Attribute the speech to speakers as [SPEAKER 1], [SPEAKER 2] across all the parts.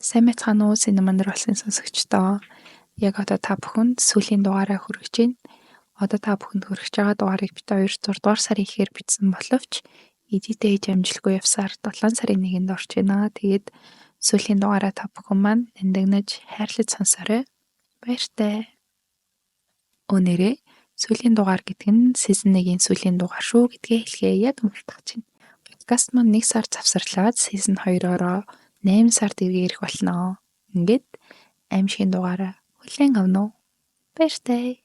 [SPEAKER 1] Сайн байцгаана уу Cinnamon Roll-ын сонсогчдоо. Яг одоо та бүхэнд сүүлийн дугаараа хүргэж байна. Одоо та бүхэнд хүргэж байгаа дугаарыг бид хоёр 6 дугаар сарын ихээр бичсэн боловч edit хийж амжилтгүй явсаар 7 сарын 1-нд орж байна. Тэгээд сүүлийн дугаараа та бүхэн маань нандинаж хайрлаж сонсоорой. Баяртай. Өнөөдөр сүүлийн дугаар гэдэг нь season 1-ийн сүүлийн дугаар шүү гэдгээ хэлэхээ яг мартах чинь. Подкаст маань 1 сар завсарлаад season 2-ороо 8 сард эргээ ирэх болно. Ингээд аимшигын дугаараа хүлээн авна уу? Баяртай.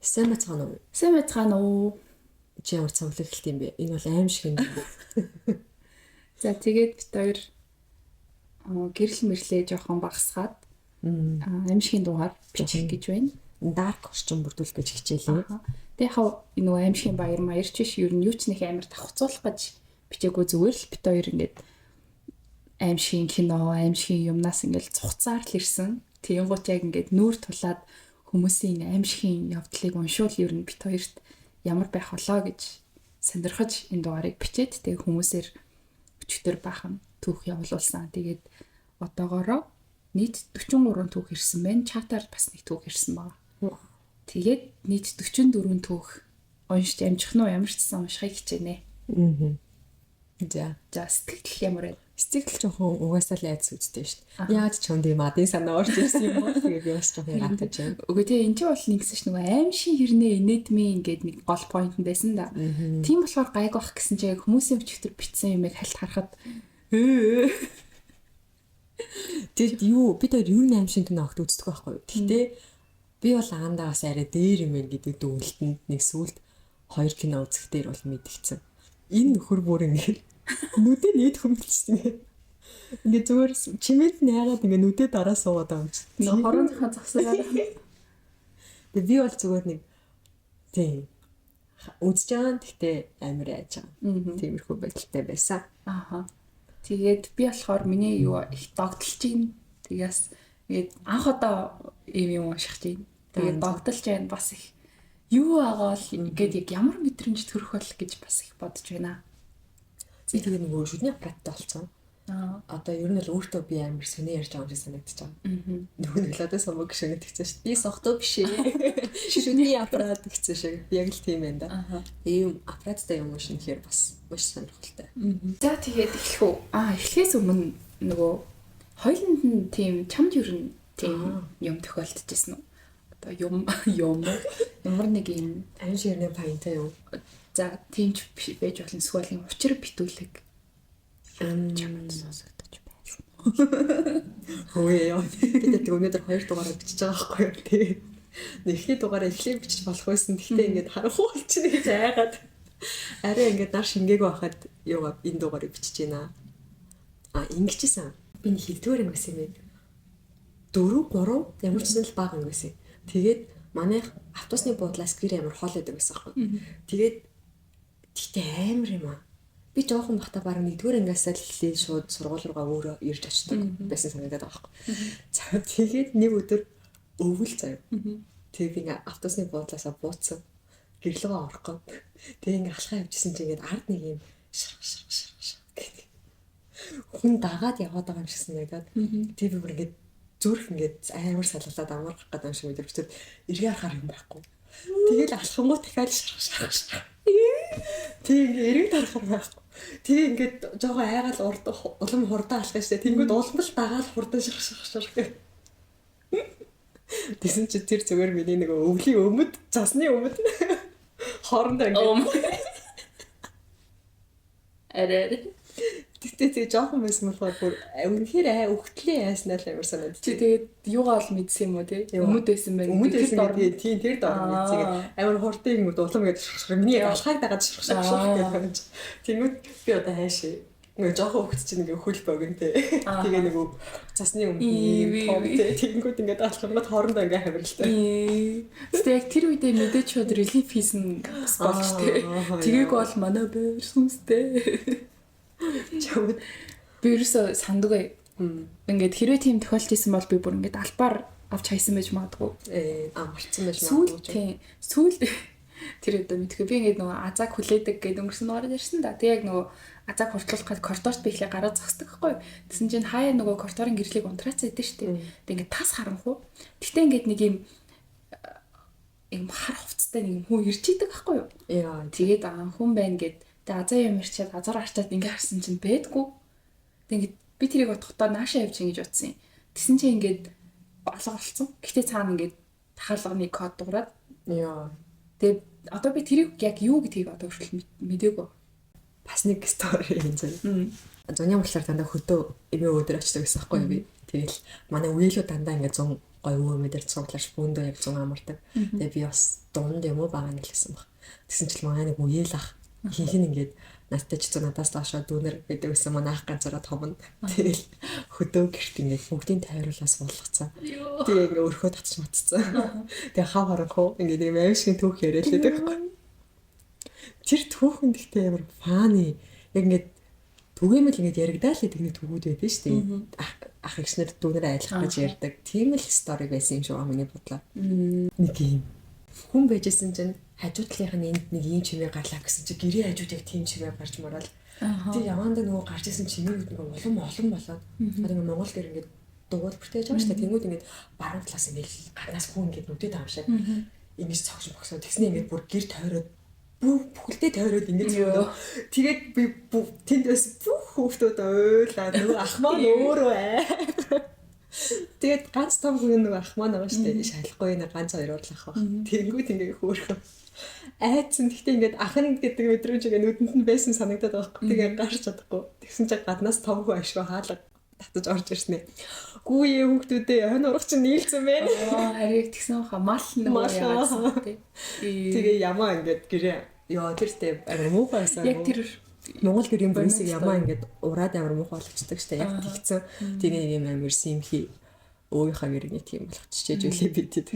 [SPEAKER 2] Сайн байцгаана уу?
[SPEAKER 1] Сайн байцгаана уу?
[SPEAKER 2] Чи ямар цомлог хэлт юм бэ? Энэ бол аимшиг юм.
[SPEAKER 1] За тэгээд бид хоёр гэрэл мэрлээ жоохон багасгаад аимшигын дугаар бичих гэж байна.
[SPEAKER 2] Dark орчин бүрдүүлэх гэж хичээлээ.
[SPEAKER 1] Тэг яг нөгөө аимшигын баяр маяр ч биш ер нь юу ч нэг амар давхцуулах гэж бичээгүй зүгээр л бид хоёр ингээд аимшигын кино, аимшигын юмнаас ингээд цугцаар л ирсэн. Тэгэнгუთ яг ингээд нүүр тулаад хүмүүсийн аимшигын явдлыг уншуул ер нь бид хоёрт ямар байх болоо гэж сонирхож энэ дугаарыг бичээд тэг хүмүүсээр өчигдөр бахан түүх явуулсан. Тэгээд одоогоороо нийт 43 түүх ирсэн байна. Чатаар бас нэг түүх ирсэн байгаа. Тэгээд нийт 44 түүх уншиж амжих нь ямар ч гэсэн уншихыг хичээнэ.
[SPEAKER 2] За.
[SPEAKER 1] За сэтгэл ямар вэ?
[SPEAKER 2] Сэтгэл жоохон угаасаа л айдас үүдтэй шүү дээ. Яаж чамд ийм адын санаа орж ирсэн юм бол тэгээд би бас жоохон гатаж байна.
[SPEAKER 1] Үгүй тэгээ энэ ч бол нэгсэн ш нөгөө аимшиг хэрнээ инээдмийн ингээд нэг гол point нь байсан да. Тийм болохоор гайг бах гэсэн чинь яг хүмүүсийн өчигдөр бичсэн юмыг хальт харахад
[SPEAKER 2] Тэгэд юу бид хоёр юу аимшиг кино огт үздэг байхгүй юу? Гэхдээ би бол аандаа бас арай дээр юм байна гэдэг дүгнэлтэнд нэг сүулт хоёр кино үзэх дээр бол мэдгдсэн. Энэ нөхөр бүр ингээд нүдэ нийт хөмөлчихсэн. Ингээд зүгээр чимээд найгаад ингээд нүдэ дараа суугаад байгаа юм чи.
[SPEAKER 1] Нөгөө хорооныхаа зогсоод
[SPEAKER 2] Тэгээ би бол зүгээр нэг тийм үзэж байгаа. Гэхдээ амар айж байгаа. Тиймэрхүү байдалтай байсан.
[SPEAKER 1] Ааха. Тэгээд би болохоор миний юу их догдолж байна. Тэгээс ингээд анх удаа ийм юм унших чинь. Тэгээд догдолж байна бас их юу байгаа бол ингээд яг ямар мэдрэмж төрөх бол гэж бас их бодож байна.
[SPEAKER 2] Би тэгээд нөгөө шүдний аппараттай болцсон. Одоо ер нь л өөртөө би амар сони ярьж байгаа юм шиг санагдаж байгаа. Нөгөө нэг ладаа самбаг шиг нэгтсэн шүү дээ. Би сохтоо биш ээ. Шүдний аппарат гэсэн шиг. Яг л тийм байна да. Ийм аппараттай юм уншин гэхээр бас маш сонирхолтой.
[SPEAKER 1] За тэгээд эхлэх үү? Эхлэхээс өмнө нөгөө хоёуланд нь тийм чамд ер нь тийм юм тохиолдож ирсэн үү? Одоо юм ямар нэг юм
[SPEAKER 2] аимшиг хэрнээ паянтай юм.
[SPEAKER 1] За тийм ч байж болно. Эсвэл юм учир битүүлэг чамд сонсогдож байсан.
[SPEAKER 2] Хөөе яа. Би тэр өнөөдөр 2 дугаараа бичиж байгаа байхгүй юу? Тэгээ. Эхний дугаараа эхлээ бичиж болох байсан. Гэхдээ ингээд харанхуй болчихно гэж айгаад арай ингээд нар шингээгүй байхад юугаа энэ дугаарыг бичиж байна. Ингэжсэн. Би нэг хэддүгээр анги байсан юм бэ? 4 3 ямар ч зүйл бага анги байсан. Тэгээд манайх автобусны буудлаас гэр амар хоол байдаг байсан байхгүй. Тэгээд тэгтээ амар юм аа. Би жоохон бахта бараг нэгдүгээр ангиасаа л эхлээд шууд сургууль руугаа өөрөө ирж очдог байсан санагдаад байгаа байхгүй. За тэгээд нэг өдөр өвөл заяа. Тэгээд би ингээ автобусны буудлаасаа бууцсан. Гэрлэгөө орох гээд. Тэгээд ингээ алхаа явжсэн чинь ингээд ард нэг юм шарх шарх шарх шарх гэдэг. Хүн дагаад яваад байгаа юм шиг санагдаад. Тэгээд би бүр ингээд зүрх ингээд амар салгалаад амарх гэдэг юм шиг мэдэрчээд эргээ харахаар юм байхгүй. Тэгэл алхангуу дахиад шарх шарх шарх. Тэг ингээ эрэг тарахаар байхгүй. Тэг ингээд жоохон айгаал урд улам хурдан алхах штэ. Тэнгүүд улам л дагаал хурдан шарх шарх шарх гэх. Тэгсэн чи тэр зүгээр миний нэг өвлийн өмд, засны өмд хоорондоо ингээд
[SPEAKER 1] арай.
[SPEAKER 2] Тэгтээ тэг жоохон байсан болохоор бүр үнэхээр өгтлээ яаснаа л амар санагдчих.
[SPEAKER 1] Чи тэгээд юугаа бол мэдсэн юм уу те? Өмд байсан байх.
[SPEAKER 2] Өмд байсан гэдэг тийм тэр дор мэдсэн. Амар хурдан юм улам ингээд шарх миний яг алхааг дагаад шарх шарх шарх гэдэг юм чи. Тэнгүүд би одоо хайшээ. Ингээ жоохон хөвгт чинь ингээ хөл богино те. Тэгээ нэг цасны өмд юм том те. Тэнгүүд ингээд алхамгад хоорондоо ингээ хавиралтай.
[SPEAKER 1] Гэтэ яг тэр үедээ мэдээж шууд релиф хийсэн бас болж те. Тэгээгүй бол манай байр сүнстэй.
[SPEAKER 2] Чамд
[SPEAKER 1] би ерөөсөө санддаг. Ингээд хэрвээ тийм тохиолдол исэн бол би бүр ингээд албаар авч хайсан байж магадгүй.
[SPEAKER 2] Амарцсан байж магадгүй.
[SPEAKER 1] Сүүл Тэр өдөө мэдгүй би ингээд нөгөө азааг хүлээдэг гэдэг өнгөрсөн дугаараар ярьсан да. Тэг яг нөгөө азааг хурдлуулах гээд коридорт би ихлэ гараа зогсдог байхгүй. Тэгсэн чинь хаяа нөгөө коридорын гэрлийг унтраацсан идэв штэ. Тэг ингээд тас харанхуу. Гэтэ ингээд нэг юм юм хар хувцастай нэг юм хүн ирж идэг байхгүй юу?
[SPEAKER 2] Яа.
[SPEAKER 1] Тэгээд аа хүн байна гэд. Тэг азаа юм ирчээд азар арчаад ингээд харсан чинь бэдгүй. Тэг ингээд би тэрийг бодохдоо нааша явж ингэж утсан юм. Тэгсэн чинь ингээд алга болцсон. Гэтэ цаана ингээд хаалганы код дуурайд.
[SPEAKER 2] Яа.
[SPEAKER 1] Тэгээ одоо би тэрийг яг юу гэдгийг одоо хүртэл мдээгүй.
[SPEAKER 2] Бас нэг story юм заяа. Зуны амралтаар дандаа хөдөө эмээ өвдөр очдог гэсэн байхгүй юу би. Тэгэл манай үеэлүү дандаа ингээд зун гой өвөө эмээ дээр цугларч бөөндөө яг зун амардаг. Тэгээ би бас дунд юм уу байгаа нэг л гэсэн баг. Тэгсэн чил манай нэг үеэл ах ихэнх нь ингээд надтай ч зун надаас доошоо дүүнер гэдэг байсан манай ах ганцаараа томно. Тэгэл хөдөө гэрт ингээд бүгдийн тойруулаа суулгацсан. Тэгээ ингээд өрхөө татч матцсан. Тэгээ хав харанхуу ингээд юм аим шиг түүх яриад л байдаг байхгүй. Тэр түүхэн гэхдээ ямар фаны яг ингээд түгээмэл ингээд яригдаал гэдэг нэг түгүүд байдаг шүү дээ. Ах эгчнэр дүүнэр айлах гэж ярьдаг. Тийм л стори байсан юм шиг аа миний бодлоо. Нэг юм хүн байжсэн чинь хажуу талынх нь энд нэг ийм чимээ гарлаа гэсэн чи гэрээ хажууд яг тийм чимээ гарч мараад. Тэр явандаа нөгөө гарч исэн чимээгүүд ингээ улам олон болоод одоо ингээ Монгол гэр ингээд дугуул бүртээж байгаа шүү дээ. Тэнгүүд ингээд баруун талаас ингээд гаднаас хүн ингээд нүдэд байгаа юм шиг ингэж цогш богсоо. Тэгснэ ингээд бүр гэр тойроод бүхэлдээ тойроод ингэж зөндөө. Тэгээд би тэнд бас бүх хүүхдүүд уйлаа. Нөгөө ах маань өөрөө аа. Тэгээд ганц том хүн нөгөө ах маань байгаа шүү дээ. Шалахгүй нэг ганц хоёр урлах ах баг. Тэнгүүд ингээ хөөрхөн. Айцсан. Гэхдээ ингээд ах нь гэдэг мэдрэмж ингээ нүдэнд нь байсан санагдаад байгаа байхгүй. Тэгээ гарч чадахгүй. Тэгсэн чинь гаднаас том хүн ашгүй хаалга татаж орж ирсэн ээ. Гүү ээ хүүхдүүдээ хонь урах чинь нийлцэн байна.
[SPEAKER 1] Аа хариг тэгсэн хаа мал нөгөө яагаад тий.
[SPEAKER 2] Тэгээ ямаа ингээд гэрээ ёо тэр тэ амар муухай байсан.
[SPEAKER 1] Яг тэр
[SPEAKER 2] Монгол гэрийн бүрээсийг ямаа ингээд ураад амар муухай болгочдөг штэ. Яг тэгсэн. Тэгээ нэг юм амар симхи өөрийнхөө гэрээ тийм болгочихж үлээ би тэд.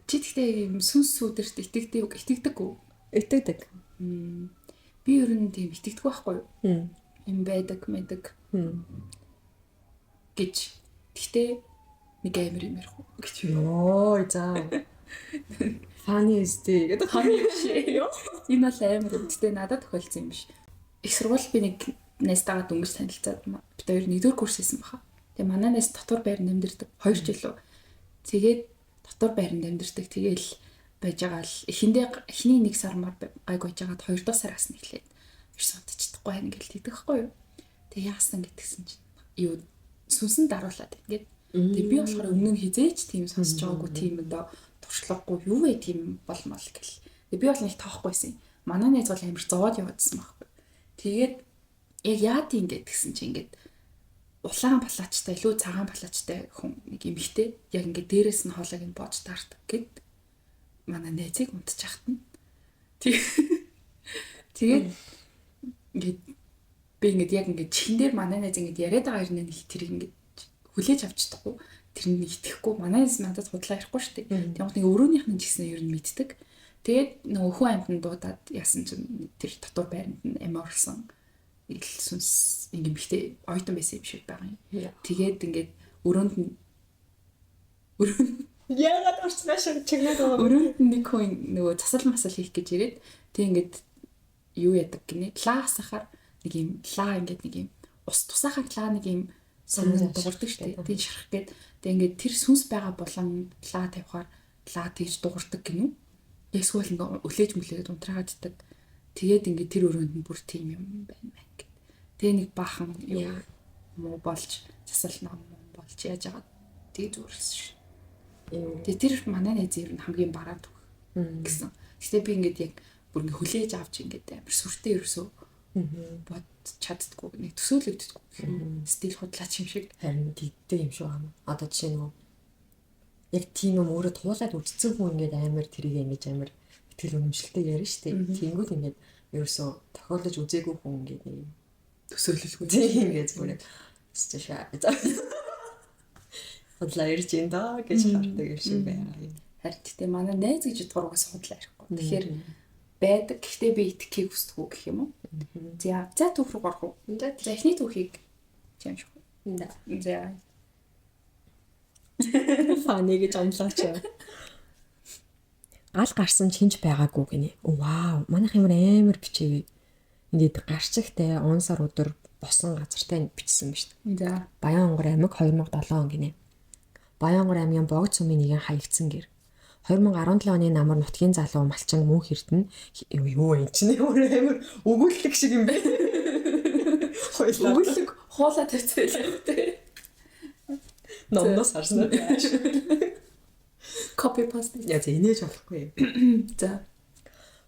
[SPEAKER 1] Чи тэгтээ юм сүнс сүдэрт итгэдэг итгэдэг үү?
[SPEAKER 2] Итгэдэг.
[SPEAKER 1] Би ер нь тийм итгэдэг байхгүй юу? Юм байдаг мэдэг. Гэж. Тэгтээ нэг амар юм ярих уу
[SPEAKER 2] гэж. Йоо за. Funny is дээ гэдэг.
[SPEAKER 1] Funny биш. Энэ бол амар юм. Тэгтээ надад тохиолдсон юм биш. Их сургууль би нэг найзтайгаа дөнгөж танилцаад бид хоёр нэгдүгээр курс хийсэн баха. Тэгээ манай найз дотор байранд амьдэрдэг 2 жил үү. Тэгээд дотор байранд амьдэрдэг. Тэгээл байж байгаа л эхэндээ эхний нэг сар мар гайг байж байгаад хоёр дахь сараас нь эхлээд ерөөс унтаж чадахгүй байна гэж тэгдэг байхгүй юу. Тэгээ яасан гэтгсэн чинь юу сүнсэн даруулаад ингээд. Тэгээ би болохоор өмнө нь хизээч тийм сонсож байгаагүй тийм одоо туршлагагүй юу вэ тийм болмол гэл. Тэгээ би бол нэг тоохгүйсэн. Манай найз бол амар зовоод яваадсан байхгүй. Тэгээд яг яа тийм гэтгсэн чинь ингээд улаан плаачтай илүү цагаан плаачтай хүн нэг эмэгтэй яг ингээд дээрээс нь хоолойг нь боож таардаг гэд манай найзыг унтчихт нь. Тэгээд ингээд би ингээд яг ингээд чихэн дээр манай найз ингээд яриад байгаа юм нэг тэрийг ингээд хүлээж авч чадахгүй тэрэнд нэг итгэхгүй манай найз надад худлаа ярихгүй шүү дээ. Тэгмээд нэг өрөөнийх нь ч гэсэн ер нь мэддэг. Тэгээд нөгөө хүн амьтан дуудаад яасан чинь тэр дотор байранд нь амиа орлсон ил сүнс ингээд бихтэй ойтон байсан юм шиг байгаа юм. Тэгээд ингээд өрөөнд нь
[SPEAKER 2] яагаад орчноо шиг чигнээд байгаа.
[SPEAKER 1] Өрөөнд нь нэг хүн нөгөө засал масал хийх гэж ирээд тэг ингээд юу яадаг гинэ лаа асахаар нэг юм лаа ингээд нэг юм ус тусаахаар лаа нэг юм сонин дуурдаг шүү дээ. Тэг шарах гээд тэг ингээд тэр сүнс байгаа булан лаа тавихаар лаа тэгж дуурдаг гинүү. Эсвэл ингээд өлөөж мөлөөд унтраагаад идэг. Тэгээд ингээд тэр өрөөнд нь бүр тийм юм байна мэн гэд. Тэгээ нэг баахан юу муу болж засал ном болж яаж байгаа тэг зүрхсэн шүү. Тэгээ тэр манай найз ер нь хамгийн бараа түүх гэсэн. Гэтэ би ингээд яг бүр ингээд хүлээж авч ингээд амар сүртэй ерөөсөө бод чаддггүй нэг төсөөлөгддөггүй гэх юм. Стил худлаач юм шиг.
[SPEAKER 2] Харин тэгдэг юм шиг байна. Одоо жишээ нөгөө яг тийм юм өөрөө туулаад үтцсэн хүн ингээд амар тэрийг ингэж амар итгэл үнэмшилтэй ярина шүү дээ. Тэнгүүд ингээд ерөөсөө тохиолдож үзээгүй хүн ингээд нэг юм
[SPEAKER 1] төсөөлөлгүй.
[SPEAKER 2] Тийм ингээд зүгээр өсөж шаа. Худлаа ярьж ин даа гэж хардаг юм шиг байна.
[SPEAKER 1] Харин гэтээ манай найз гэж бодохоор угаас худлаа ярихгүй. Тэгэхээр байдаг. Гэхдээ би итгэхийг хүсдэг гэх юм уу? За, за түүх рүү орох уу? За, эхний түүхийг чи унших уу? За.
[SPEAKER 2] Фаны гэж амлаач. Гал гарсан ч хинч байгаагүй гинэ. Вау, манайх ямар амар бичээвэ. Ингээд гарчигтай он сар өдөр босон газартай бичсэн ба шүү дээ.
[SPEAKER 1] За.
[SPEAKER 2] Баян-Онгор аймаг 2007 он гинэ. Баян-Онгор аймгийн Богд сумын нэгэн хаягдсан гэр. 2017 оны намар нутгийн залуу Малчин мөнх эрдэнэ юу юм чинь өөр амар өгүүлэг шиг юм бэ. Хоёлаа.
[SPEAKER 1] Өгүүлэг хуулаа тавьчихлаа тий.
[SPEAKER 2] Номноос харсан.
[SPEAKER 1] Copy paste.
[SPEAKER 2] Яа за инээж болохгүй.
[SPEAKER 1] За.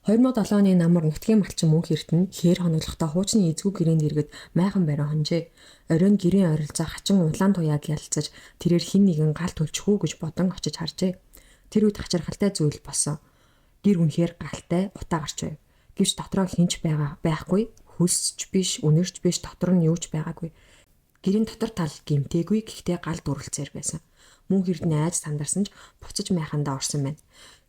[SPEAKER 2] 2007 оны намар нутгийн малчин мөнх эрдэнэ хээр хоноглохдоо хуучны эзгүй гэрээнд иргэд майхан барин хонжээ. Оройн гэрийн ойролцоо хачин улаан туяаг ялцаж тэрээр хин нэгэн гал төлчих үү гэж бодон очиж харжээ. Тэр үед хачирхалтай зүйл болсон. Гэр үнэхээр галтай утаа гарч байв. Гэвч дотроо хинч байгаа байхгүй, хөлсч биш, үнэрч биш, дотор нь юу ч байгаагүй. Гэрийн дотор тал гимтээгүй, гэхдээ гал дүрлцээр байсан. Мөнх эрдэнэ айж сандарсан ч буцаж майхандаа орсон байна.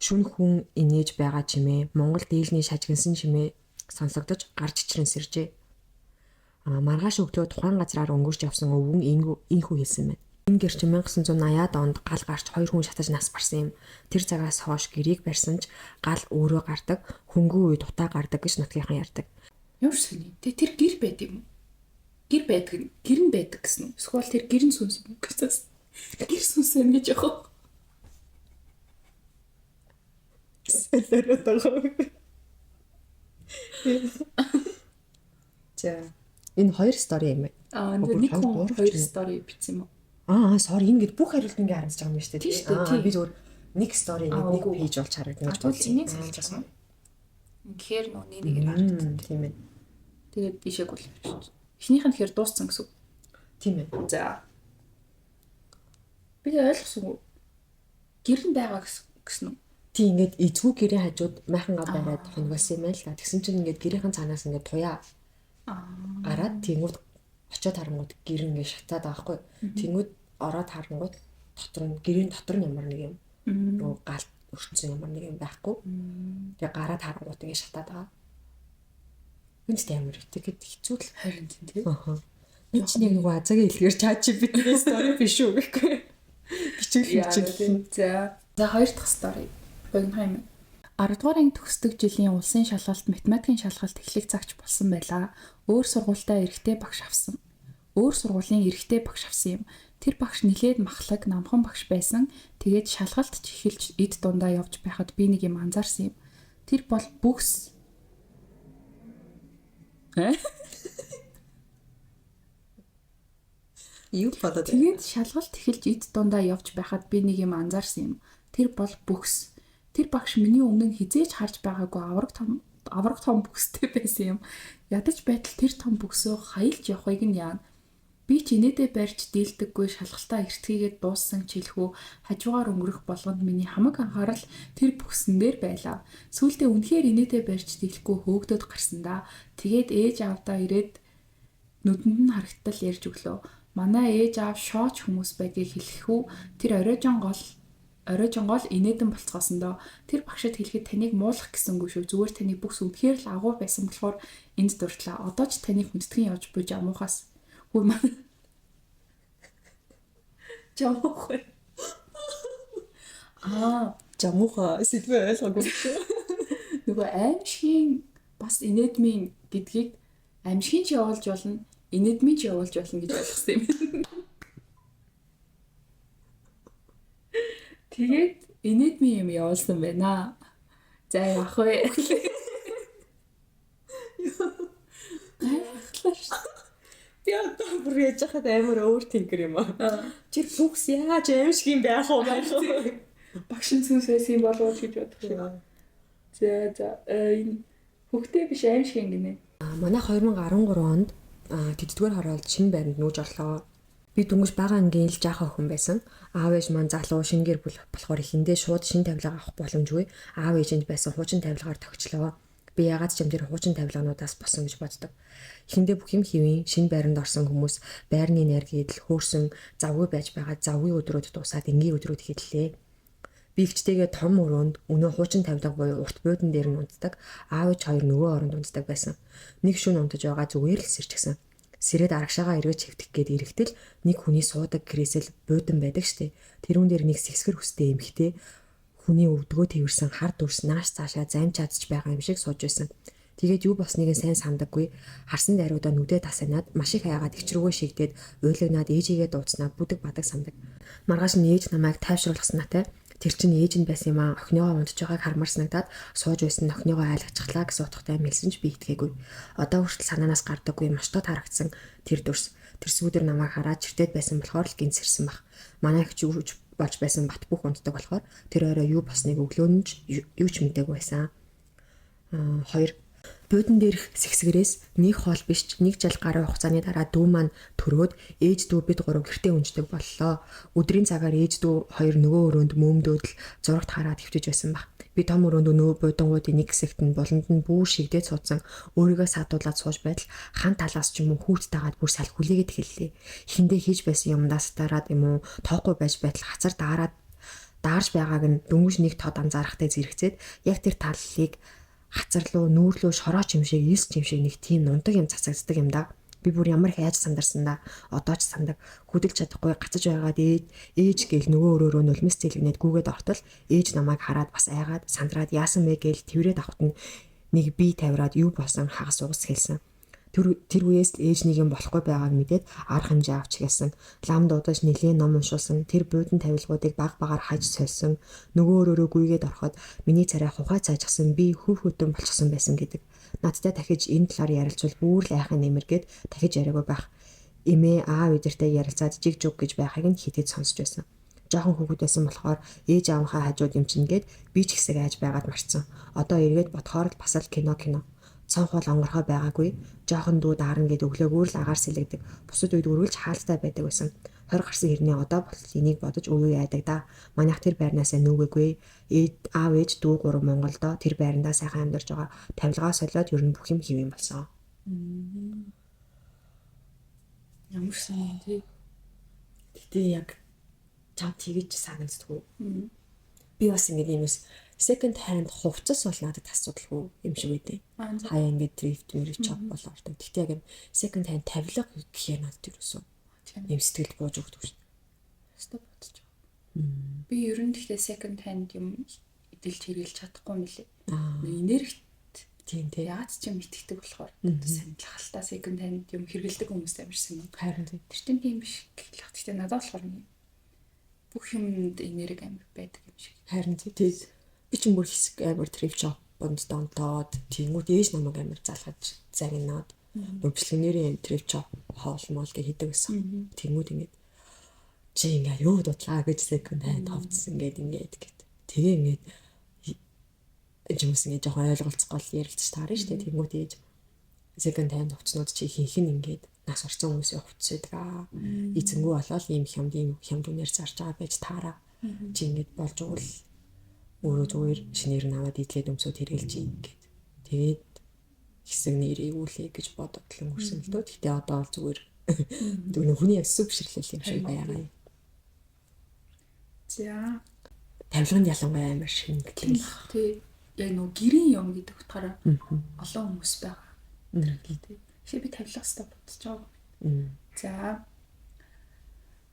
[SPEAKER 2] Шүн хүн инээж байгаа чимээ, Монгол дээлний шажигнсан чимээ сонсогдож гарч чичрэн сэржээ. Маргааш өглөө тухайн газраар өнгөрч явсан өвгөн инхүү хэлсэн байна. Энэ гэр чинь 1980-ад онд гал гарч хоёр хүн шатаж нас барсан юм. Тэр цагаас хойш гэрийг барьсан ч гал өөрөө гардаг, хөнгөн үед утаа гардаг гэж нутгийнхан ярьдаг.
[SPEAKER 1] Ямар сони. Тэ тэр гэр байд юм уу? Гэр байдаг нь гэр нь байдаг гэсэн үү? Эсвэл тэр гэр нь сүнс юм уу гэсэн. Гэр сүнс юм гэж яах вэ?
[SPEAKER 2] Сэлэрээд байгаа. За энэ хоёр стори юм байна.
[SPEAKER 1] Аа нэг хүн хоёр стори бичсэн юм уу?
[SPEAKER 2] Аа sorry энэ гээд бүх хариулт ингээ харагдаж байгаа юм шүү дээ.
[SPEAKER 1] Тийм шүү дээ.
[SPEAKER 2] Би зөвхөн нэг стори нэг пэйж болж харагдана гэж
[SPEAKER 1] бодсон. Энийг салж байгаа юм. Үнэхээр нөө нэг нэг харагддаг.
[SPEAKER 2] Тийм ээ.
[SPEAKER 1] Тэгээд ишээг бол шүү. Эхнийх нь тэгэхээр дууссан гэсэн үг.
[SPEAKER 2] Тийм ээ.
[SPEAKER 1] За. Би ойлгосонгүй. Гэр нь байгаа гэсэн үү?
[SPEAKER 2] Тийм ингээд эзгүй гэрийн хажууд майхангаа бариад хоногсон юм байна л да. Тэгсэн чинь ингээд гэрийнхэн цаанаас ингээд туяа гараад тэнгууд очиод харангууд гэр ингээд шатаад байгаа хгүй. Тэнгүүд ороод харангууд дотор нь гэрийн дотор нь ямар нэг юм нөгөө гал өртсөн ямар нэг юм байхгүй. Тэгээ гараад харангууд ингээд шатаад байгаа. Энд ч амар итгэхэд хэцүү л
[SPEAKER 1] харин тийм тий.
[SPEAKER 2] Аа. Би ч нэг нөгөө азагийн хэлгээр чаа чи бидний стори биш үү гэхгүй. Бичээл бичээл.
[SPEAKER 1] За. За хоёр дахь стори. Богино юм. 10 дугаар анги төгсдөг жилийн улсын шалгалт математикийн шалгалт эхлэх цагч болсон байлаа. Өөр сургуультай эрэгтэй багш авсан. Өөр сургуулийн эрэгтэй багш авсан юм. Тэр багш нилээд махлаг намхан багш байсан. Тэгээд шалгалт ч эхэлж эд дундаа явж байхад би нэг юм анзаарсан юм. Тэр бол бүкс.
[SPEAKER 2] Юу бодоод.
[SPEAKER 1] Тэгээд шалгалт эхэлж эд дундаа явж байхад би нэг юм анзаарсан юм. Тэр бол бүкс. Тэр багш миний өмнө нь хизээж харж байгаагүй авраг том бүкстэй байсан юм. Ядаж байтал тэр том бүксөө хаялж явахыг нь яана. Би ч инээдээ барьж дийлдэггүй шалгалтаа эртгийгээд дууссан чилхүү хажуугаар өнгөрөх болгонд миний хамаг анхаарал тэр бүксэн дээр байлаа. Сүүлдээ үнэхээр инээдээ барьж дийлэхгүй хөөгдөд гарсан да. Тэгээд ээж аавдаа ирээд нүдэнд нь харагтал ярьж өглөө. Манай ээж аав шооч хүмүүс байдгийг хэлэх үү? Тэр оройжон гол инээдэн болцгоосон доо. Тэр багшид хэлэхэд таныг муулах гэсэнгүй шүү. Зүгээр таны бүкс үнэхээр л агуу байсан болохоор энд дуртлаа. Одоо ч таныг хүндэтгэн явж буй жамуухаас. Хүү маань. Жамуух. Аа,
[SPEAKER 2] жамууха сэдвээ ойлгоогүй шүү.
[SPEAKER 1] Нөгөө аимшигын бас инээдмийн гэдгийг аимшигын ч явуулж болно, инээдмийн ч явуулж болно гэж ойлгосон юм. Тэгээд инээдмийн юм явуулсан байна. За яах вэ? Гайхлаа шүү.
[SPEAKER 2] Би одоо бүр яаж хахад амар өөр тинкер юм аа. Тэр бүкс яаж аимшиг юм байх вэ?
[SPEAKER 1] Багш нь сүнс байсан юм болов уу гэж бодох шиг. За за энэ хөхтэй биш аимшиг юм гинэ.
[SPEAKER 2] Манай 2013 онд тэддүгээр хороолд шинэ байранд нүүж орлоо. Би дөнгөж бага ангийн л жаахан охин байсан. Аав ээж маань залуу шинэ гэр бүл болохоор эхэндээ шууд шинэ тавилга авах боломжгүй. Аав ээжинд байсан хуучин тавилгаар тогтчлоо. Би ягаад ч юм тэр хуучин тавилгануудаас босон гэж боддог. Эхэндээ бүх юм хэвийн шинэ байранд орсон хүмүүс байрны найр гэдэл хөөрсөн завгүй байж байгаа завгүй өдрүүд дуусаад энгийн өдрүүд хэллээ. Би ихчтэйгээ том өрөөнд өнөө хуучин тавилга буюу урт буудан дээр нь унтдаг. Аав ээж хоёр нөгөө оронд унтдаг байсан. Нэг шөнө унтаж байгаа зүгээр л сэрчихсэн. Сэрээд арагшаага эргэж хэвтэх гээд эрэхтэл нэг хүний суудаг кресэл буудан байдаг штэ. Тэрүүн дээр нэг сэгсгэр хүстэй эмхтэй Хүний өвдгөө тэрсэн хар дүрс нааш цаашаа зам чадж байгаа юм шиг сууж байсан. Тэгээд юу болсныг нь сайн сандаггүй. Харсан даруйдаа нүдээ тасанаад маш их айгаад эгч рүүгээ шигдээд уйлагнаад ээжигээ дууцнаа бүдэг бадаг сандаг. Маргааш нь ээж намайг тайвшруулсан натай. Тэр чинь ээж нь байсан юм аа. Охиныгоо унтж байгааг хармаар санагдаад сууж байсан охиныгоо айлгачихлаа гэсэн утгатай юм хэлсэн ч би итгээгүй. Одоо хүртэл санаанаас гардаггүй маш тод харагдсан тэр дүрс. Тэр сүүдэр намайг хараад чиртээд байсан болохоор л гинц сэрсэн баг. Манай эгч үрж болж байсан бат бөх унтдаг болохоор тэр орой юу болсныг өглөө нь юу ч мдээгүй байсан. Аа 2. Буудан дээрх сэгсгэрээс нэг хоол биш ч нэг жил гаруй хугацааны дараа дүү маань төрөөд ээж дүү бид гурав гэртээ үнждэг боллоо. Өдрийн цагаар ээж дүү хоёр нөгөө өрөөнд мөөмдөөд л зурагт хараад хөвчөж байсан баг. Би том өрөөнд нөгөө буудангуудын нэг хэсэгт нь буланд нь бүү шигдээд суудсан. Өөрийгөө саадуулаад сууж байтал хан талаас ч юм уу хүүт тагаад бүр салхи хүлээгээд эхэллээ. Хиндэ хийж байсан юмдаас дараад юм уу тоохгүй байж байтал хацар дараад даарж байгааг нь дөнгөж нэг тод анзаарахтай зэрэгцээд яг тэр таллыг хацарлуу нүүрлүү шорооч юм шиг элс юм шиг нэг тийм нунтаг юм цацагддаг юм да. Би бүр ямар их айж сандарсан да. Одоо ч сандаг. Хөдөлж чадахгүй гацаж байгаад ээж ээж гээл нөгөө өрөөрөө нулимс зэлгэнээд гүгээд ортол ээж намайг хараад бас айгаад сандраад яасан бэ гээл тэрврээд авахт нь нэг би тавираад юу болсон хагас угс хэлсэн. Тэр үеэс л ээж нэг юм болохгүй байгааг мэдээд арга хэмжээ авч хэлсэн. Лам дуудаж нэлээд ном уншуулсан. Тэр буудан тавилгуудыг баг багаар хаж сольсон. Нөгөө өрөөрөө гүйгээд ороход миний царай хухай цаажсан, би хөв хөтөн болчихсон байсан гэдэг. Надтай дахиж энэ талаар ярилцвал бүр л айхан нэмэргээд дахиж яриаггүй байх. Эмээ аав эдэртэй ярилцаад жиг жуг гэж байхыг нь хитэд сонсч байсан. Жохон хүүхэд байсан болохоор ээж аавынхаа хажууд юм чинь гээд би ч хэсэг айж байгаад марцсан. Одоо эргээд бодохоор л бас л кино кино. Цонх бол онгорхой байгаагүй. Жохон дүү даарна гэд өглөөгүүр л агаар сэлэгдэг. Бусад үед үргэлж хаалттай байдаг байсан. 20 гарсан хэрнээ одоо болтол энийг бодож үе яадаг да. Манайх тэр байрнаасаа нүүгээгүй. Ээд аав ээж дүү гурав Монголдо тэр байрандаа сайхан амьдарч байгаа. Тавилгаа солиод ер нь бүх юм хэв юм болсон.
[SPEAKER 1] Ямар сонин тий.
[SPEAKER 2] Гэтэ яг чам тэгэж санагддаггүй. Би бас ингэж юмс second hand хувцас бол надад асуудалгүй юм шиг байдیں۔ Хаяа ингээд thrift мэрэг shop бол ордог. Гэхдээ яг юм second hand тавилга гэхээр надад ерөөсөө юм сэтгэл бууж өгдөг шин.
[SPEAKER 1] Өстө бодож байгаа. Би ер нь гэхдээ second hand юм эдэлж хэрэглэж чадахгүй юм лээ. Энергит
[SPEAKER 2] тийм тий.
[SPEAKER 1] Яагаад ч юм итгэдэг болохоор сонирхолтой second hand юм хэрэглэдэг хүмүүс амар сонин.
[SPEAKER 2] Харин тий.
[SPEAKER 1] Тэр чинь тийм биш гэх. Гэхдээ надад болохоор бүх юмд энерги амар байдаг юм шиг.
[SPEAKER 2] Харин тий. Би ч бүр хэсэг амар thrift shop-онд донтоод тэнгууд ээж намайг амар залгаж загнаад бичлэгнэрийн thrift shop хоол моол гэж хийдэг гэсэн. Тэнгууд ингээд чи ингээд юу дутлаа гэж second hand хувцас ингээд ингээд гэт. Тэгээ ингээд хүмүүс ингээд жоохон ойлголцох гол ярилцаж таарна шүү дээ. Тэнгууд ээж second hand хувцснууд чи ихэнх нь ингээд нас орсон хүмүүсийн хувцас байдаг аа. Эзэнгүү болоод ийм хямд ийм хямд үнээр зарж байгаа байж таараа. Чи ингээд болж өгвөл өөрөө зүгээр шинээр нь аваад идлээд өмсөд хэрэгэлж гэд. Тэгээд хэсэг нэрийг үлээ гэж бодоод л өнгөрсөн л дөө. Гэхдээ одоо бол зүгээр зүгээр хүний яг сүг бишрлэл юм шиг байгаа юм.
[SPEAKER 1] За.
[SPEAKER 2] Тавилганд ялангуяа амар шингэтгэл.
[SPEAKER 1] Тий. Яг нөгөө гэрийн юм гэдэг утгаараа олон хүмүүс байгаа. Тий. Тэгэхээр би тавилга хэвээр бодож байгаа. За.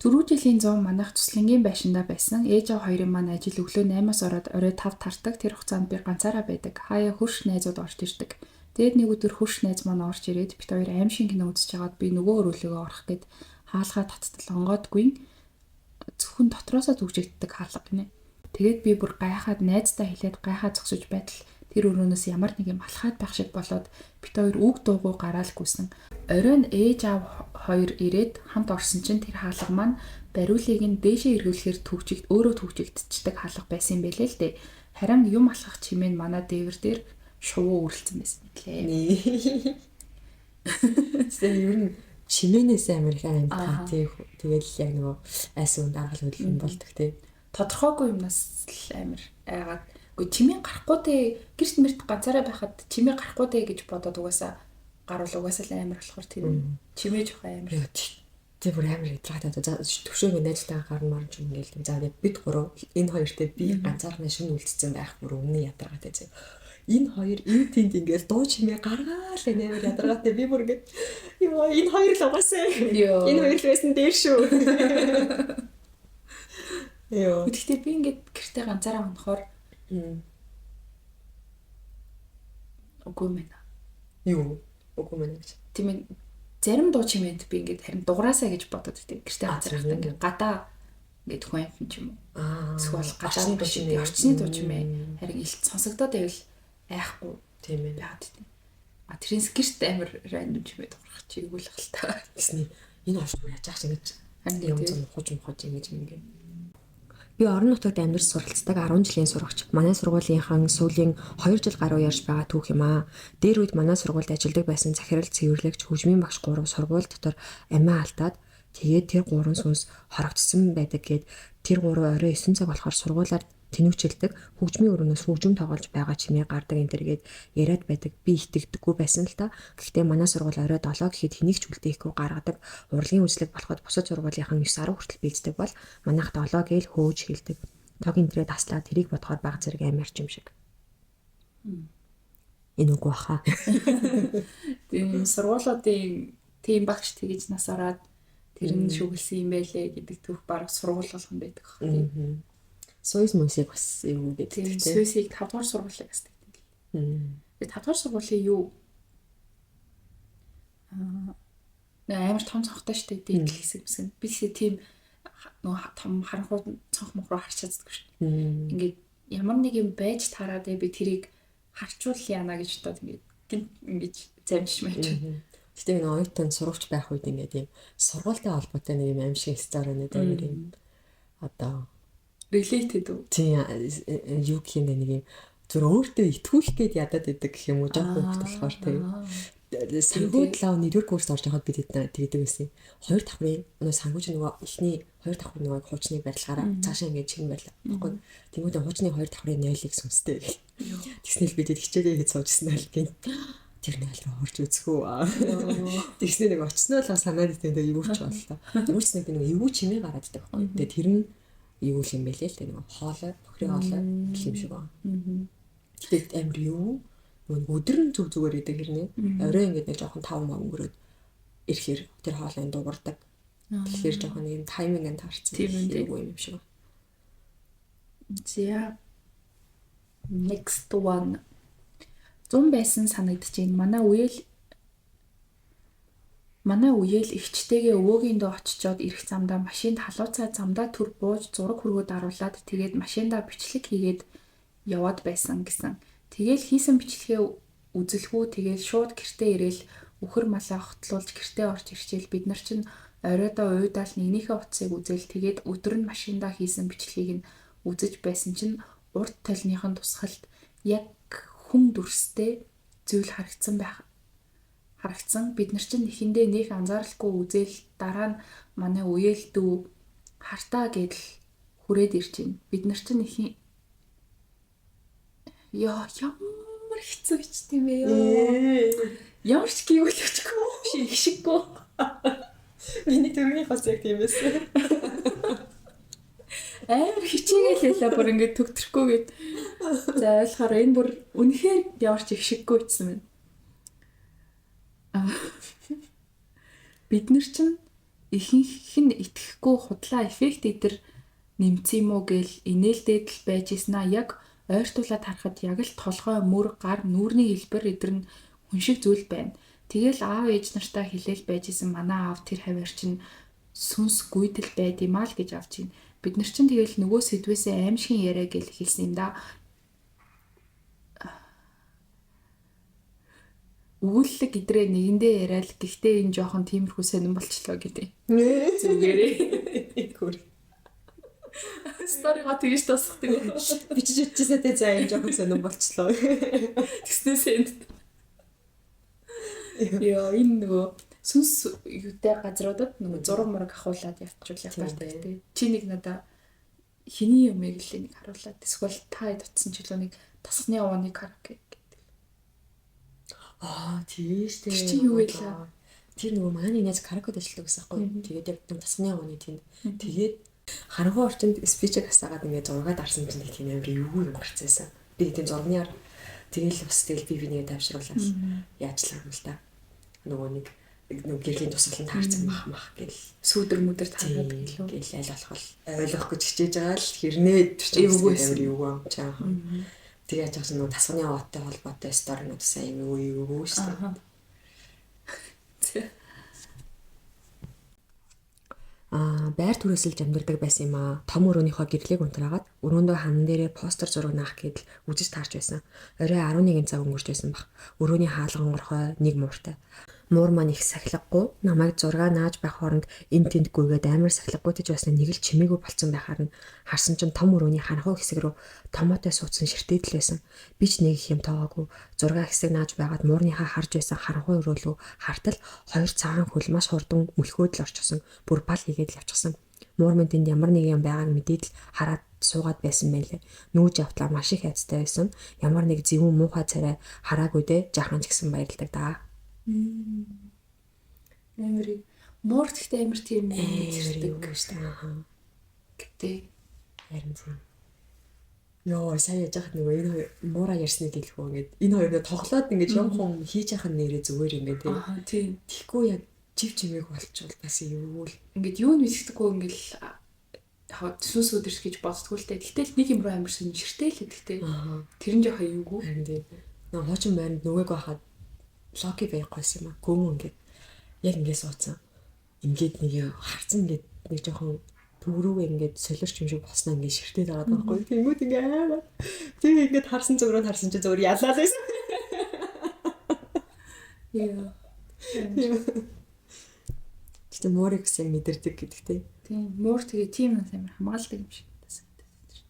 [SPEAKER 1] Түрүү жилийн 100 манайх туслангийн байшиндаа байсан. Ээж аав хоёрын маань ажил өглөө 8-аас ороод орой 5 тардаг. Тэр хугацаанд би ганцаараа байдаг. Хаяа хөрш найзууд орж ирдэг. Тэгээд нэг өдөр хөрш найз маань орж ирээд бид хоёр аим шиг кино үзэж байгаад би нөгөө өрөөлөгөө орох гээд хаалгаа таттал онгоодгүй зөвхөн дотроосоо түгжигддэг хаалга гинэ. Тэгээд би бүр гайхаад найздаа хэлээд гайхаа зогсож байтал тэр өрөөнөөс ямар нэг юм алхаад байх шиг болоод бид хоёр үг дуугүй гараал гүйсэн. Оройн ээж аав хоёр ирээд хамт орсон чинь тэр хаалга маань бариулыг нь дээшээ эргүүлэхээр түгжигд өөрөө түгжигдчихдэг хаалга байсан юм байлээ л дээ. Харин юм алхах чимээ нь манай дээвэр дээр шувуу үрэлцэн байсан мэтлээ.
[SPEAKER 2] Тэгээ ер нь чимээнээс амар их амьтгаа тий. Тэгэл яг нөгөө айсан үнд аргал хөдөлгөөн болдог тий.
[SPEAKER 1] Тодорхойгүй юмнаас л амар айгаад. Үгүй чимээ гарахгүй дээ. Гэрт мэрт ганцаараа байхад чимээ гарахгүй дээ гэж бодоод угаасаа гарвал угаасаа л амар болохоор тэр чимээ жоох амар.
[SPEAKER 2] Тэг бүр амар ядаргаатай. За төвшөө ингэ найзтайгаа гарна марж юм ингээл. За бид гурав энэ хоёртой би ганцаархнаа шинэ үлдсэн байх бүр өмнө ядаргаатай зэ. Энэ хоёр энэ тэнд ингээл дуу чимээ гаргаал энэ амар ядаргаатай би бүр ингээд ёо энэ хоёр л угаасаа. Энэ хоёр л байсан дээр шүү. Йоо.
[SPEAKER 1] Гэхдээ би ингээд гэртээ ганцаараа унахаар үгүй мэн.
[SPEAKER 2] Юу? Үгүй мэн гэж.
[SPEAKER 1] Тийм ээ. Зарим дуу чимээнд би ингээд харин дуграасаа гэж бодод байдаг. Гэртээ ганцаараа байхдаа ингээд гадаа ингээд хүн амфин ч юм уу. Эсвэл гадаа
[SPEAKER 2] дуу чимээ,
[SPEAKER 1] орчны дуу чимээ харин илт сонсогдоод байвал айхгүй.
[SPEAKER 2] Тийм ээ.
[SPEAKER 1] Байгаад тийм. А тэрнээс гэрт амар рандом чимээ дуурах чи эвгүй л хэл та.
[SPEAKER 2] Тэсний энэ орч яаж аах ингэж
[SPEAKER 1] Харин
[SPEAKER 2] юм зам хууч мохож ингэж ингэ. Би орон нутагт амьдарч суралцдаг 10 жилийн сурагч. Манай сургуулийнхаа сүүлийн 2 жил гаруй ярьж байгаа түүх юм аа. Дээр үед манай сургуульд ажилладаг байсан захирал цэвэрлэгч хөгжмийн багш 3 сургууль дотор амиа алдаад тэгээд тэр 3 сүнс хорогдсон байдаг гээд тэр 3 орой 9 цаг болохоор сургуулаар тэнүүчилдэг хөгжмийн өрөөнөөс хөгжим тоглож байгаа чимээ гардаг энэ төр гээд яриад байдаг. Би итгэдэггүй байсан л та. Гэхдээ манай сургууль орой 7 гэхэд хэнийг ч үлдээхгүй гаргадаг. Урлагийн үзлэг болоход бусад сургуулийнхан 9 10 хүртэл бэлддэг бол манайх 7 гээл хөөж хэлдэг. Тог энтрээ таслаа тэрийг бодохоор баг зэрэг амирч юм шиг. Энэ үгүй баха.
[SPEAKER 1] Тийм сургуулиудын тийм багш тэгэж нас ороод тэр нь шүглсэн юм байлээ гэдэг түүх баг сургууль болгон байдаг хаа. Тийм.
[SPEAKER 2] Суйс мөсийг бас юу гэдэг
[SPEAKER 1] тийм. Суйсыг 5 дугаар сургуулийг бас тэгдэг. Тэгээ 5 дугаар сургуулийн юу амар том цонхтой шүү дээ. Дээдл хэсэг мэсэг. Би тэгэхээр тийм нөгөө том харанхуй цонх мөх рүү харж чаддаггүй шүү дээ. Ингээд ямар нэг юм байж тараад би тэрийг харчуул яана гэж бодоод ингээд гинт ингэж замжиж мэж.
[SPEAKER 2] Гэтэ энэ оюутан сурагч байх үед ингээд юм сургуультай холбоотой нэг юм аим шиг стори нэг амар юм одоо
[SPEAKER 1] related үү?
[SPEAKER 2] Тийм юу гэх юм бэ нэг юм зүр өөртөө итгүүлэх гээд ядаад идэг гэх юм уу жоохон хөвгт болохоор тийм. Санхүү лав нэгдүгээр курст орж байхад би тэгдэг байсан. Хоёр давхрын нөгөө санхүүч нөгөө эхний хоёр давхрын нөгөө хуучны барилгаараа цаашаа ингээд чигэн барилга баггүй. Тэнгүүдээ хуучны хоёр давхрын 0-ыг сүнстэй гэл. Тэгснээр би тэд хичээлээ хийж суужсэн л гин. Тэр 0 руу орж үзэх үү. Тэгснээр нэг очсноо л санаад идэв эвгүй ч боллоо. Ямар ч нэг нэг эвгүй чимээ гараад идэг байхгүй. Тэгээ тэр нь эвгүй юм байлээ л дээ нөгөө хоолой, бохирын хоолой гэх юм шиг байна. Гэтэ амар юу өдөр нь зүг зүгээр идэг хэрнээ. Орой ингээд нэг жоохон 5 маа өнгөрөөд ирэхээр тэр хоолойн дуурдаг. Тэгэхээр жоохон юм тайминг нь таарсан. Тийм юм шиг.
[SPEAKER 1] За. Next one. 100 байсан санагдаж байна. Манай үеэл эгчтэйгээ өвөөгийн дөө очичоод ирэх замдаа машинд халууцаа замдаа төр бууж зураг хөргөө даруулаад тэгээд машиндаа бичлэг хийгээд яваад байсан гэсэн. Тэгээл хийсэн бичлэгээ үзэлгүй тэгээл шууд гэртээ ирээл үхэр малаа хотлуулж гэртээ орж ирчээл бид нар чинь оройдоо уйдаал нэгнийхээ утсыг үзээл тэгээд өдөр нь машиндаа хийсэн бичлэгийг нь үзэж байсан чинь урд толныхон тусгалд яг хүн дүрстэй зүйл харагдсан байх. Харагдсан бид нар чинь эхэндээ нэх анзааралгүй үзээл дараа нь манай үеэл дүү хартаа гэдэл хүрээд ирж байна. Бид нар чинь эхэн яа ямар хэцүү бичдэг юм бэ ёо. Ямар ч гийвэл өчгүй биш их шиггүй.
[SPEAKER 2] Миний төргийн бас яг тийм байсан.
[SPEAKER 1] Амар хичээгээл байлаа бүр ингээд төгтөрхгүй гээд. За ойлгохоор энэ бүр үнэхээр ямар ч их шиггүй бичсэн байна. Бид нар чинь ихэнх нь итгэхгүй худлаа эффект эдэр нэмсэн юм уу гээл инээлдээд л байж ийсэн аа яг ойртуулад харахад яг л толгой, мөр, гар, нүүрний хэлбэр эдэр нь хүн шиг зүйл байна. Тэгэл аав ээж нартаа хэлээл байж исэн манай аав тэр хавар чинь сүнс гүйдэл байд юм аа л гэж авч байна. Бид нар чинь тэгэл нөгөө сэдвээсээ аимшигын яриа гэл хэлсэн юм да. Өгүүллэг идрээ нэгэндээ яриад гэхдээ энэ жоохон тиймэрхүү сонирн болчлоо гэдэг. Зүгээрээ.
[SPEAKER 2] Хөр.
[SPEAKER 1] Сториго тэгж тасах тийм.
[SPEAKER 2] Бичиж үтчихсээ тэ за энэ жоохон сонирн болчлоо.
[SPEAKER 1] Тэгснээс энд. Йоо энэ нөгөө сүнс юутай газруудад нөгөө зураг мураг ахуулаад явчихвал гардаг тийм. Чи нэг надаа хиний юмыг л нэг харуулад эсвэл та хэд утсан ч илүү нэг тасгны овооны караоке гэдэг.
[SPEAKER 2] Аа тийм шүү дээ.
[SPEAKER 1] Тэр чинь юу вэ?
[SPEAKER 2] Тэр нөгөө манай найз караокед ажилладаг гэсэн байхгүй. Тэгээд яг тасгны овооны тэнд. Тэгээд харанхуй орчинд спичэг хасаагаад ингээд зургаа дарсан чинь нэг тийм амар эвгүй юм гарцаасан. Би тийм зурганы тэгэл бас тэгэл би бинийгээ тайвшруулаад яачлаа юм л та. Нөгөө нэг Нөгөө гэрлийн тусгал нь таарсан бах мах гэл
[SPEAKER 1] сүүдэр мүдэр таарад
[SPEAKER 2] гэлүү. Гэл аль болох ойлгох гэж хичээж байгаа л хэрнээ тэр чинь амар юу юм чаа. Тэгээ яаж чам нөгөө тасганы ооттой холбоотой сторинууд сайн юм юу юу шүү дээ. Байр түрээсэлж амьдардаг байсан юм аа. Том өрөөнийхөө гэрлийг унтраагаад өрөөндөө ханан дээрээ постэр зураг наах гэдэл үзэж таарч байсан. Орой 11 цаг өнгөрч байсан бах. Өрөөний хаалга онгорхой нэг мууртай. Муур маань их сахилгагүй. Намайг зураг нааж байх хооронд эн тэнд гүйгээд амар сахилгагүй гэж байснаа нэг л чимээгүй болцсон байхаар нь харсан чинь том өрөөний харанхуй хэсэг рүү томоотой суудсан ширтээд л байсан. Би ч нэг их юм тоогоогүй. Зураг хэсэг нааж байгаад муурныхаа харж байсан харанхуй өрөөлөө хартал хоёр цагаан хөл маш хурдан мөлхөөд л орчихсон. Бүр бал хийгээд л явчихсан. Муур минь тэнд ямар нэг юм байгааг мэдээд л хараад суугаад байсан байлээ. Нүүж автлаа маш их айцтай байсан. Ямар нэг зөвүүн муухай царай хараагүй дээ. Жаахан ч гэсэн баярладаг даа.
[SPEAKER 1] Амар муур гэхдээ амар тийм
[SPEAKER 2] мэдэрдэг шүү дээ.
[SPEAKER 1] Гэтэ
[SPEAKER 2] харин тийм. Йоо, сайн яж хахад нөгөө энэ хоёр муура ярьсныг хэлэхүү ингээд энэ хоёр нэ тоглоод ингээд юмхан хийж яхах нэрээ зүгээр ингээд
[SPEAKER 1] тийм. Аа тийм.
[SPEAKER 2] Тэгэхгүй яг чив чимээг болчвол бас юу л
[SPEAKER 1] ингээд юу нь мэддэггүй ингээд яг сүнс өдөрс гэж боддгоо л дээ. Гэтэл нэг юм руу амар сонь ширтэй л гэдэгтэй. Тэр нь жоохон юугүй.
[SPEAKER 2] Харин тийм. Нөгөө хуучин байранд нөгөөг байхад Локи байхгүйсэн юм а. Гөмөн ингээд яг ингээд суудсан. Ингээд нэг юм харцсан ингээд нэг жоохон төврүүгээ ингээд солирч юм шиг болсноо ингээд ширтээд байгаа байхгүй. Тэнгүүд ингээд амар. Тэгээ ингээд харсан зүг рүү харсан чи зүгээр ялаа л байсан.
[SPEAKER 1] Яа.
[SPEAKER 2] Гэтэ муурыг бас яг мэдэрдэг гэдэгтэй.
[SPEAKER 1] Тийм, муур тэгээ тийм нас амар хамгаалдаг юм шиг санагдаад.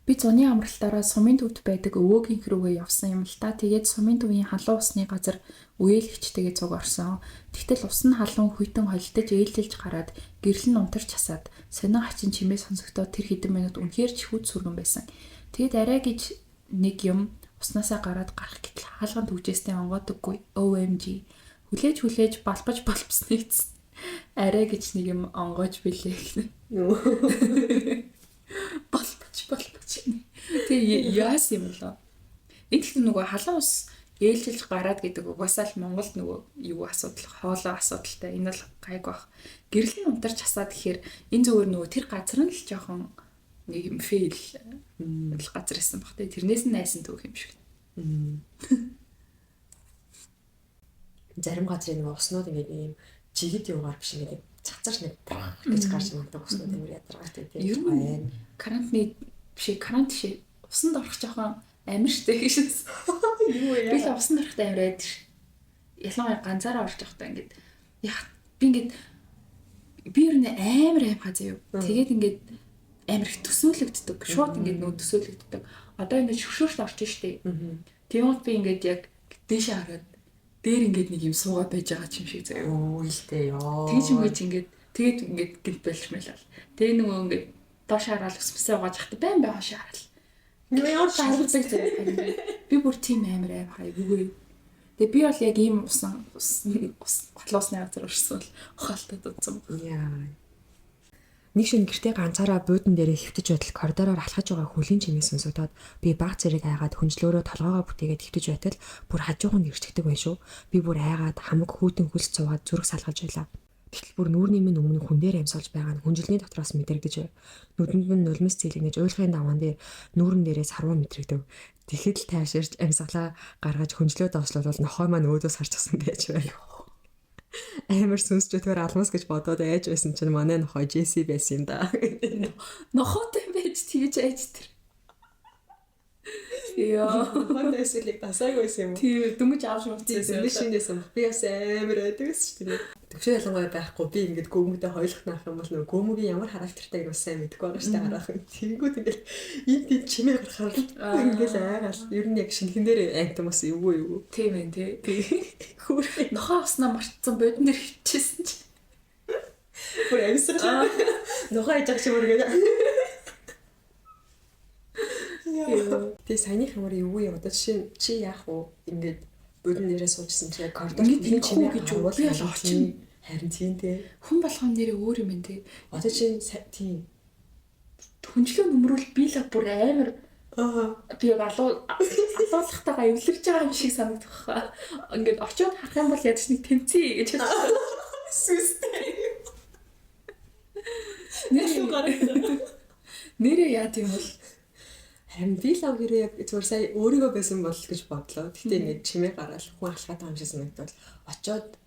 [SPEAKER 1] Би зуны амралтаараа сумын төвд байдаг өвөөгийн рүүгээ явсан юм л та. Тэгээд сумын төвийн халуун усны газар үеэлэгчтэйгээ цуг орсон. Тэгтэл ус нь халуун хүйтэн холилдож ээлжилж гараад гэрэл нь унтарч хасаад сонин хачин чимээ сонсогдоод тэр хэдэн минут үнэхээр чихүүд сүргэн байсан. Тэгээд арай гэж нэг юм уснаасаа гараад гарах гэтэл хаалган түгжээстэй онгоодоггүй. OMG. Хүлээж хүлээж балбаж балбсны эцэс арай гэж нэг юм онгоож билээ гэнэ. Балбаж балбаж. Тэгээ яас юм болоо. Энэ тэгэхээр нөгөө халуун ус ээлжилж гараад гэдэг угаасаа л Монголд нөгөө юу асуудал, хоолой асуудалтай. Энэ бол гайг бах. Гэрэл нь унтарч хасаад гэхээр энэ зүгээр нөгөө тэр газар нь л жоохон нэг юм фейл л газар исэн баг те. Тэрнээс нь найсан түүх юм шиг.
[SPEAKER 2] Зарим газрын нөгөө уснууд ингээд ийм жигд юугаар биш ингээд цацарч нэг гэж гарч магадгүй уснууд амар ядаргаатай тийм.
[SPEAKER 1] Ер нь карантины биш карант биш усанд орох жоохон амар штэ гэж.
[SPEAKER 2] Юу вэ?
[SPEAKER 1] Би л усанд орохтой амар айд. Ялангуяа ганцаараа орж явахдаа ингээд яг би ингээд би ер нь амар аимхаа заяа. Тэгээд ингээд амар их төсөөлөгддөг. Шууд ингээд нөгөө төсөөлөгддөг. Одоо ингээд шүшөөрт орж штэ. Тэгмээд би ингээд яг дээшээ хараад дээр ингээд нэг юм суугаад байж байгаа юм шиг заяа.
[SPEAKER 2] Оо илтэй ёо.
[SPEAKER 1] Тэгж юм гэж ингээд тэгээд ингээд гинт болчмэлал. Тэгээ нөгөө ингээд доош хараад ус мсээ угааж хахта байн бай хошоо харал.
[SPEAKER 2] Ямар
[SPEAKER 1] даргадаг заяа. Би бүр тийм амар аим хайггүй. Тэгээ би бол яг ийм усан ус галуусны газар орсон л ухаалтай дутсан.
[SPEAKER 2] Яа. Нэг шөнө гэртээ ганцаараа буудан дээрээ хэвтэж байтал коридороор алхаж байгаа хөлийн чимээ сонсогдоод би баг зэрэг айгаад хүнжлөөрөө толгоогоо бүтээгээд хэвтэж байтал бүр хажуухан гэрчгдэг байх шүү. Би бүр айгаад хамаг хүүтэн хөлс цуваад зүрх салгаж байлаа. Гэтэл бүр нүүрний минь өмнө хүн дээр амьсгалж байгаа нь хүнжилний дотроос мэдрэгдэж байв. Нүдэнд минь нулимс зээлгнэж уйлахын даваан дээр нүүрэн дээрээ сарвуу мэдрэгдэв. Тэгэхэд л тайширч амьсгалаа гаргаж хүнжлөө доошлуулвал нохой маань өөдөөс харчихсан байж байв. Амар сүнс чөтгөр алмас гэж бодоод айж байсан чинь манай нохой Джесси байсан юм да.
[SPEAKER 1] Нохойтой байж тэгэж айж тэр. Яа.
[SPEAKER 2] Нохойтой эсвэл дасаагүй байсан юм уу?
[SPEAKER 1] Тийм дөнгөж авч мууцсан.
[SPEAKER 2] Би шинээс юм. Би бас амар айдаг гэсэн шүү дээ. Төвшөө ялангуяа байхгүй би ингээд гөмөгтэй хойлох наах юм бол нөгөө гөмөгийн ямар характертай гэж бас сайн мэдэхгүй байгаа шүү дээ харах. Тэнгүүд ингээд энэ тийм чимээ гарахаар ингээд айгаал. Ер нь яг шинхэн дээр аймтан бас эвгүй эвгүй.
[SPEAKER 1] Тийм ээ тий.
[SPEAKER 2] Хөөр.
[SPEAKER 1] Нохоо уснаа мартсан бодон дээр хөвчээсэн чи.
[SPEAKER 2] Бүр амьсгалаа. Нохоо яж ах чи бүр ингээд. Тэгээ саяных ямар эвгүй юм одоо жишээ чи яах вэ? Ингээд бодон нэрээ суужсэн чи яг коридор
[SPEAKER 1] Ингээд чимээ гэж үү? Би бол очин.
[SPEAKER 2] Харин тийм тий.
[SPEAKER 1] Хүн болгон нэрээ өөр юм энэ тий.
[SPEAKER 2] Одоо чи тийм
[SPEAKER 1] Хүнжлөө нөмрүүл би л бүр амар Би яг алуулахтайгаа эвлэрч байгаа юм шиг санагдах хаа. Ингээд очиод харах юм бол ядч нэг тэмцээ гэж бодсон.
[SPEAKER 2] Сүстэй.
[SPEAKER 1] Нэрээ яа тийм бол
[SPEAKER 2] харин би лав хэрэг яг зүгээр сая өөрийгөө байсан бол гэж бодлоо. Гэтэ ингээд чимээ гараал хүн алхаад байгаа юм шиг санагдвал очиод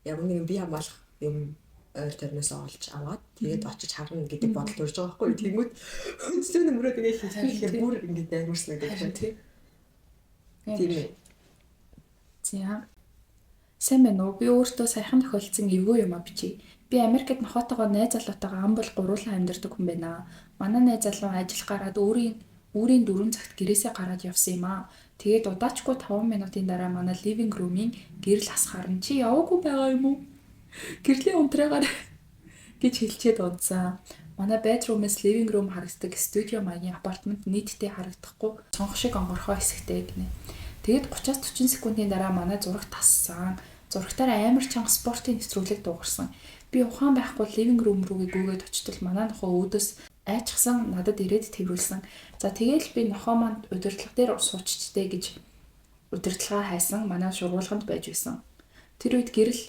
[SPEAKER 2] ямар нэгэн бие хамгаалах юм ойр тойрноос олж аваад тэгээд очиж харна гэдэг бодол төрж байгаа байхгүй юу. Тэнгүүт хөндлөө нөмрөө тэгээд хийхээр бүр ингээд амар санагдав.
[SPEAKER 1] Тийм.
[SPEAKER 2] Тийм ээ.
[SPEAKER 1] За. Сайн байна уу? Би өөртөө саяхан тохиолдсон эвгүй юм а бичье. Би Америкт нохоотойгоо найз залуутайгаа ам бол гуруулан амьдардаг хүн байна. Манай найз залуу ажил гараад өөрийн 4 цагт гэрээсээ гараад явсан юм аа. Тэгээд удаачгүй 5 минутын дараа манай living room-ийн гэрэл асахаар нь чи яваагүй байгаа юм уу? Гэрлийн унтраагаар гэж хэлчихэд унтсан. Манай bedroom-ээс living room харагддаг студио маягийн апартмент нийтдээ харагдахгүй цонх шиг онгорхой хэсэгтэй гинэ. Тэгээд 30-аас 40 секундын дараа манай зураг тассан. Зурагтаар амар чанга спортын нэвтрүүлэг дуугарсан. Би ухаан байхгүй living room рүүгээ гүйгээд очтол манай нохоо өөдөөс айчсан надад ирээд тэрвүүлсэн. За тэгээл би нохоо маань удирдлага дээр сууччтэй гэж удирдлагаа хайсан манай шургуулганд байж байсан. Тэр үед гэрэл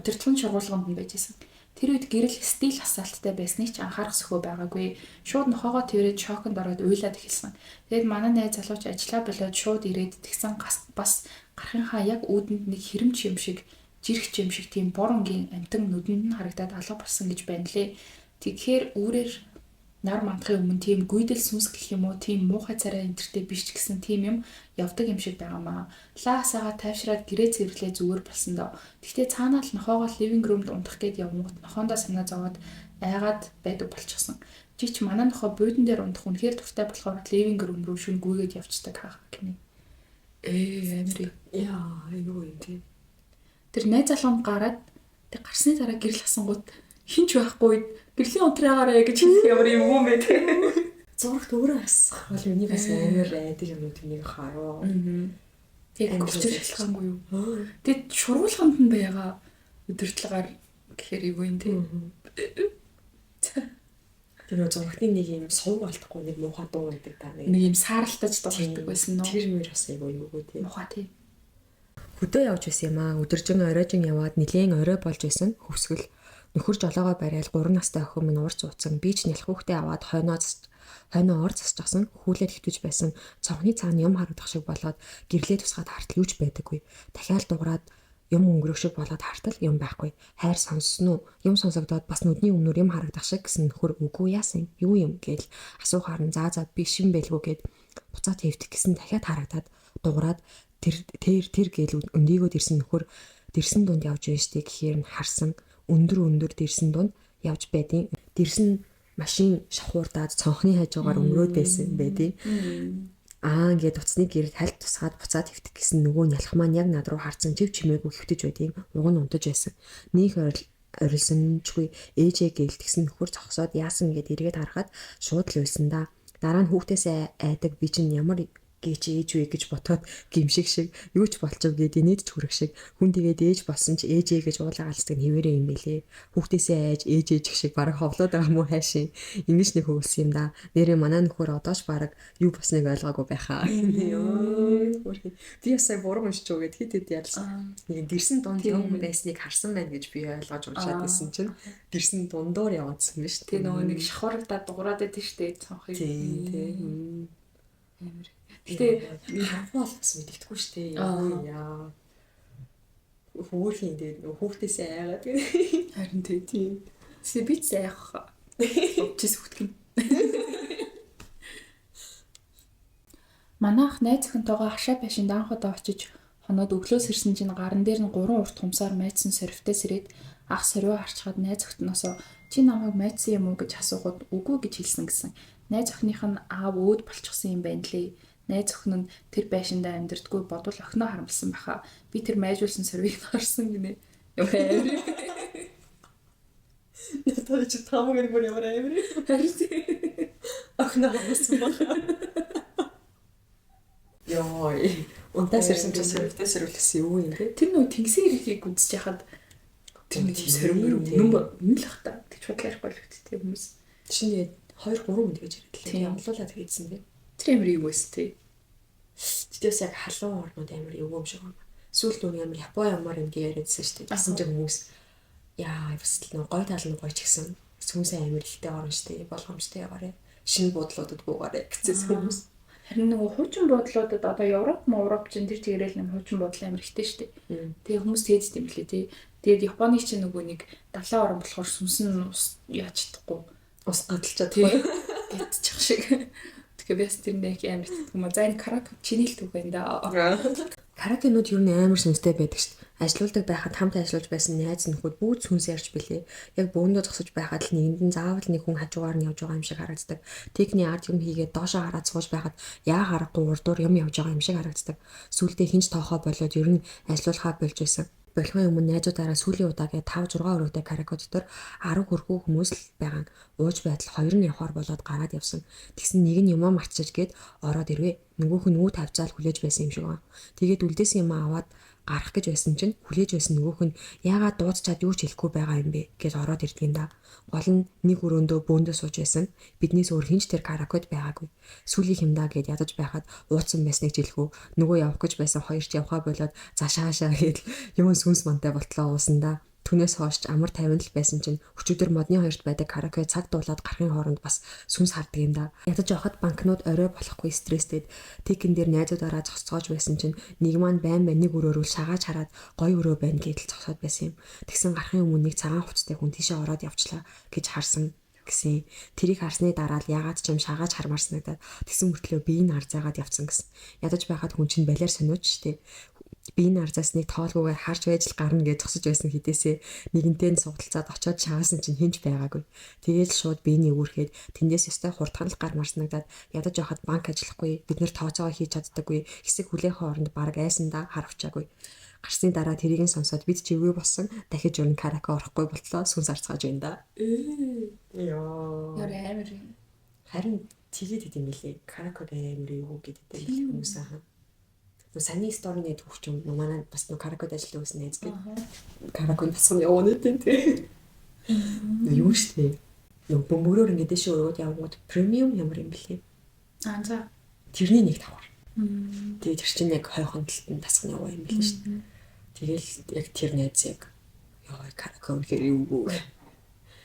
[SPEAKER 1] удирдлагын шургуулганд нь байж байсан. Тэр үед гэрэл стил асаалттай байсныг ч анхаарах сөхөө байгаагүй. Шууд нохоогоо тэрврээд шоконд ороод уйлаад эхэлсэн. Тэгээд манай найз залууч ажиллаа болоод шууд ирээд тэгсэн бас гарахынхаа яг үүдэнд нэг хэрэмч юм шиг жирхч юм шиг тийм бор өнгийн амтан нүдэнд нь харагдаад алга болсон гэж байна лээ. Тэгэхээр үүрээр нар мандахын өмнө тийм гүйдэл сүнс гэх юм уу тийм муухай царай энтертэй биш ч гэсэн тийм юм явдаг юм шиг байгаамаа. Лаасаага тайвшраад гэрээ цэвэрлээ зүгээр болсон доо. Гэхдээ цаанаа л нохоогоо living room-д унтах гээд явангууд нохоондоо санаа зовоод айгаад байдаг болчихсон. Чи ч манай нохоо буудан дээр унтах үнэхээр дуртай болохоор living room руу шүн гүйгээд явцдаг хаах гинэ. Амар.
[SPEAKER 2] Яа, юу юм тий.
[SPEAKER 1] Тэр найз залуу нь гараад тэг гарсны дараа гэрэл асангууд хинч байхгүй үед гэрлийн унтраагаарэ гэж хэлэх ямар юм юм бэ те.
[SPEAKER 2] Зурагт өөрөө асах бол миний бас амар айдаг юмнууд нэг хараа.
[SPEAKER 1] Яг өвчөр шалтгаангүй юу. Тэгэд шургуулганд нь байгаа удирдлагаар гэхээр эвгүй юм те.
[SPEAKER 2] Тэр нөө зурагтны нэг юм сувг болтохгүй нэг муухай дуу байдаг та
[SPEAKER 1] нэг. Нэг юм сааралтаж дуулдаг байсан нөө.
[SPEAKER 2] Тэр мөр бас айгүй юугүй те.
[SPEAKER 1] Муухай те.
[SPEAKER 2] Хөдөө явж байсан юм аа. Өдөржин оройжин яваад нилээн орой болж байсан. Хөвсгөл нөхөр жолоогоо барайл 3 настай охин минь уур зууцсан. Би ч нялх хүүхдээ аваад хойноо ор засчихсан. Хүүлээд хөвтөж байсан. Цонхны цаана юм харагдах шиг болоод гэрлээ тусгаад хартал юуч байдаггүй. Дахиад дуграад юм өнгөрөх шиг болоод хартал юм байхгүй. Хайр сонссон уу? Юм сонсогдоод бас нүдний өмнөр юм харагдах шиг гэсэн нөхөр үгүй яасан? Юу юм гээл асуухаар нь заа заа биш юм байлгүй гэд буцаад хэвтэх гэсэн дахиад харагдаад дуграад тэр тэр гээл өндийгөөд ирсэн нөхөр дэрсэн дунд явж байна штэ гэхээр нь харсан өндөр дэрсэн дунд явж байдیں۔ Дэрсэн машин шавхуурдаад цонхны хажуугаар өнгөрөөд байсан байдیں۔ Аа ингээд утасны гэрэл хальт тусгаад буцаад хэвтэх гэсэн нөгөө нялх маань яг над руу харцсан чив чимээгүй хэвтэж байдیں۔ Уг нь унтаж байсан. Нөх орилсончгүй ээжээ гээл тэгсэн нөхөр зогсоод яасан гэд эргээд харахад шууд л уйлсан да. Дараа нь хүүхдээсээ айдаг би чинь ямар гээч ээж вэ гэж ботоод гимшиг шиг юу ч болчих гээд инээд ч хүрэх шиг хүн тэгээд ээж болсон ч ээжээ гэж уулаа галздаг нь хэвээрээ юм бэлээ. Хүүхдээсээ айж ээж ээж гэх шиг бараг ховлоод байгаа юм уу хайшин ингэж нэг хөвлөсөн юм да. Нэрээ манай нөхөр одоо ч бараг юу болсныг ойлгоогүй байхаа. Йоо. Би бас сая буруу уншиж уу гэд хэд хэд ялсан. Нэг дэрсэн дунд юм байсныг харсан байна гэж би ойлгож уншаад байсан чинь дэрсэн дундуур яваадсан биз.
[SPEAKER 1] Тэ нөгөө нэг шавхарагдаад дуграад байдсан шүү дээ цонхыг.
[SPEAKER 2] Тийм тийм.
[SPEAKER 1] Амар. Гэтэ
[SPEAKER 2] харахгүй бол бас мэддэхгүй шүү дээ. Юу яа. Хөөрхийн тэгээд хүүхдээсээ айгаад гэнэ.
[SPEAKER 1] Харин тий. Тэгээ би ч айх. Чис хүүхдгэн. Манайх найз охинтойгоо хашаа байшинд анх удаа очиж хоноод өглөөс ирсэн чинь гаран дээр нь 3 урт хумсаар майдсан сорвитой сэрээд ах сорвио харчхаад найз охиноосоо чи намайг майдсан юм уу гэж асуухад үгүй гэж хэлсэн гэсэн. Найз охиных нь аав өөд болчихсон юм байна лээ. Найз охин нь тэр байшиндаа амьдэрдэггүй бодвол охиноо харамлсан байхаа. Би тэр майжуулсан сорвийг харсан гинэ. Ямар амар.
[SPEAKER 2] Надад чи таамаг нэг бүр ямар амар. Охиноо харамлсан байхаа. Йоо. Унтаас ирсэн чи сорвитой сорвилсан юу юм бэ?
[SPEAKER 1] Тэр нөө тэнгисийн эрхийг үзэж яхад тэр нэг сорвимөр үнэн үнэн л ах та. Тэгж бодлоо ярихгүй л гэдэг хүмүүс.
[SPEAKER 2] Чиний 2 3 үнд гэж яриад лээ. Явлуулаад хийдсэн тийм.
[SPEAKER 1] Тэр амар юу байсан те.
[SPEAKER 2] Тэгтээс яг халуун орнууд амар эвгүй юм шиг байна. Сүүлд нүг амар Япон ямар юм гэж яриадсан шүү дээ. Тэгсэн чинь хүмүүс яа бас л нэг гой тал нь гоё ч гэсэн сүнсээ амар ихтэй орно шүү дээ. Болгоомжтой яваарэ. Шинэ буудлуудад буугаарэ гэсэн хүмүүс.
[SPEAKER 1] Харин нөгөө хуучин буудлуудад одоо Европ, Европ чинь тэр чигээрэл нэг хуучин буудлын амар ихтэй шүү дээ. Тэгээ хүмүүс тэгээд юм лээ тий. Тэгээд Японы чинь нөгөө нэг далайн орон болохоор сүнс нь ус яаж чадахгүй
[SPEAKER 2] ус гадалж чадахгүй
[SPEAKER 1] гэтчих шиг. Тэгэхээр би бас тэр нэг амар итгэдэг юм а. За энэ караоке чиний л түүх байна да.
[SPEAKER 2] Караокенууд ер нь амар сүнстэй байдаг шүү дээ. Ажлуулдаг байхад хамт ажиллаж байсан найз нөхөд бүгд сүнс ярьж билээ. Яг бөөндөө зогсож байхад л нэгэнд нь заавал нэг хүн хажуугаар нь явж байгаа юм шиг харагддаг. Техний ард юм хийгээд доошоо хараад сууж байхад яа харахгүй урдуур юм явж байгаа юм шиг харагддаг. Сүүлдээ хинч тоохоо болоод ер нь ажиллуулахаа болж байсан. Болохын өмнө найзуудаараа сүүлийн удаа гээд 5 6 өрөөтэй караоке дотор 10 хүрхүү хүмүүс л байгаа. Ууж байтал хоёр нь явхаар болоод гараад явсан. Тэгсэн нэг нь юмаа мартчих гээд ороод ирвэ. Нөгөөх нь үүд тавьцаал хүлээж байсан юм шиг байна. Тэгээд үлдээсэн юмаа аваад гарах гэж байсан чинь хүлээж байсан нөгөөх нь яагаад дуудчаад юу ч хэлэхгүй байгаа юм бэ гэж ороод ирдэг юм да. Гол нь нэг өрөөндөө бөөндөө сууж байсан. Биднээс өөр хинч тэр караокед байгаагүй. Сүүлийн хямдаа гэд ядаж байхад ууцсан байсныг жилхүү. Нөгөө явах гэж байсан хоёр ч явхаа болоод зашаашаа гэд юм сүнс мантай болтлоо уусан да. Түүнээс хойш ч амар тайван л байсан чинь өчигдөр модны хоёрт байдаг караоке цаг дуулаад гарахын хооронд бас сүнс хардаг юм да. Ядаж явахад банкнууд орой болохгүй стресстэд тикэн дээр найзуудаараа зогсцоож байсан чинь нэг маань байн байн нэг өрөөрөл шагааж хараад гой өрөө байна гэдэл зогсоод байсан юм. Тэгсэн гарахын өмнө нэг цагаан хувцастай хүн тийшээ ороод явчлаа гэж харсан гэсэн. Тэрийг харсны дараа л ягаад ч юм шагааж хармаар санагдаад тэгсэн мөртлөө би энэ арзаагаад явцсан гэсэн. Ядаж байхад хүн чинь балиар сониуч штэ. Би энэ арзаасныг тоолгүйгээр харж байж л гарна гэж зогсож байсан хэдээсээ нэгэнтээ нь сугдалцаад очиод шагаасан чинь хинч байгаагүй. Тэгээд л шууд биений үүрхэд тэндээс ёстой хурдхан л гармаар санагдаад ядаж явахад банк ажиллахгүй, бид нэр тооцоогоо хийж чаддаггүй, хэсэг хүлээхэн оронд бараг айсандаа харавчаагүй. Гарсны дараа тэрийг нь сонсоод бид ч эвгүй болсон. Дахиж өөр нь караоке орохгүй болтлоо сүнс арцгааж байна да. Йоо.
[SPEAKER 1] Яр амар юм.
[SPEAKER 2] Харин тэгээд идэм билээ. Караоке амар эвгүй гэдэг юм хүмүүс аа. Саний сторины түүх ч юм манай бас нөө караокед ажилладаг байсан найз гээд караокед басан явна тийм тий. Юу штэ. Нөө бөмбөрөөр ингээд дэше өрөөд явгууд премиум ямар юм бэлээ.
[SPEAKER 1] Аа за.
[SPEAKER 2] Тэрний нэг давхар. Тэгээд тэр чинь яг хойхон талд нь тасганы яваа юм бэлээ штэ. Тэгэл яг тэр найз яг ёо караоке үнэхээр эвгүй.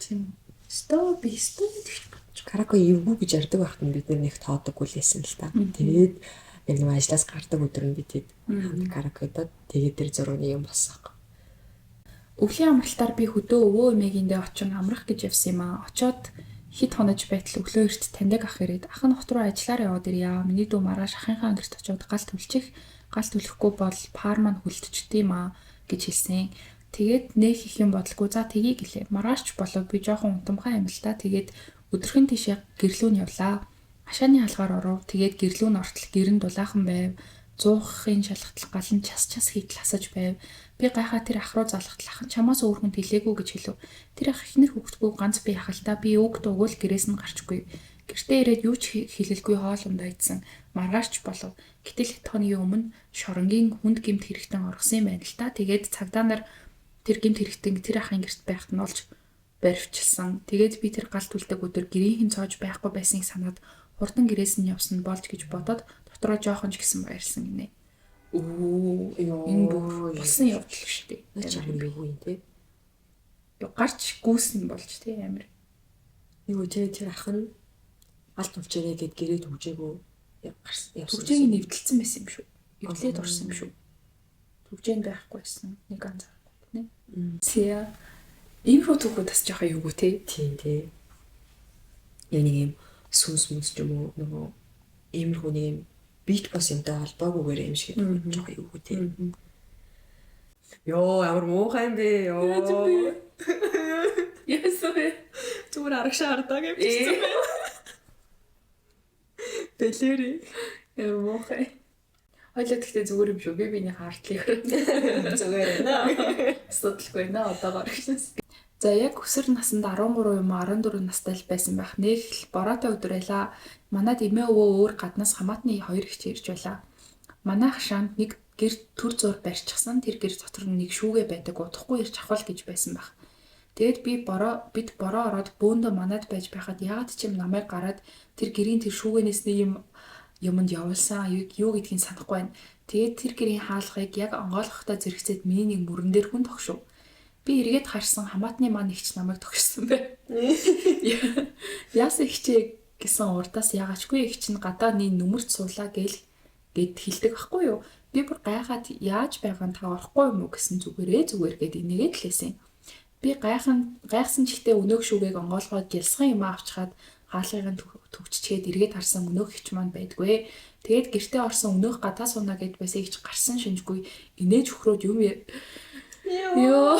[SPEAKER 1] Тийм. Стоп би стоп гэж
[SPEAKER 2] Караоке эвгүй гэж ярьдаг байхад нь бид нэг тоодоггүй л байсан л та. Тэгээд яг нэг ажлаас гардаг өдөр нь би тэд хамт караокедод тэгээд тэр зургийн юм болсон.
[SPEAKER 1] Өвлийн амралтаар би хөдөө өвөө эмээгийн очин амрах гэж явсан юм аа. Очоод хэд хонож байтал өглөө эрт таньдаг ах ирээд ах нь хот руу ажиллаар яваад ирье. Миний дүү маргааш ахынхаа гэрт очоод гал түлчих. Гал түлэхгүй бол пар маань хүлдчихдэг юм аа гэж хэлсэн. Тэгээд нэх их юм бодлого за тгий гэлээ. Маргааш ч болов би жоохон унтамхай юм л та. Тэгээд өдрөхөн тийшээ гэрлүү нь явлаа. Хашааны хаалгаар оров. Тэгээд гэрлүү нь ортол гэрэн дулаахан байв. Зуухын шалгатал гал нь час час хийтэл хасаж байв. Би гайхаа тэр ах руу залгатал ах нь чамаас өөр хүнд хэлээгүй гэж хэлв. Тэр ах ихнэр хүүхдгүй ганц би ахaltaа би үг дуугүй л гэрээс нь гарчгүй. Гэртээ ирээд юу ч хэлэлгүй хоол ундаа идсэн. Маргааш ч болов. Гэтэл хэд хоногийн өмнө шоронгийн хүнд гэмт хэрэгтэн оргосон юм байна л та. Тэгээд цагдаа нар тэр гэмт хэрэгтэн тэр ахын гэрт байхад нь олж баривчилсан. Тэгээд би тэр гал түлдэг өдөр гэрийнхэн цоож байхгүй байсныг санаад хурдан гэрээс нь явсан болж гэж бодоод дотроо жоохон ч гэсэн баярлсан гинэ. Өө энэ бүр болсон явдал шүү дээ.
[SPEAKER 2] Амар эвгүй юм тий.
[SPEAKER 1] Юу гарч гүйсэн болж тий амар.
[SPEAKER 2] Юу тий тэр ах нь гал тулчээрээ гэд гэрээ түгжээгүү яг гарсан явсан.
[SPEAKER 1] Түгжээг нэвдэлсэн байсан юм шүү. Эвлээд орсон юм шүү. Түгжээнд байхгүй байсан. Нэг анзаарахгүй нэ. Зя. Иймэрхүү түүхүүд бас жоохон юугүй тий.
[SPEAKER 2] Тийм тий. Яг нэг юм сүнс мүнс ч юм уу нөгөө иймэрхүү нэг юм бит бос юмтай холбоогүйгээр юм шиг жоохон юугүй тий. Йоо ямар муухай юм бэ ёо.
[SPEAKER 1] Яасан бэ?
[SPEAKER 2] Зүгээр арагшаа хардаа гэж бичсэн байна. Бэлэри.
[SPEAKER 1] Ямар муухай. Хойлоо гэхдээ зүгээр юм шүү. Би биений хартлыг
[SPEAKER 2] зүгээр байна.
[SPEAKER 1] Асуудалгүй нэ одоогоор гэжсэн. За яг өсвөр наснд 13 юм уу 14 настай л байсан байх. Нэг л бороотой өдөр байлаа. Манад эмээ өвөө өөр гаднаас хамаатны хоёр эгч ирж байлаа. Манай хашаанд нэг гэр төр зур барьчихсан. Тэр гэр дотор нэг шүүгээ байдаг. Удахгүй ирж авах гэж байсан байх. Тэгээд би бороо бид бороо ороод бөөндөө манад байж байхад яагаад ч юм намайг гараад тэр гэрийн тэр шүүгэнээс нэг юм юмд явуулсан юу гэдгийг санахгүй байна. Тэгээд тэр гэрийн хаалгыг яг онгойлгохдоо зэрэгцээд миний нэг мөрөн дээр хүн тогшив. Би эргээд харсан хамаатны маань ихч намайг тогшсон бай. Яасан ихчээ гэсэн урдаас ягаачгүй их чинь гадаа нэг нүмерт суулаа гээл гэд хэлдэг байхгүй юу? Би бүр гайхаад яаж байгаа нь та орохгүй юм уу гэсэн зүгээрээ зүгээр гэд энийгээд л хэлсэн. Би гайхсан ч ихтэй өнөөх шүгээг онгоолгоод гялсган юм авчхаад хаалгыг нь төвччгээд эргээд харсан өнөөх хич маань байдгүй. Тэгээд гэртээ орсон өнөөх гадаа сууна гэд байсан ихч гарсан шинжгүй инээж хөхрөөд юм ёо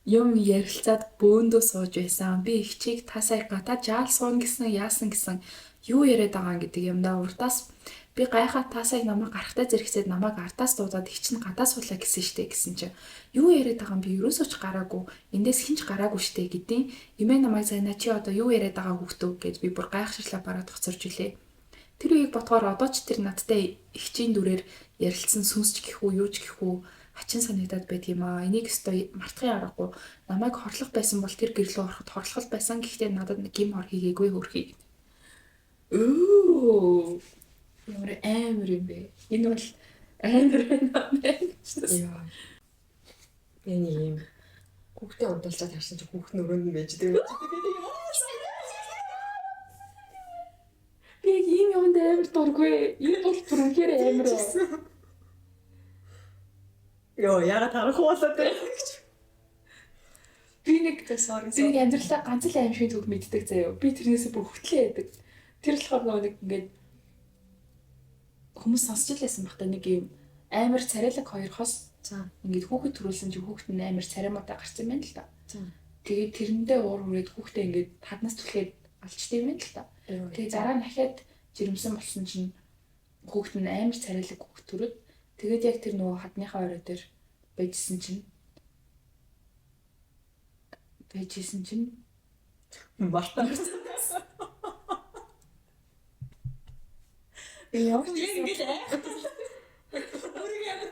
[SPEAKER 1] юм ярилцаад бөөндөө сууж байсан. Би ихчийг та сая гадаа жаал сууна гэсэн яасан гэсэн юу яриад байгаа гэдэг юмдаа урдаас би гайхаад та сая намайг гарахтаа зэрэгцээд намайг ардаас дуудаад их чинь гадаа суулаа гэсэн штэ гэсэн чинь юу яриад байгаа юм би ерөөсөө ч гараагүй эндээс хинч гараагүй штэ гэдیں۔ Эмээ намайг зайнаа чи одоо юу яриад байгаа хүүхдөө гэж би бүр гайхширлаа бараад хоцорж илээ. Тэр үеийг бодохоор одоо ч тэр надтай ихчийн дүрээр ярилцсан сүнсч гэх үү юу ч гэх үү хачин санагдаад байдаг юм аа. Энийг өстой мартахын аргагүй. Намайг хорлох байсан бол тэр гэрлөө ороход хорлох байсан. Гэхдээ надад нэг гим хор хийгээгүй хөрхий. Өө ямар амар юм бэ? Энэ бол амар байна.
[SPEAKER 2] Яа. Энэ юм хүүхдээ унтуулчаад харсан чинь хүүхд нь өрөөнд нь байж байгаа юм.
[SPEAKER 1] Би яг ийм юмд амар дургүй. Энэ бол бүр үнэхээр амар.
[SPEAKER 2] Йоо, яагаад харахгүй болоод байна гэж.
[SPEAKER 1] Би нэг би нэг амьдралаа ганц л аим шиг түүх мэддэг заяа. Би тэрнээсээ бүр хөтлөө яадаг. Тэр болохоор нөгөө нэг ингээд хүмүүс сонсч л байсан багта нэг юм амар царайлаг хоёр хос ингээд хүүхэд төрүүлсэн чинь хүүхэд нь амар царай муутай гарсан юм байна л да. Тэгээд тэрэндээ уур хүрээд хүүхдээ ингээд хаднаас түлхээд алчтай юм байна л да. Тэгээд дараа нь дахиад жирэмсэн болсон чинь хүүхэд нь амар царайлаг хүүхэд төрөөд тэгээд яг тэр нөгөө хадныхаа орой дээр байжсэн чинь
[SPEAKER 2] мартаа.
[SPEAKER 1] Яа,
[SPEAKER 2] ингээд өөрийгөө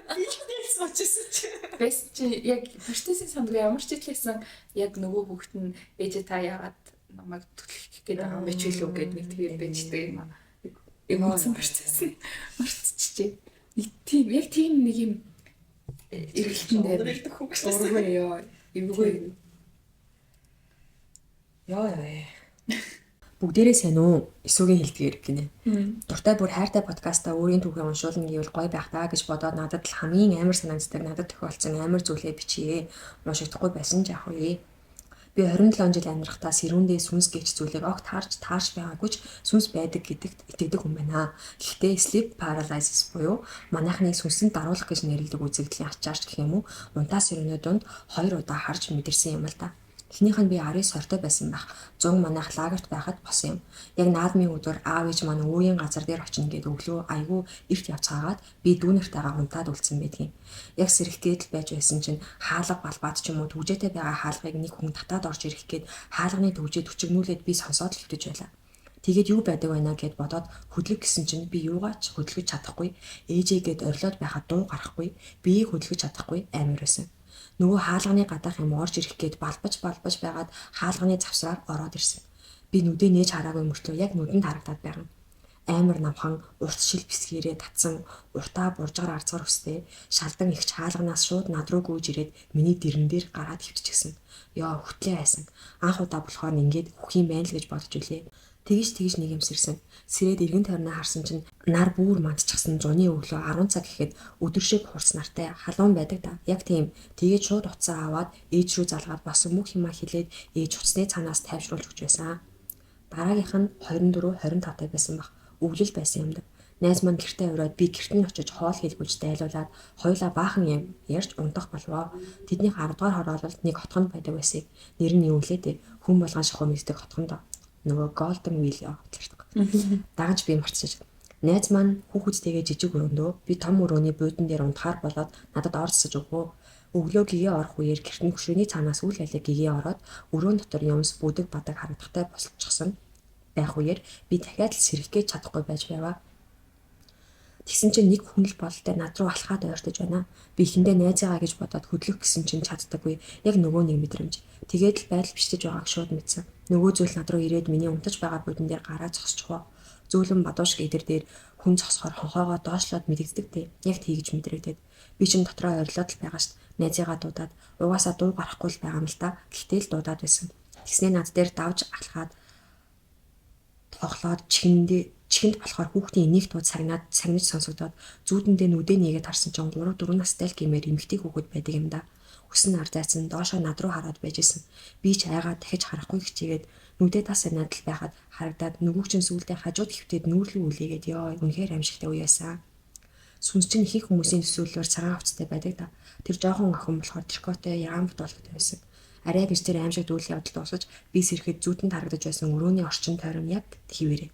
[SPEAKER 2] амар бэлтгэл суучсан чи.
[SPEAKER 1] Байсан чи яг процессын сандгүй ямар ч хэлсэн яг нөгөө хүүхэд нь ээжээ та яагаад намайг түлхэх гээд байгаа юм бэ ч үлээ гэд нэг тэгээд байждаг юм аа. Яг үндсэн процесс нь мартчихжээ. Нэг тийм яг тийм нэг юм эргэлтэн дээр ургүй ёо. Эвгүй.
[SPEAKER 2] Ёо ёо. Бүгдээрээ сайн уу? Эсүүгийн хэлдгээр гинэ. Дуртай бүр хайртай подкастаа өөрийн түүхээ уншуулна гэвэл гоё байх таа гэж бодоод надад л хамгийн амар санагддаг, надад тохиолдсон амар зүйлээ бичье. Уншигдахгүй байсан ч яах вэ? Би 27 жил амьдрахдаа сэрүүндээ сүнс гэж зүйлийг огт харж таарч байгаагүй ч сүнс байдаг гэдэгт итгэдэг хүн байна. Гэхдээ sleep paralysis буюу манайхны сүнсэнд даруулах гэж нэрлэдэг үзэгдлийн ачаарч гэх юм уу, унтаа сэрүүний дунд 2 удаа харж мэдэрсэн юм л да. Эхнийх нь би 19 хортой байсан байх. 100 манайх лагерт байхад босон юм. Яг наадмын өдөр аав ээж маань өвийн газар дээр очино гэд өглөө айгүй эрт явцгаагаад би дүү нартайгаа унтаад үлдсэн байдгийн. Яг сэрэгтээд л байж байсан чинь хаалга балбаад ч юм уу түгжээтэй байгаа хаалгыг нэг хүн татаад орж ирэх гээд хаалганы түгжээ түчигнүүлээд би сонсоод л хэвтэж байлаа. Тэгээд юу байдаг байна гэд бодоод хөдлөх гэсэн чинь би юугаа ч хөдөлгөж чадахгүй, ээжээ гэд орилоод байхад дуу гарахгүй, биеийг хөдөлгөж чадахгүй амар байсан. Нөгөө хаалганы гадаах юм орж ирэх гээд балбаж байгаад хаалганы завсраар ороод ирсэн. Би нүдээ нээж хараагүй мөртлөө яг нүдэнд харагдаад байгаа. Амар намхан урт шил бисгээрээ татсан уртаа буржгаар арзгар өстэй шалдан ихч хаалганаас шууд над руу гүйж ирээд миний дэрэн дээр гараад хөвчихсэн. Ёо хөтлөө айсан. Анх удаа болохоор ингээд хөх юм байна л гэж бодож үлээ. Тэгж нэг юм сэрсэн. Сэрээд эргэн тойрноо харсан чинь нар бүр мандчихсан зуны өглөө 10 цаг гэхэд өдөр шиг хурц нартай халуун байдаг да. Яг тийм. Тэгээд шууд утсаа аваад ээж рүү залгаад болсон бүх юмаа хэлээд ээж утасны цаанаас тайвшруулж өгч байсан. Дараагийнх нь 24 25 таа байсан бах. Өвлөл байсан юм да. Найз маань гэртээ ураад би гэрт нь очиж хоол хийлгүүлж дайлуулад хоёулаа баахан юм ярьж унтах болвоо. Тэднийх 10 дугаар хороололд нэг хотгонд байдаг байсыг. Нэр нь юу лээ дээ. Хүн болгон шахуу мэддэг хотгонд. Нөгөө Golden Wheel явуулдаг. Дагаж би марцаж. Найз маань хүүхэдтэйгээ жижиг өрөөндөө би том өрөөний буудан дээр унтахаар болоод надад ор засаж өгөө. Өглөө гэгээ орох үеэр гэрт нь хөшөөний цаанаас үл алиг гэгээ ороод өрөөн дотор юмс бүдэг бадаг харагдахтай босолчихсон байх үеэр би дахиад л сэрэх гэж чадахгүй байж байваа. Тэгсэн чинь нэг хүн л бололтой над руу алхаад ойртож байна. Би эхэндээ найзаагаа гэж бодоод хөдлөх гэсэн чинь чаддаггүй. Яг нөгөө нэг мэдрэмж. Тэгээд л байдал бичиж байгааг шууд мэдсэн. Нөгөө зүйл над руу ирээд миний унтаж байгаа буйдан дээр гараа зогсчихвоо. Зөөлөн бадууш эдэр дээр хүн зогсохоор хонхоогоо доошлоод мэдэгддэг дээ. Яг тийгэж мэдрэгдээд. Би чинь дотроо орилоод л байгаа шт. Найзыгаа дуудаад угаасаа дуу гарахгүй л байгаа юм л та. Гэхдээ л дуудаад байсан. Тэгснээ над дээр давж алхаад тоглоод чихэнд болохоор хүүхдийн энийг тууд сагнаад сагнаж сонсогдоод зүүдэндээ нүдээ нээгээд харсан чинь 3 4 настай л гэмээр эмэгтэй хүүхэд байдаг юм да. Хүсэн нар зайцсан доошоо над руу хараад байж исэн. Би ч айгаад дахиж харахгүй хичээгээд нүдээ тас санаад л байхад харагдаад нөгөөг чинь сүүлдээ хажууд хөвтөд нүүрлүү үлээгээд ёо үнэхээр аимшигтай үе байсан. Сүнс чинь ихэнх хүмүүсийн төсөөллөөр цагаан хувцастай байдаг да. Тэр жоохон охин болохоор трикотой ягаан бутуулгатай байсан. Арай гэж тэр аимшигт үйл явдал дуусаж би сэрэхэд зүүдэнд харагдаж байсан өрөөний орчин тойрон яг хിവэрээ.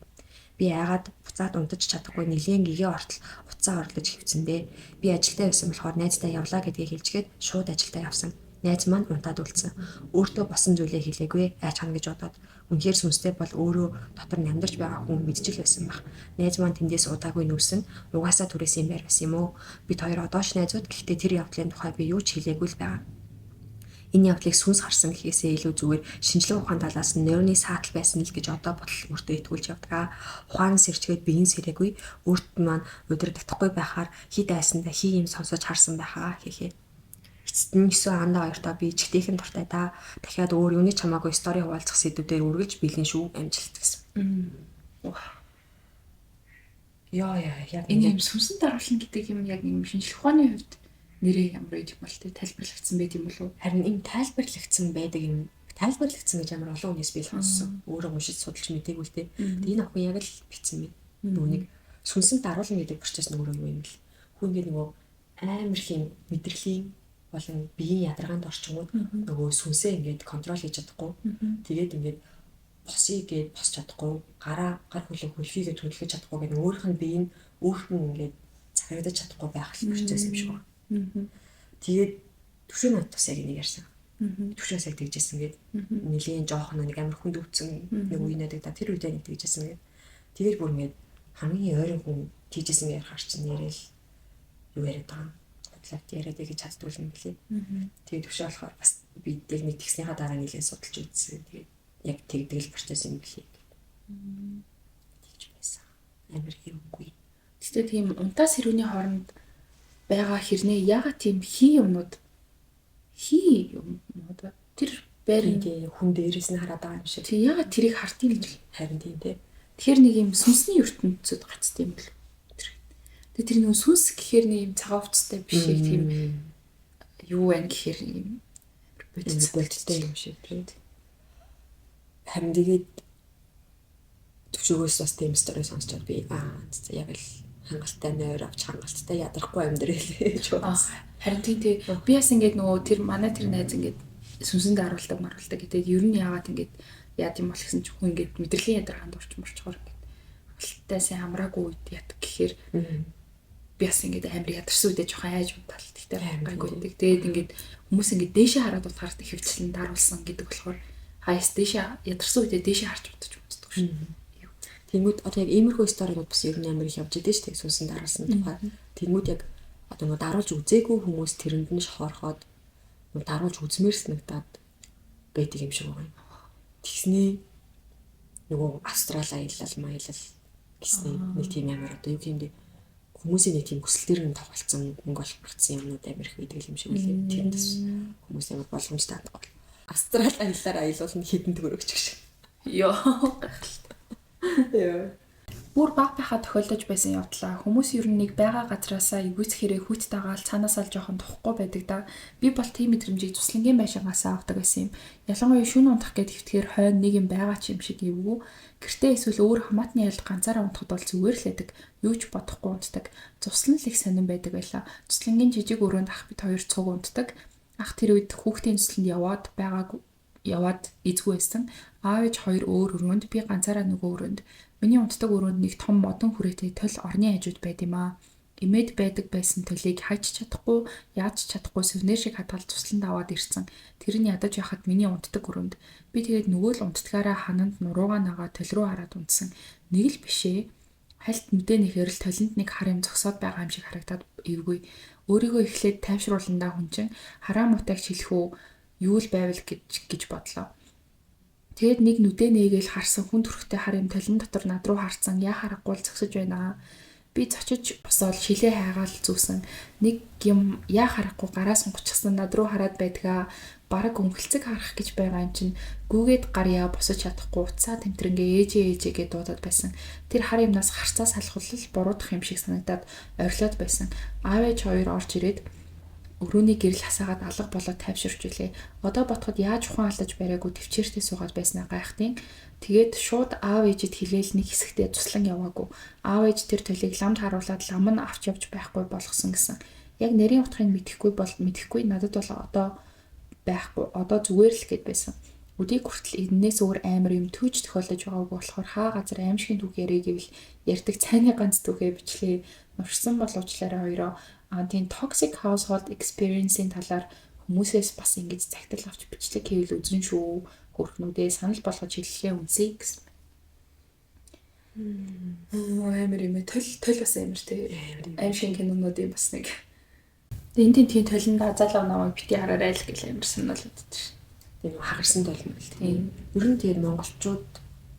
[SPEAKER 2] Би айгаад буцаад унтаж чадахгүй нилээн гэгээ ортол утсаа орлож хөвцөндөө. Би ажилдаа байсан болохоор найздаа явлаа гэдгийг хэлжгээд шууд ажилдаа явсан. Найз маань унтаад үлдсэн. Өөртөө босон зүйлээ хэлээгүй айч хана гэж бодоод үнэхээр сүнстэй бол өөрөө дотор нь амьдарч байгаа хүн мэдчихэл байсан баг. Найз маань тэндээс удаагүй нүүсэн. Угаасаа түрээсийн байр байсан юм уу? Бид хоёр одоо ч найзууд гэхдээ тэр явдлын тухай би юу ч хэлээгүй л байгаа. Энэ явдлыг сүнс харсан гэхээсээ илүү зүгээр шинжлэх ухаан талаас нь нойрны саатал байсан л гэж одоо бодол өөртөө итгүүлж явдаг. Ухаан сэрчгээд биеийн сэрээгүй өөрт маань удирдахгүй байхаар хид айсандаа хий юм сонсож харсан байхаа хийхээ. Эцэст нь 9 андаа хоёртоо би чигтээхэн дуртай да. Дахиад өөр юуны ч хамаагүй стори хуваалцах сэдвүүдээр үргэлж бэлэн шүү амжилт гэсэн. Яа яа яг
[SPEAKER 1] энэ юм сүнсэн даруулна гэдэг юм яг юм шинжлэх ухааны хувьд нэрээ ямар юм бол тэ тайлбарлагдсан байт юм болов уу?
[SPEAKER 2] Харин энэ тайлбарлагдсан байдаг юм тайлбарлагдсан гэж амар олон хүнээс би сонссон. Өөрөө уншиж судалж мдээгүй л тэ. Энэ охин яг л бичсэн байна. Нөгөө нэг сүнсэн даруулна гэдэг процесс нь өөрөө юу юм бэл. Хүн ингээд нөгөө амар их юм мэдрэлийн болон биеийн ядаргаанд орчингууд нөгөө сүнсээ ингээд контрол хийж чадахгүй. Тэгээд ингээд босъё гээд босч чадахгүй, гараа гар хөлөө хөлхийгээ хөдөлгөж чадахгүй гэдэг өөрийнх нь бие нь өөрт нь ингээд захирагдаж чадахгүй байх процесс юм шиг байна. Тэгээд төвшөө над бас яг энийг ярьсан. Төвшөөс яг тэгжсэн гээд нэлийн жоохон нэг амар хүнд өвцөн нэг үе нэдэг да тэр үедээ нэг тэгжсэн гээд тэгээд бүр ингээд хамгийн ойрын хүн тийжсэн гэж ярихаар чинь нэрэл юу яриад байгаа юм. Бодлоод яриад гэж чаддгүй юм билээ. Тэгээд төвшөө болохоор бас би яг нэг тэгснийхаа дараа нэлээд судалж үзсэн. Тэгээд яг тэгдэг л процесс юм билээ. Тэгж байсан. Амар эвгүй.
[SPEAKER 1] Гэтэ тийм унтаас хэрүүний хооронд байгаа хэрнээ яагаад тийм хий юмнууд тэр байр
[SPEAKER 2] тий хүн дээрээс нь хараад байгаа юм шиг.
[SPEAKER 1] Тий яагаад тэрийг хартыг гэж
[SPEAKER 2] харин тийм тий.
[SPEAKER 1] Тэгэхээр нэг юм сүнсний ертөнцид гацт юм бэл. Тэгээ тэр нэг сүнс гэхээр нэг юм цагаан хувцастай биш яг тийм юу байна гэхээр юм
[SPEAKER 2] бодиттой юм шиг тий. Харин тэгээд төвшөөгөөс бас тийм стори сонсчод би аа яг л хангалттай нойр авч хангалттай ядрахгүй амьдрал гэж бодсон.
[SPEAKER 1] Харин тийм тий. Би бас ингээд нөгөө тэр манай тэр найз ингээд сүнсэнд харуулдаг маруулдаг гэдэг ер нь яагаад ингээд яад юм бол гэсэн чинь хүн ингээд мэдрэлийн ядаргаанд орч морчхоор ингээд хангалттай сайн амраагүй үед ятг гэхээр би бас ингээд амар ядарсан үедээ жоохон айж унтаал. Тэгтээ гайгүй байдаг. Тэгээд ингээд хүмүүс ингээд дээшээ хараад утгаар хөвчлэн даруулсан гэдэг болохоор хаяас дээшээ ядарсан үедээ дээшээ харж унтаж унтдаг шүү.
[SPEAKER 2] Тэнгүүд одоо яг иймэрхүү сторинууд бас ер нь амар их явж идэв шүү дээ сүнсэн даруулсан тухай. Тэнгүүд яг одоо нөгөө даруулж үзээгүй хүмүүс тэрэнд нь шохорхоод нөгөө даруулж үзмээр санагдаад байдаг юм шиг байгаа юм. Тэгснээ нөгөө австрал аялал маялал гэсний нэг тийм амар одоо юу гэмдэ хүмүүсийн нэг тийм хүсэл дээр нь тоглолцсон мөнгө олох гэсэн юмнууд амар их байдаг юм шиг үлээ. Тэрэнд бас хүмүүс амар боломжтой хандахгүй. Австрал аяллаар аялал нь хэдэн төгрөгч гэж.
[SPEAKER 1] Йоо гайхалтай.
[SPEAKER 2] Яа.
[SPEAKER 1] Бүр баг байхад тохиолдож байсан явдлаа. Хүмүүс ер нь нэг байгаа газраасаа эвгүйцэхээрээ хүч дагаал цаанаасаа л жоохон тухгүй байдаг да. Би бол тийм мэдрэмжийг цуслангийн байшингаасаа авдаг байсан юм. Ялангуяа шүн унтах гээд хэвтгэхээр хойно нэг юм байгаа ч юм шиг эвгүй. Гэртээ эсвэл өөр хамаатны айлд ганцаараа унтахад бол зүгээр л байдаг. Юу ч бодохгүй унтдаг. Цуслан л их сонирн байдаг байлаа. Цуслангийн жижиг өрөөнд ах бит хоёр цуг унтдаг. Ах тэр үед хүүхдийн цусланд яваад байгаагүй яваад эзгүй байсан. Аав ээж хоёр өөр өрөөнд, би ганцаараа нөгөө өрөөнд. Миний унтдаг өрөөнд нэг том модон хүрээтэй тол орны хажууд байд юм аа. Эмээд байдаг байсан толийг хайч чадахгүй, яаж чадахгүй сувнер шиг хадгалж туслан аваад ирсэн. Тэр нь ядаж байхад миний унтдаг өрөөнд. Би тэгээд нөгөө л унтдгаараа хананд нуруугаа нагаа тол руу хараад унтсан. Нэг л биш ээ. Хальт мэдээ нэхэр л толинд нэг хар юм зогсоод байгаа юм шиг харагдаад эвгүй. Өөрийгөө эхлээд тайвшрууландаа хүн чинь хараа муутайг шилэх үү юу л байвал гэж бодлоо. Тэгээд нэг нүдэ нээгээл харсан хүн төрхтэй хар юм толон дотор над руу харцсан яа харахгүй л зогсож байна. Би зочиж босоод шилээ хайгаал зүүсэн. Нэг юм яа харахгүй гараа сунгачсан над руу хараад байдгаа. Бараг өнгөлцөг харах гэж байгаа юм чинь гүгээд гарьяа босож чадахгүй уцаа тэмтрэнгээ ээжээ ээжээ гэж дуудаад байсан. Тэр хар юмнаас харцаа салхвал буруудах юм шиг санагдаад орилоод байсан. Аав ээж хоёр орж ирээд өрөөний гэрэл хасаагаад алга болоод тайвширч үлээ. Одоо ботход яаж ухаан алдаж бариагүй төвчээртэй суугаад байснаа гайхтын. Тэгээд шууд аав ээжэд хэлээл нэг хэсэгтээ туслан яваагүй. Аав ээж тэр төлийг ламд харуулад лам нь авч явж байхгүй болгосон гэсэн. Яг нэрийн утгыг мэдэхгүй бол мэдэхгүй надад бол одоо байхгүй. Одоо зүгээр л гэд байсан. Өдийг хүртэл энээс өөр амар юм түүж тохиолдож байгаагүй болохоор хаа газар аимшигын түүх яриа гэвэл ярьдаг цайны ганц түүхээ бичлээ. Нурсан бол уучлаарай хоёроо. А тийм toxic household experience-ийн талаар хүмүүсээс бас ингэж захидал авч бичлэг хийвэл үзэн шүү. Хөрхнүүдээ санал болгож хэллээ үнсэе гэсэн. Амар юм ээ. Төл төл бас амар тий. Аимшигын кинонуудын бас нэг. Энэ тийм тийм толинд азаалаа намайг бити хараарай л гэл амар санаалаад байдаг шин.
[SPEAKER 2] Тийм хагарсан толь мэл тийм. Ер нь тэгээд монголчууд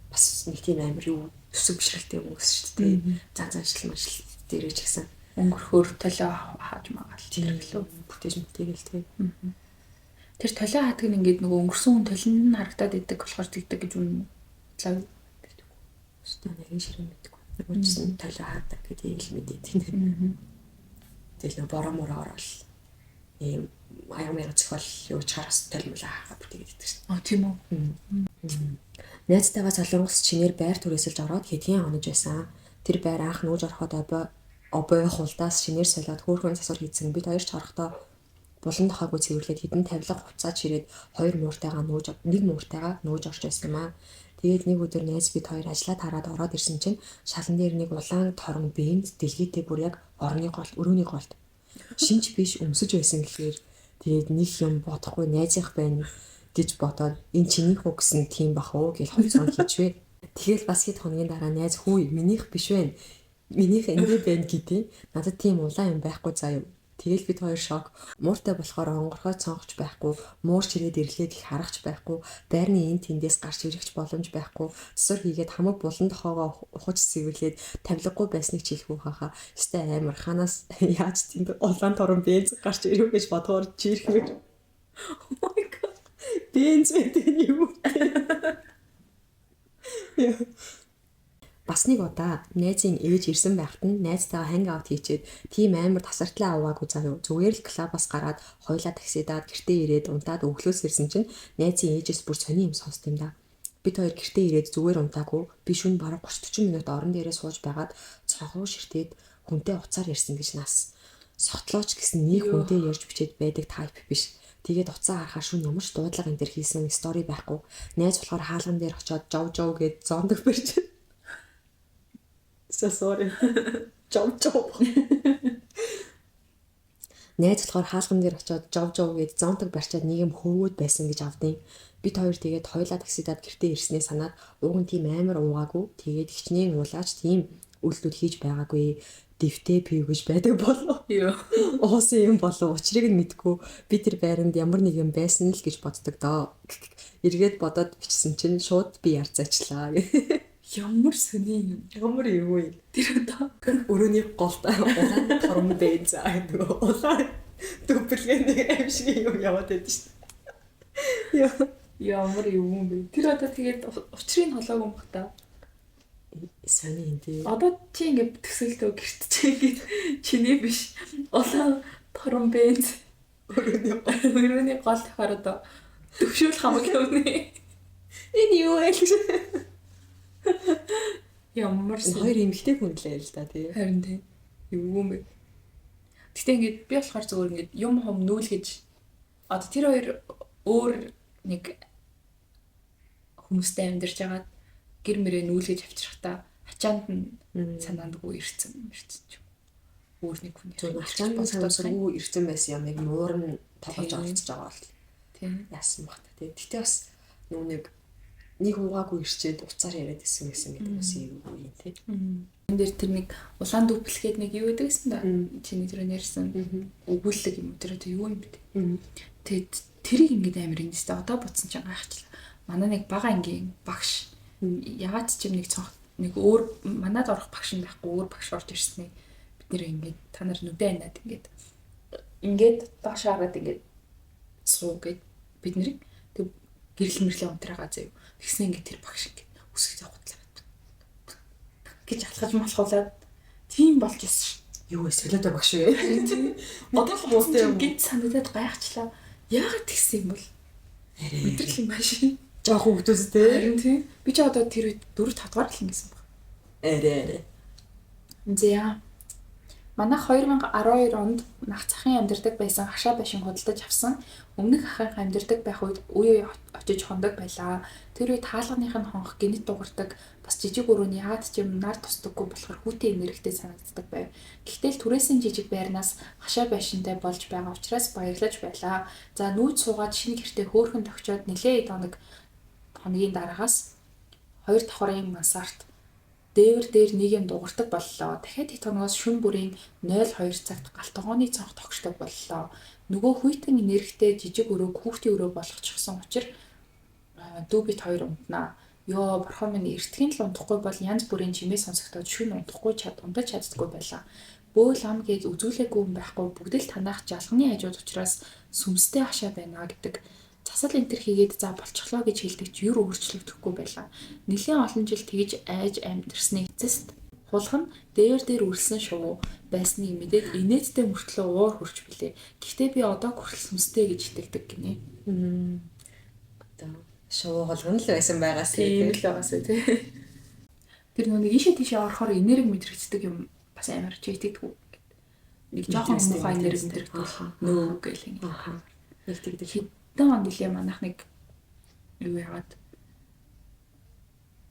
[SPEAKER 2] бас нэг тийм амар юу төсөв бишрэлтэй хүмүүс шүү дээ. Зан заншил маншил дээрээ ч гэсэн
[SPEAKER 1] өнгөрөхөөр толио хааж магаал
[SPEAKER 2] тэр лөө бүтээж мтэйгэл тийм.
[SPEAKER 1] Тэр толио хаадаг нь ингээд нөгөө өнгөрсөн хүн толинд нь харагдаад идэг болохоор тэгдэг гэж үнэн лав
[SPEAKER 2] мэдгүй. Өстө нэг ширээ мэдгүй. Нөгөөчсөн толио хаадаг гэдэг л мэдээ тийм. Тэгэл нөгөө бороо мороо орол ийм аян маяг зохиол юу чараас толимлаа хаагаа бүтээгээд идэг шин.
[SPEAKER 1] А тийм үү.
[SPEAKER 2] Найзтайгаа Солонгос чинээр байр түрээсэлж ороод хэдхэн хонож байсан. Тэр байр анх нүүж ороход обой хулдаас шинээр солиод хөөрхөн засвар хийсэн. Бид хоёр ч орохдоо булан тохойгүй цэвэрлээд хэдэн тавилга хувцаа чирээд хоёр мууртайгаа нүүж нэг мууртайгаа нүүж орж байсан юм аа. Тэгээд нэг өдөр найз бид хоёр ажиллаа тараад ороод ирсэн чинь шалан дээр нэг улаан торон бенз дэлгийтэй бүр яг орны гол өрөөний голд шинж биш өмсөж байсан гэхээр тэгээд нэг юм бодохгүй найзынх байна гэж бодоод энэ чинийх үү гэсэн тийм бах уу гэж хувцас хийчвэ. Тэгэл бас хэд хоногийн дараа найз хүү минийх биш вэ? Минийх эндээ байна гэдэг. Надад тийм улаан юм байхгүй заа юу. Тэгэл бид хоёр шок. Мууртай болохоор онгорхой цонхч байхгүй, муур чирээд ирлээ гэх харахч байхгүй, байрны энэ тэндээс гарч ирэхч боломж байхгүй. Засвар хийгээд хамаг булан тохоогоо ухаж цэвэрлээд тавилгагүй байсныг ч хэлэхгүй хахаа. Өстэй амар ханаас яаж тэнд улаан торон бенз гарч ирэв гэж бодгоор чирхмээр.
[SPEAKER 1] Oh my god.
[SPEAKER 2] Бенз гэдэг нь юу вэ? Бас нэг удаа найзын ээж ирсэн байхад нь найзтайгаа hang out хийчээд тийм амар тасартлаа аваагүй заа юу. Зүгээр л клубаас гараад хоёлаа таксидаад гэртээ ирээд унтаад өглөөс ирсэн чинь найзын ээжээс бүр сони юм сонсд юм да. Бид хоёр гэртээ ирээд зүгээр унтаагүй. Би шөнө бараг 30 40 минут орон дээрээ сууж байгаад цонх руу ширтээд хүнтэй уцаар ярьсан гэж нас. Согтлооч гэсэн нэг хүнтэй ярьж бичээд байдаг type биш. Тэгээд уцаа харахаар шүн ямар ч дуудлага энэ төр хийсэн story байхгүй. Найз болохоор хаалган дээр очиод жов жов гэд зондог барьж. So sorry. Жов жов. Найз болохоор хаалган дээр очиод жов жов гэд зонтог барьчаад нэг юм хөвгөөд байсан гэж авдیں۔ Бид хоёр тэгээд хоёлаа таксидаад гэртээ ирснээ санаад ууг нь тийм амар уугаагүй. Тэгээд хичнээн уулаач тийм үйлдэл хийж байгаагүй. Дэвтэй пив гэж байдаг болов.
[SPEAKER 1] Йоо.
[SPEAKER 2] Уусан юм болов. Учрыг нь мэдгүй. Би тэр байранд ямар нэг юм байсан л гэж боддог доо. Эргээд бодоод бичсэн чинь шууд би ярцаачлаа.
[SPEAKER 1] Ямар сони юм.
[SPEAKER 2] Ямар юу вэ?
[SPEAKER 1] Тэр одоо
[SPEAKER 2] өрөөний голд улаан торон бенз нөгөө улаан дүплгээ нэг аим шиг юм яваад байдаг шүү дээ. Яа.
[SPEAKER 1] Ямар юу юм бэ? Тэр одоо тэгээд учрыг нь холоогүй юм бах та.
[SPEAKER 2] Сони юм тий.
[SPEAKER 1] Одоо чи ингээд төсөөлтөө гэрт чи ингээд чиний биш улаан торон бенз өрөөний гол тавихаар одоо төвшөөл хамаг юмны.
[SPEAKER 2] Энэ юу вэ гэж.
[SPEAKER 1] Ямар
[SPEAKER 2] хоёр эмэгтэй хүн лээ л да тий.
[SPEAKER 1] Харин тий. Юу юм бэ? Гэтэ ингээд би болохоор зүгээр ингээд юм хум нүүлгэж одоо тэр хоёр өөр нэг хүмүүстэй амьдарч байгаад гэр мөрөө нүүлгэж авчрахтаа ачаанд нь санаандгүй ирсэн ирсэн ч юм. Өөр нэг хүн.
[SPEAKER 2] Зөв ачаанд нь санамсаргүй ирсэн байсан юмыг муур нь тоглож оролцож байгаа бол.
[SPEAKER 1] Тийм.
[SPEAKER 2] Яасан бах та тий. Гэтэ бас нүү нэг уугаагүй ирчээд уцаар яриад исэн гэсэн гэдэг бас юу юм тий.
[SPEAKER 1] Энэ дээр тэр нэг улаан дүплгээд нэг юу гэдэг гэсэн да. Чиний тэр нэрсэн өгүүлэг юм тэр одоо юу юм бэ? Тэгээд тэрийг ингээд амар юм тест одоо бодсон чинь гайхчлаа. Манай нэг бага ангийн багш ягаад ч юм нэг цонх нэг өөр манад орох багш нь байхгүй өөр багш орж ирсний бид нэр ингээд та нар нүдэ анаад ингээд ингээд доош хараад ингээд суу гэд бид нэр тэг гэрэл мэрлээ унтраага заяа. Тэгсэн ингээд тэр багш ингээд үсэг зовготлаа гэж алхаж малхуулаад тийм болж ирсэн ш.
[SPEAKER 2] Юу вэ? Солиотой багш вэ?
[SPEAKER 1] Одоо л муутай юм. Гинт санагдаад гайхчлаа. Яагаад тэгсэн юм бол? Мэдрэл юм бааш.
[SPEAKER 2] Жохон хүмүүс те.
[SPEAKER 1] Харин тийм. Би ч одоо тэр үед 4 5 дугаар л ингэсэн баг.
[SPEAKER 2] Арай арай.
[SPEAKER 1] За. Манайх 2012 онд нах цахын амьдардаг байсан хашаа байшин худалдаж авсан. Өмнөх ахын амьдардаг байх үед үе үе очиж хондог байлаа. Тэр үед хаалганых нь хонх гинэт дуурдаг. Бас жижиг өрөөний яагаад ч юм нар тусдаггүй болохоор хүүтэй энергитэй санагддаг байв. Гэхдээ л түрээсийн жижиг байрнаас хашаа байшинтай болж байгаа учраас баярлаж байлаа. За нүүж суугаад шинэ гэртээ хөөхөн тохичоод нэлээд хоног хоногийн дараагаас 2 давхрын мансарт дээвэр дээр нэг юм дуурдаг боллоо. Дахиад хэд хоногоос шүн бүрийн 0.2 цагт гал тогооны цонх тогшдог боллоо. Нөгөө хүйтэн энергитэй жижиг өрөөг хүүхдийн өрөө болгочихсон учир дүү бит хоёр унтнаа. Йоо, бурхан минь эртхэн л унтахгүй бол янз бүрийн чимээ сонсогдоод шүн унтахгүй чад унтаж чаддаггүй байлаа. Бөөл ам гэж үзүүлээгүй юм байхгүй бүгд л танаах жалганы хажууд учраас сүмстэй хашаа байна гэдэг. Засал энтер хийгээд за болчихлоо гэж хэлдэг ч юр өөрчлөгдөхгүй байлаа. Нэлээн олон жил тэгж айж амьдэрсний эцэст хулган дээвэр дээр үрэлсэн шувуу байсныг мэдээд инээдтэй мөртлөө уур хурч билээ. Гэхдээ би одоо хүртэл сүмстэй гэж итгэдэг гинэ.
[SPEAKER 2] Одоо шувуу хулган л байсан байгаас
[SPEAKER 1] тийм л байгаасаа тий. Тэр нэг ийшээ тийшээ орохоор энерги мэдрэгддэг юм бас амар чи итгэдэг. Нэг жоохон муухай энерги мэдрэгддэг. Нөө гэл ингэ.
[SPEAKER 2] Нэг тэгдэг.
[SPEAKER 1] Хэдэн он нэлээ манайх нэг юу яагаад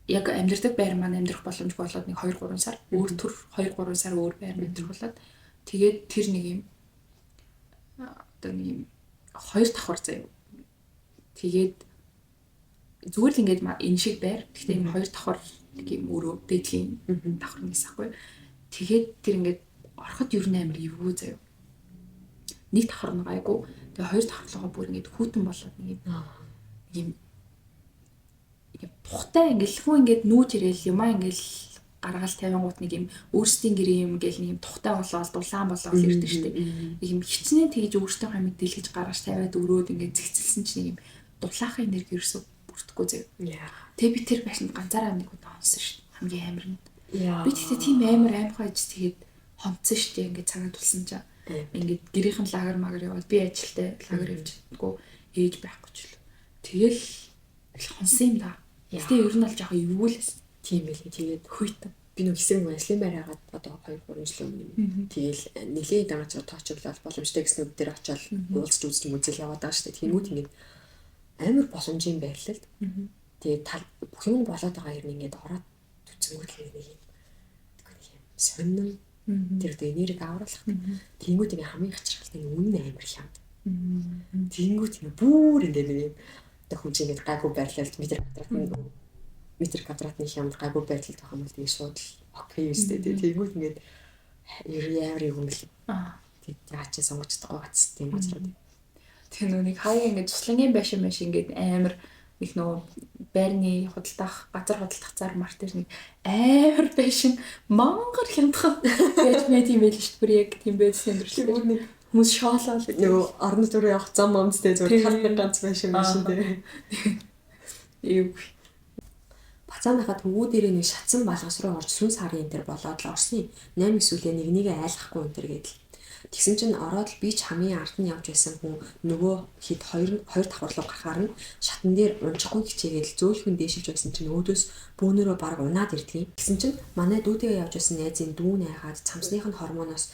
[SPEAKER 1] яг амьдардаг байр маань амьдрах боломжгүй болоод нэг 2-3 сар өөр төр 2-3 сар өөр байр амьдрах болоод тэгээд тэр нэг юм одоо нэг юм 2 давхар заяа. Тэгээд зүгээр л ингээд энэ шиг байр. Гэхдээ юм 2 давхар нэг юм өрөө дээдлийн давхар нэгс ахгүй. Тэгээд тэр ингээд ороход ер нь амар эвгүй заяа. Нэг давхар нь гайгүй. Тэгээ хоёр давхарлага бүр ингээд хүүтэн болоод нэг юм юм тухтай ингээд хүн ингээд нүүж ирээл юмаа ингээд гаргаал тавингууд нэг юм өөрсдийн гэрээ юм гээл нэг юм тухтай болоод дулаан болоод ирдэг штеп. Нэг юм хичнээн тэгж өөртөө хамиг дэлгэж гаргаж тавиад өрөөд ингээд зэгцэлсэн чинь нэг юм дулаахан энерги ерөөсөө бүрдэхгүй заяа. Тэгээ би тэр байшинд ганцаараа нэг удаа онсон штеп. Хамгийн амар нь. Би тэгтээ тийм амар аимхай аж тэгээд хонцсон штеп ингээд цагаа тулсан чинь. Ингээд гэрийнхэн лагер магар яваад би ажилтай лагер явж чаддаггүй ээж байхгүй ч л. Тэгэл хонсон юм да. Гэтэ ер нь бол жоохон эвгүй л байсан.
[SPEAKER 2] Тийм байлээ. Тэгээд
[SPEAKER 1] хүйтэн.
[SPEAKER 2] Би нэг хэсэг ажлын байр хагаад одоо 2-3 жил өмнө юм. Тэгэл нэлээд дагац тоочглол боломжтой гэснүүд дээр очиод уулзч үзэж мүзэл яваад байгаа шүү дээ. Тэнгүүд ингээд амар боломжийн байрлалд. Тэгээд бүх юм болоод байгаа юм ингээд ороод зүцэнгүүд л нэг юм. Нэг юм сонин. Тэр одоо энерги авруулах. Тэнгүүд ингээ хамгийн хачирхалтай нь үнэн амар хямд. Тэнгүүд ингээ бүр ингээ нэг юм одоо хүн чинь ингээ гайгүй байрлалд метр квадратны хямд гайгүй байрлалд байх юм бол тэгээ шууд л окей юустэй тий. Тэнгүүд ингээд ер амар юм бэл. Тэг яа чи сонгож чадахгүй гоц тийм газрууд.
[SPEAKER 1] Тэр нөө нэг хаяа ингээ цуслангийн байшин маш ингээд амар нэг нөө байрны худалдах газар худалдах зар мар дээр нэг амар байшин мангар хямдхан байж мэт юм байл шүү дээ. Бүр яг тийм байсан амьдрал.
[SPEAKER 2] Бүр нэг
[SPEAKER 1] хүмүүс шоолоо л
[SPEAKER 2] нөгөө орон руу явах зам амцтай зүгээр тал нэг ганц байшин байшин тий.
[SPEAKER 1] Эв.
[SPEAKER 2] Бацаан байхад хөвгүү дээрээ нэг шатсан балгас руу орж сүн сарын энэ төр болоод л Оросны 8 эсвэл нэг нэгэ айлгахгүй энэ төр гэдэл. Тэгсэн чинь ороод л би ч хамгийн ард нь явж байсан хүн нөгөө хэд хоёр давхар руу гарахаар нь шатан дээр унчихгүй хичээгээл зөөлхөн дээшилж байсан чинь өөдөөс бөөнөрөө бараг унаад ирдгийг. Тэгсэн чинь манай дүүтэйгээ явж байсан найзын дүү найгаад цамсных нь хормоноос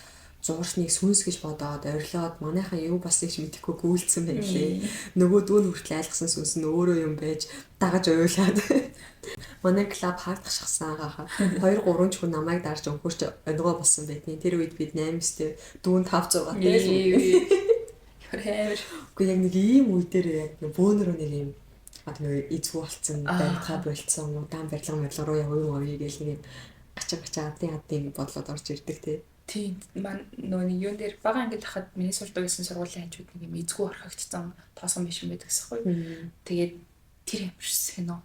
[SPEAKER 2] зуурсныг сүнс гэж бодоод орилоод манайхан юу болсныг ч мэдэхгүй гүйлдсэн байлээ. Нөгөө дүү нь хүртэл айлгсан сүнс нь өөрөө юм байж дагаж уйлаад. Манай клуб хаагдах шахсан хаа. 2 3 ч хүн намайг дарж өнхөрч онгоо болсон байдیں۔ Тэр үед бид 8-тэй дүүн 5 6
[SPEAKER 1] тай. Амар.
[SPEAKER 2] Үгүй яг нэг ийм үе дээр яг бөөнөрөө нэг юм одоо нэг эзгүй болцсон, барилгаа болцсон, удаан барилга барилга руу яваа юм авъя гэл нэг юм гачаа адын бодлоод орж ирдэг те.
[SPEAKER 1] Тийм маань нөгөө нэг юун дээр бага ангид хахад миний сурдаг байсан сургуулийн хажууд нэг юм эзгүй орхигдсон тоосон биш юм байдаг гэсэхгүй. Тэгээд Тэр амар сонио.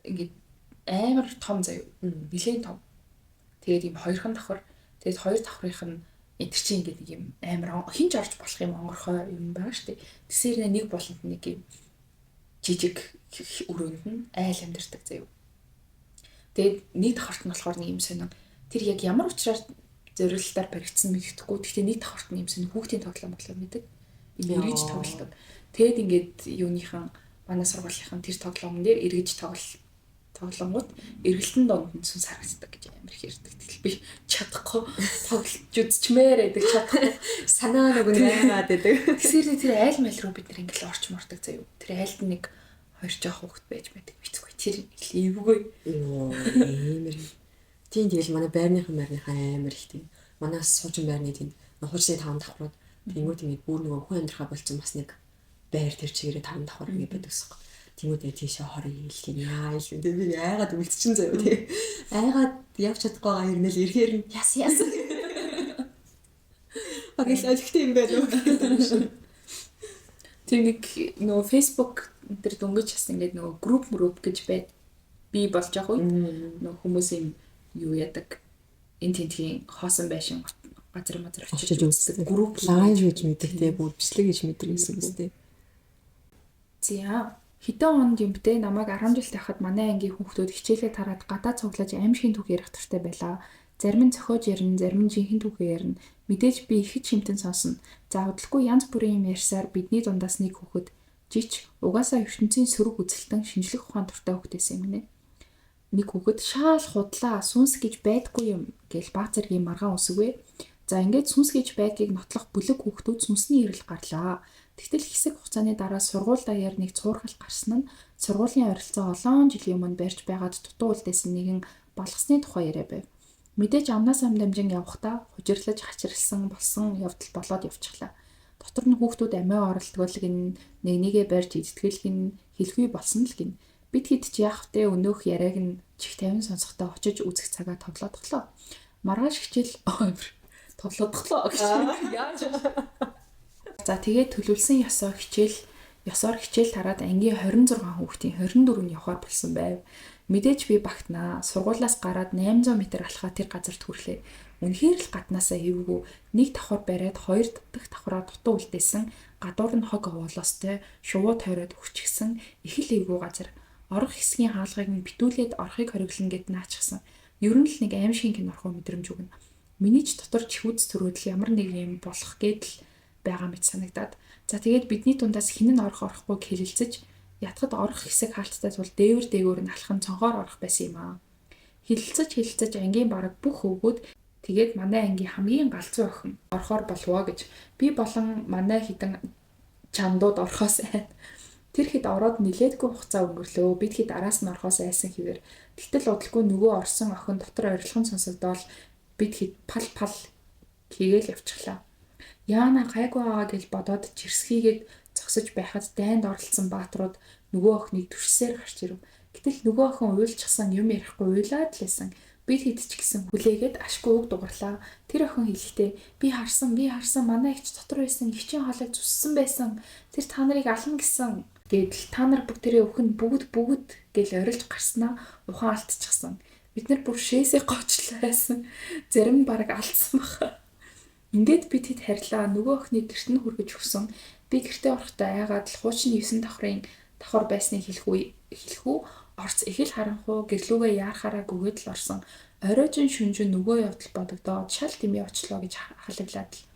[SPEAKER 1] Ингээд амар том заяа. Нилээн том. Тэгээд ийм хоёрхан давхар. Тэгээд хоёр давхрынх нь тэр чинь ингээд нэг юм амар хинж орж болох юм онгорхой юм байгаа шүү дээ. Тэсээр нэг болонд нэг юм жижиг өрөөнд нь айл амьдардаг заяа. Тэгээд нэг давхарт нь болохоор нэг юм сонин. Тэр яг ямар учраас зориулалтаар баригдсан мэдэхгүй. Гэхдээ нэг давхарт нь юм сонин хүүхдийн тоглоом моглоо мэддэг. Юм эргэж тоглолдог. Тэгэд ингээд юуныхан манай сургуулийнхан тэр тоглоомн дээр эргэж тоглонгууд эргэлтэн донд нь сүнс харагддаг гэж амар их ярьдаг. Тэгэл би чадахгүй тоглож үзчмээр байдаг чадахгүй.
[SPEAKER 2] Санаа нэг нь айгаад байдаг.
[SPEAKER 1] Тэгсээр тэр айл майл руу бид нар ингээл орч мордог заяа. Тэр айлд нэг хоёр жоох хүүхэд байж байдаг. Бицгүй тэр эвгүй.
[SPEAKER 2] Йоо амар. Тийм тэгэл манай байрныхан амар их тийм. Манай суучин байрны тийм нухарчны таван давхрууд тэнгууд ингээд бүр нөгөө хүн амьдрахаа болцсон бас нэг байр тэр чигээрээ таван давхар ингээд байдаг гэсэн. Тэнгүүд тэгээ тийшээ хорё хэлхийн яа ил. Тэгээ би айгаад үлдчин заяа тий. Айгаад явж чадахгүй байгаа хэрнээл ирэхээр нь яс яс. Багэл олигтой юм байна уу гэдэг шиг.
[SPEAKER 1] Тэр нэг нөгөө Facebook тэр дөнгөж бас ингээд нөгөө групп гэж байд би болж байгаа үед нөгөө хүмүүс юм юу яадаг энэ тентхийн хоосон байшин газар мазар
[SPEAKER 2] очиж үздэг групп лайв гэж мэддэг тий бүр бичлэг гэж мэддэг гэсэн үг тий.
[SPEAKER 1] За хэдэн онд юм бэ намайг 10 жил байхад манай ангийн хүүхдүүд хичээлээ тараад гадаа цуглаж аимшигын түүх ярих туртай байлаа. Зарим нь зохиож ярина, зарим нь жинхэнэ түүхээ ярина. Мэдээж би ихэд шимтэн сонсно. За удалгүй янз бүрийн юм ярьсаар бидний дундаас нэг хүүхэд жич угаасаа ертөнцийн сөрөг үзэлтэн шинжлэх ухаан туртай хүүхдээсэн юм гинэ. Нэг хүүхэд шаал худлаа сүнс гэж байдгүй юм гэл баг зэргийн маргаан үсгэвэ. За ингээд сүнс гэж байдгийг нотлох бүлэг хүүхдүүд сүнсний эрэл гарлаа. Тэгтэл хэсэг хугацааны дараа сургууль даяар нэг цуурхал гарсан нь сургуулийн ойролцоо олон жилийн өмнө барьж байгаад дутуу үлдээсэн нэгэн балгасны тухай яриа байв. Мэдээж амнаас ам дамжин явхдаа хужирлаж хачирхалсан болсон явдал болоод явчихлаа. Дотор нь хүүхдүүд амиа оролдгоол гин нэг нэгэ барьж идтгэл гин хэлгүй болсон л гин. Бид хэд ч яах вэ өнөөх яриаг нь чих тавин сонсохдоо очиж үзэх цагаа тоглоодглоо. Маргааш хичээл тоглоодглоо гэж яаж. За тэгээд төлөвлөсөн ёсоор хичээл тараад ангийн 26 хүүхдийн 24 нь явахаар болсон байв. Мэдээж би багтнаа. Сургуулиас гараад 800 м алхаа тэр газарт хүрлээ. Үнэхээр л гаднаасаа эвгүй нэг давхар бариад хоёр дахь давхраа дутуу үлдээсэн гадуур нь хог овоолоостой шувуу тойроод өгчихсэн их л эвгүй газар. Орох хэсгийн хаалгыг нь битүүлээд орохыг хориглоно гэд наачихсан. Ер нь л нэг аимшигын кино орох мэдрэмж өгнө. Миний ч дотор чихүүц төрөөдөл ямар нэг юм болох гэдэл байгаа мэт санагдаад. За тэгээд бидний дундаас хэн нь орох орохгүй хэлэлцэж ятгад орох хэсэг хаалттай тул дээвэр дээгүүр нь алхан цонхоор орох байсан юм аа. Хэлэлцэж ангийн бараг бүх хөвгүүд тэгээд манай ангийн хамгийн галзуу охин орохоор болвоо гэж би болон манай хідэн чамдууд орохоос айн. Тэр хэд ороод нилээдгүй хугацаа өнгөрлөө. Бид хэд араас нь орохоос айсан хэвээр. Тэгтэл удалгүй нөгөө орсон охин дотор орилхон сонсогдоол бид хэд пал пал хийгээл явчихлаа. Яана гайгүй байгаа гэж бодоод чирсхийгээд зогсож байхад дайнд оролцсон бааtruуд нөгөө охиныг түшсээр гарч ирэв. Гэтэл нөгөө охин уйлчихсан юм ярихгүй уйлаад л байсан. Бид хэд ч гэсэн хүлээгээд ашгүй үг дугарлаа. Тэр охин хэлэхдээ би харсан манай эгч дотор байсан эгчийн хоолойг зүссэн байсан. Тэр та нарыг ална гэсэн. Гэдэл та нар бүгдээрээ өхөн бүгд бүгд гэл орилж гарснаа ухаан алдчихсан. Бид нар бүр шээсээ гоцлоо байсан. Зарим нь бараг алдсан баха. Ингээд бид хэд харьлаа. Нөгөө охиныг гэрт нь хүргэж өгсөн. Би гэртээ орохдоо айгаад л хуучин 9 давхрын давхар байсныг хэлэх үү орц их л харанхуу гэрлүүгээ яарахаараа гүгээд л орсон. Оройжин шүнжин нөгөө явдал бодогдоод шал дэмий очлоо гэж халаглаад л.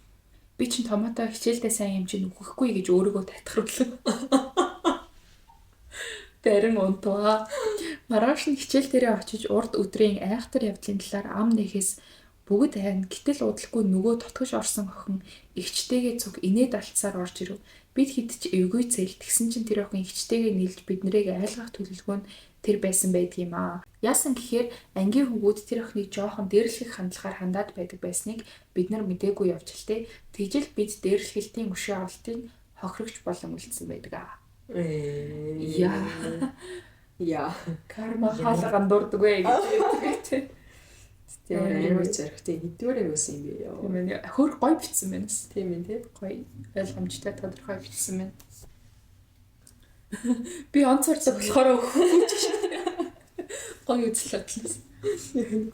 [SPEAKER 1] Би чинь томото хичээлдээ сайн юм чинь үхэхгүй гэж өөрийгөө татгаруулсан. Дарин унтваа. Маргааш нь хичээл дээрээ очиж урд өдрийн айхтар явдлын талаар ам нэхээс бүгд айн. Гэтэл удалгүй нөгөө дотгош орсон охин эгчтэйгээ цуг инээд алдсаар орж ирэв. Бид хэд ч эвгүй цэл тэгсэн чинь тэр охин эгчтэйгээ нийлж бид нарыг айлгах төлөвлөгөө нь тэр байсан байдгийм аа. Яасан гэхээр ангийн хүүгүүд тэр охиныг жоохон дээрлэх хандлагаар хандаад байдаг байсныг бид нар мдээгүй явж л тээ. Тэгжэл бид дээрлэхэлтийн өшөө авалтын хохирогч болон үлдсэн байдаг аа. Яа.
[SPEAKER 2] Яа.
[SPEAKER 1] Карма хаалга гандуурдаг вэ гэж ярьдаг тий.
[SPEAKER 2] Тийм амар зоригтой нэгдүгээр байсан юм бэ ёо.
[SPEAKER 1] Тийм ээ. Хөр гоё бичсэн байна.
[SPEAKER 2] Тийм ээ тий.
[SPEAKER 1] Гоё ойлгомжтой тодорхой бичсэн байна. Би онцордог болохоор өгөхгүй ч шээ. Гоё үзэл бодлоо.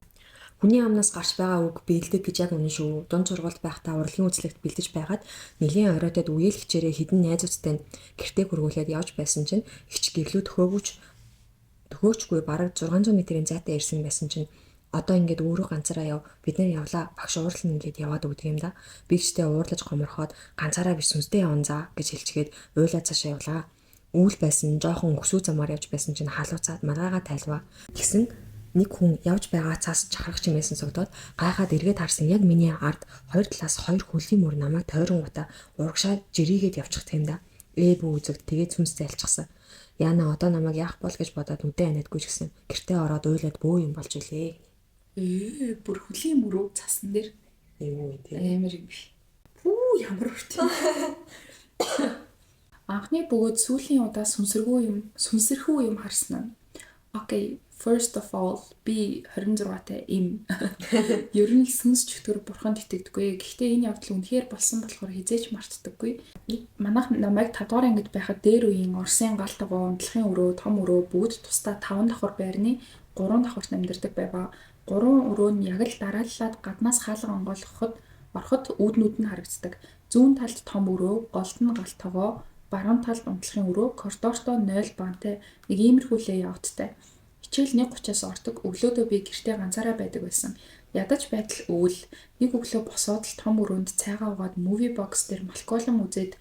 [SPEAKER 2] Хүний амнаас гарч байгаа үг биелдэг гэж яг үнэн шүү. Дунд сургуульд байхдаа урлагийн үзлэгт бэлдэж байгаад нэлийн оройтод үеэл хичээрээ хэдэн найзуудтай нь гэртээ хүргүүлээд явж байсан чинь ихч гэрлүү төхөөчгүй бараг 600 метрийн зайтай ирсэн байсан чинь одоо ингээд өөрөө ганцаараа яв, бид нэр явлаа, багш уурлана ингээд яваад өгдөг юм да. Би чтэй уурлаж гоморхоод ганцаараа биш сүнстэй явна за гэж хэлчихэд уйлаа цаашаа явлаа. Үүл байсан, жоохон өксүү замаар явж байсан чинь халууцаад маргаага тайлваа. Тэгсэн нэг хүн явж байгаа цаас чахрах чимээсэн согдоод гайхаад эргээд харсан яг миний ард хоёр талаас хоёр хөлийн мөр намайг тойронгуудаа урагшаа жирийгээд явчих юм да. Бүү үзэгд тэгээд сүнс зайлчихсан. Яна одоо намайг яах бол гэж бодоод нүдэ аниадгүй ч гэсэн гэртээ ороод уйлаад бөө юм болж илээ.
[SPEAKER 1] Бүр хөлийн мөрөө цасан дээр.
[SPEAKER 2] Юу вэ?
[SPEAKER 1] Амар юм биш. Пүү ямар урт юм. Анхны бөгөөд сүүлийн удаа сүнсэрхүү юм харсан нь. Okay, first of all би 26-тай им. Ер нь л сүнс чөтгөр бурханд итгэдэггүй. Гэхдээ энэ явдал үнэхээр болсон болохоор хизээч мартдаггүй. Манайх намайг 5 дугаар ангид байхад дээр үеийн Оросын гал тогоо, унтлахын өрөө, том өрөө бүгд тусдаа 5 давхар байрны 3 давхарт амьдардаг байваа. 3 өрөө нь яг л дарааллаад гаднаас хаалга онгойлгоход ороход үүднүүд нь харагддаг. Зүүн талд том өрөө, голд нь гал тогоо, баруун талд унтлахын өрөө, коридортой 0 баантай нэг иймэрхүү лейауттай. Хичээл 1:30-аас ордог. Өглөөдөө би гэртээ ганцаараа байдаг байсан. Ядаж байтал өвөл нэг өглөө босоод л том өрөөнд цайгаа угаад movie box дээр Малколм үзээд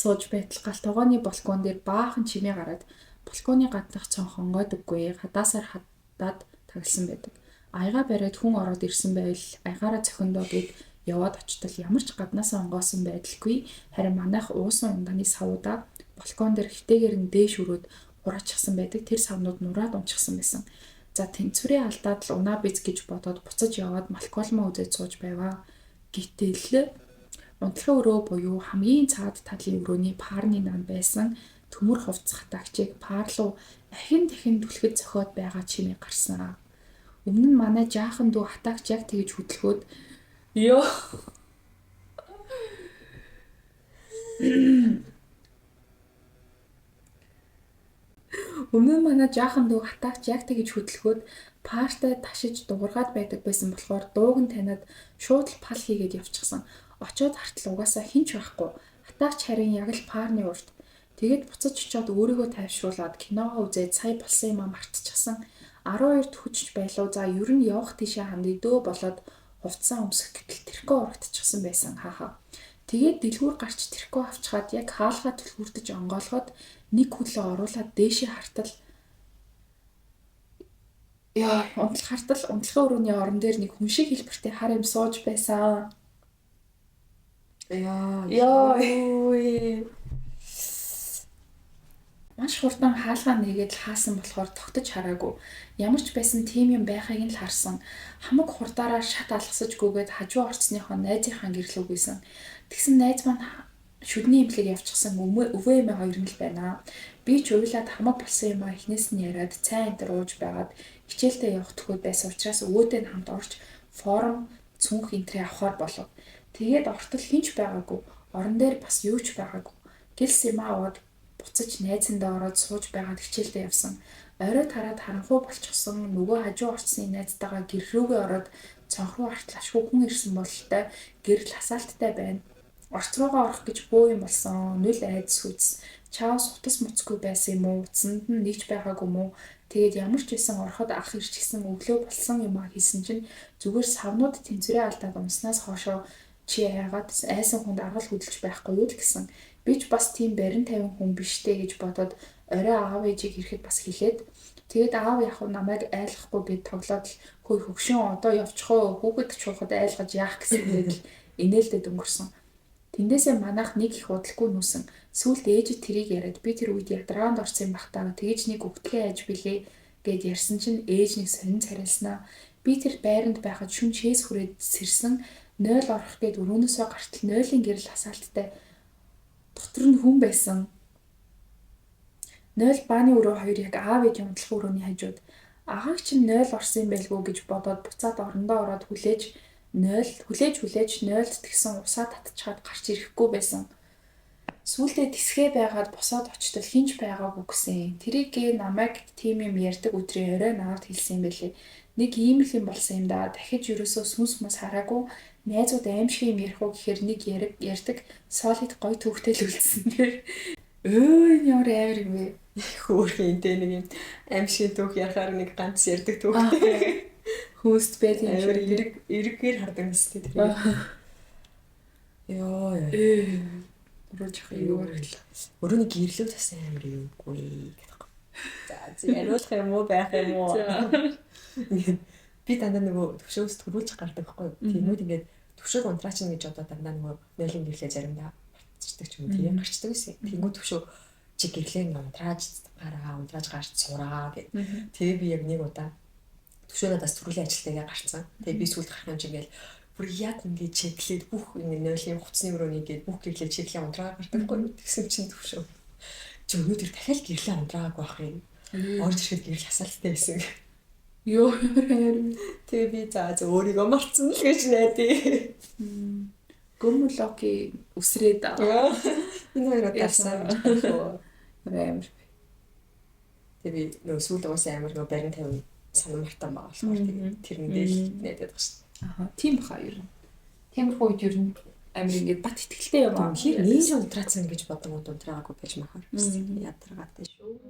[SPEAKER 1] сууж байтал гал тогооны балкон дээр баахан чимээ гараад балконы гаднах цонх онгойдоггүй хадаасаар хадаад тагласан байдаг. Аяга бариад хүн ороод ирсэн байвал аягаараа цохиндоо гэд яваад очтол ямар ч гаднаасаа онгоосон байдалгүй. Харин манайх уусан ундааны савуудаа балкон дээр хитэйгээр нь дээш өрөөд хураачихсан байдаг. Тэр савнууд нураад унчихсан байсан. За тэнцвэрээ алдаад л унаа биз гэж бодоод буцаж яваад Малколмоо үзээд сууж байваа. Гэтэл унтлахын өрөө буюу хамгийн цаад талын өрөөний паарны наан байсан төмөр хувцас хатаагчийг паарлуу ахин дахин түлхэд зохиод байгаа чимээ гарсан. Өмнө нь манай жаахан дүү хатаагч яг тэгж хөдөлгөөд ёо Өмнө нь манай жаахан дүү хатаагч яг тэгж хөдөлгөөд партай ташиж дуургаад байдаг байсан болохоор дууг нь таниад шууд л пал хийгээд явчихсан. Очоод хартал угаасаа хэн ч байхгүй. Хатаагч харин яг л парны урд. Тэгээд буцаж очиод өөрийгөө тайвшруулад киногоо үзээд сая болсон юмаа мартчихсан. 12 төгөж байлуу. За ер нь явах тийшээ хандъя дөө болоод хувцсаа өмсөх гэтэл тэрхүү урагдчихсан байсан. Хаха. Тэгээд дэлгүүр гарч тэрхүү авчхаад яг хаалгаа түлхүүрдэж онгоолгоод нэг хүлээ оруулаад дээшээ хартал яа унтлах хартал унтлахын өрөөний орон дээр нэг хүн шиг хэлбэртэй хар юм сууж байсан.
[SPEAKER 2] Яа.
[SPEAKER 1] Яа. Маш хурдан хаалгаа нээгээд л хаасан болохоор тогтож хараагүй. Ямар ч байсан тийм юм байхыг нь л харсан. Хамаг хурдаараа шат алгасаж гүгээд хажуу орцсныхоо найзынхаа гэрлүүг үйсэн. Тэгсэн найз маань шүдний имлэг явчихсан өвөө эмээ хоёр нь л байна. Би ч уйлаад хамаг болсон юмаа эхнээс нь яриад цай энэ төр ууж байгаад хичээлдээ явах төхөөд байсан учраас өвөөдөө нь хамт орж форум цүнх энтрээ авахар болов. Тэгээд ортол хинч байгаагүй. Орон дээр бас юу ч байгаагүй. Гэлс юмаа аваад буцаж найзандаа ороод сууж байгаад хичээлдээ явсан. Орой тараад харанхуй болчихсон. Нөгөө хажуу орцсны найзтайгаа гэр рүүгээ ороод цонх руу артал ашгүй хүн ирсэн бололтой гэрэл хасаалттай байна. Орц руугаа орох гэж бөө юм болсон. Нүл айдас хүз. Чаус утас муцгүй байсан юм уу? Утсанд нь нэгч байгаагүй юм уу? Тэгээд ямар ч байсан ороход ах ирчихсэн өглөө болсон юм а хийсэн чинь зүгээр савнууд тэнцвэрээ алдаад унснаас хоошоо чи яагаад айсан хүнд аргал хөдөлж байхгүй юу л гэсэн. Би ч бас тийм барин тавин хүн биш дээ гэж бодоод орой аав ээжийг ирэхэд бас хэлээд тэгээд аав яг намайг айлгахгүй гэд тоглоод л хөөе хөгшин одоо явчихоо хүүхэд чуухад айлгаж яах гэсэн гээд л инээлдэд өнгөрсөн. Тэндээсээ манайх нэг их удалгүй нүүсэн. Сүүлд ээжид тэрийг яриад би тэр үед ядраанд орсон юм бах та. Тэгэж нэг өгтлээ аж билээ гэд ярьсан чинь ээж нэг сонин царайлснаа. Би тэр байранд байхад шүн чээс хүрээд сэрсэн 0 орох гээд өрөөнөөсөө гартал 0-ын гэрэл хасаалттай дотор нь хүн байсан. 0 бааны өрөө хоёр яг аав ээжийн унтлахын өрөөний хажууд. Агааг чинь 0 орсон юм байлгүй гэж бодоод буцаад орондоо ороод хүлээж 0 хүлээж 0-д тэгсэн усаа татчихад гарч ирэхгүй байсан. Сүүлдээ тэсгээ байгаад босоод очтол хинч байгаагүй гэсэн. Тэрийгээ намайг тийм юм ярьдаг өдрийн орой надад хэлсэн юм байлээ. Нэг ийм л юм болсон юм да. Дахиж ерөөсөө сүнс мүс хараагүй. Найзууд аимшиг юм ярих уу гэхээр нэг ярьдаг солид гой түүхтэй л үлдсэн дээр. Өө энэ ямар амар юм бэ?
[SPEAKER 2] Хөөрхөн тэ нэг юм аимшиг түүх ярахаар нэг ганц ярьдаг түүхтэй.
[SPEAKER 1] Хүмүүст байд юм
[SPEAKER 2] шиг эрэг эргээр хардаг нэстэй тэр. Йоо.
[SPEAKER 1] Руу жоох юу харагдлаа.
[SPEAKER 2] Өрөөний гэрлүүд бас амар юугүй гэдэг. За яриулах юм уу байх юм уу? Би дандаа нөгөө төвшөөс төрүүлж гардаг байхгүй юу? Тэнгүүд ингээд төвшөөг унтраачна гэж одоо дандаа нөгөө нойлын гэрлээ заримдаа мартчихдаг ч юм уу тийм гарчдаг байсан. Тэнгүүд төвшөө чи гэрлээ унтрааж гараа унтрааж гарч сураа гэд. Тэгээ би яг нэг удаа төвшөө надаас төрүүлийн ажилтайгаа гарцсан. Тэгээ би сүүлд гарах юм чи ингээл бүр яг ингээд чеклээд бүх ингээд нойлын хувцсны өрөөний гээд бүх гэрлээ чеклээ унтраа гардаг байхгүй юу? Тэгсэн чинь төвшөө чи өнөөдөр дахиад гэрлээ унтраагагүй байх юм. Орж ирэхэд гэрэл хасаалттай байсан.
[SPEAKER 1] Йоо ямар.
[SPEAKER 2] Тэгээ би за өөрийгөө мартсан л гэж найдаа.
[SPEAKER 1] Гөмлоки үсрээд
[SPEAKER 2] энэ хоёроо дарсан.
[SPEAKER 1] Амар.
[SPEAKER 2] Тэгээ би нөгөө сүүл угаасаа амар нөгөө барин тавин санан мартан байгаа болохоор тэгээ тэрэндээ л найдаад байгаа шүү дээ.
[SPEAKER 1] Аха, тийм баха ер нь. Тиймэрхүү үед ер нь амар ингээд бат итгэлтэй юм
[SPEAKER 2] аа. Тэгэхээр нэр унтраацсан гэж бодонгууд унтраагаагүй байж махаар. Ядаргаатай шүү.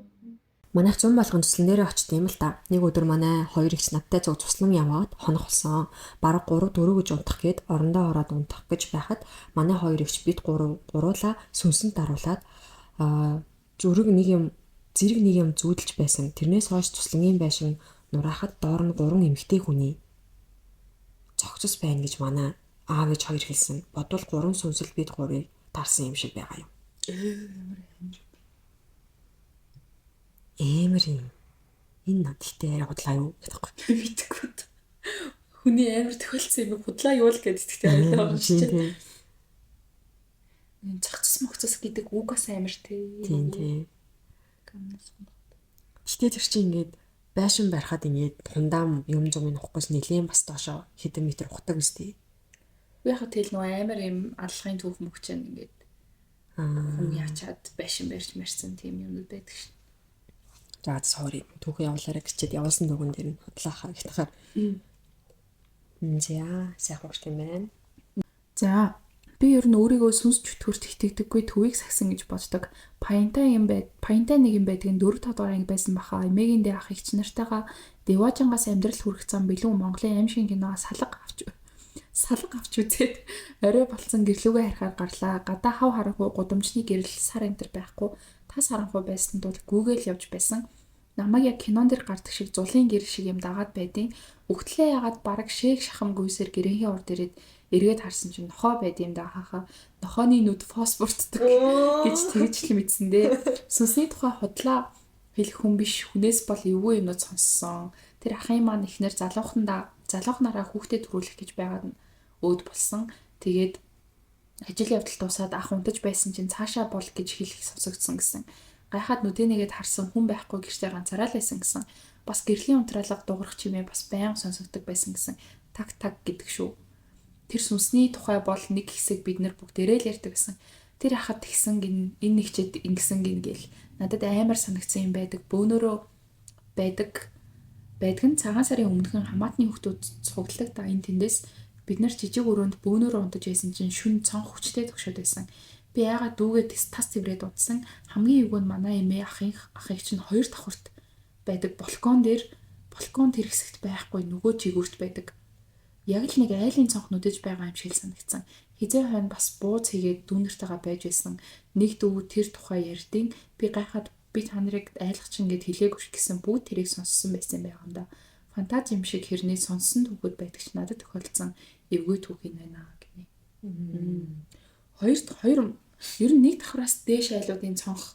[SPEAKER 2] Манайх зун болгон туслан дээрээ очт юм л та. Нэг өдөр манай хоёр эгч надтай цуг туслан яваад хонох болсон. Бараг 3 4 гэж унтах гээд орондоо ороод унтах гэж байхад манай хоёр эгч бид гуруулаа сүнсэнд даруулаад зүрэг нэг юм зэрэг нэг юм зүүдэлж байсан. Тэрнээс хойш туслангийн байшин нураахад доор нь 3 эмэгтэй хүний зогцос байна гэж манай аав ээж хоёр хэлсэн. Бодвол 3 сүнсэл бид гурыг таарсан юм шиг байгаа юм. Амар юм. Энэ над гэхдээ арай худлаа юу гэдэг байхгүй.
[SPEAKER 1] Мэдгүй. Хүний амар тохиолдсон юм худлаа юу л гэдэг итгэдэг байлаа юм чинь. Энэ цогцос могцос гэдэг үг бас амар тий.
[SPEAKER 2] Тийм тий. Гэтэ тэр чинь ингээд байшин барихад ингээд хундаам юм зум нухахгүйс нэлийн бас доошоо хэдэн метр ухдаг үстэй.
[SPEAKER 1] Би яг тэгэл нөгөө амар юм аллахын түүх мөх чинь ингээд хүн яачаад байшин барьж марсан тийм юмнууд байдаг шин.
[SPEAKER 2] За sorry түүхээ явуулаарай гэчихэд явуулсан дүүгэн дээр нь худлаахаа гэхтахаар. За сайхан урт юм байна.
[SPEAKER 1] За би ер нь өөрийгөө сүнс чөтгөрт итгэдэггүй төвийг сахисан гэж боддог. Паянтай юм байд. Паянтай нэг юм байдаг нь 4 5 дугаар анги байсан баха. Эмээгийн дээр ах эгч нартайгаа Деважингаас амьдрал хүрэх зам билүү Монголын аимшигын киноос салга авч үзээд орой болцсон гэрлүүгээ харихаар гарлаа. Гадаа хав харанхуй гудамжны гэрэл сар энтер байхгүй. Тас харанхуй байсан тул гүүгээл явж байсан. Намайг яг кинон дэр гардаг шиг зулын гэрэл шиг юм дагаад байдیں۔ Өгтлээ ягаад бараг шээг шахам гүйсээр гэрэнхийн урд ирээд эргээд харсан чинь нохоо байд юм да хааха. Нохооны нүд фосфорддаг гэж тэгж л мэдсэн дээ. Сүнсний тухай худлаа хэлэх хүн биш. Хүнээс бол эвгүй юмнууд сонссон. Тэр ахын маань ихнэр залуухнараа хүүхдээ төрүүлэх гэж байгаад нь өөд болсон. Тэгээд ажил явдал дуусаад ах унтаж байсан чинь цаашаа бол гэж хэлэх сонсогдсон гэсэн. Гайхаад нүдэ нэгэд харсан хүн байхгүй гэртээ ганцаараа л байсан гэсэн. Бас гэрлийн унтраалга дуурах чимээ бас байнга сонсогддог байсан гэсэн. Таг таг гэдэг шүү. Тэр сүнсний тухай бол нэг хэсэг бид нар бүгдээрээ л ярьдаг гэсэн. Тэр ахад тэгсэн гин энэ нэгчэд ингэсэн гин гэл надад амар санагдсан юм байдаг. Бөөнөрөө байдаг нь цагаан сарын өмнөхөн хамаатны хүүхдүүд цугладаг да энэ тэндээс бид нар жижиг өрөөнд бөөнөрөө унтаж байсан чинь шүн цонх хүчтэй төгшөөд байсан. Би яагаад дүүгээ тас цэврээд унтсан. Хамгийн эвгүй нь манай эмээ ахыг чинь 2 давхарт байдаг балкон дээр балкон тэр хэсэгт байхгүй нөгөө чигүүрт байдаг. Яг л нэг айлын цонх нүдэж байгаа юм шиг санагдсан. Хизээ хойно бас бууз хийгээд дүүнэртэйгээ байж байсан. Нэг дүү тэр тухай ярьдیں۔ Би гайхаад би та нарыг айлгах чинь гэд хэлээгүй ш гэсэн бүгд тэрийг сонссон байсан байх юм да. Фантаз юм шиг хэрнээ сонссон түүхүүд байдаг ч надад тохиолдсон эвгүй түүх юм байна гинэ. Хоёр ер нь нэг давхраас дээш айлуудын цонх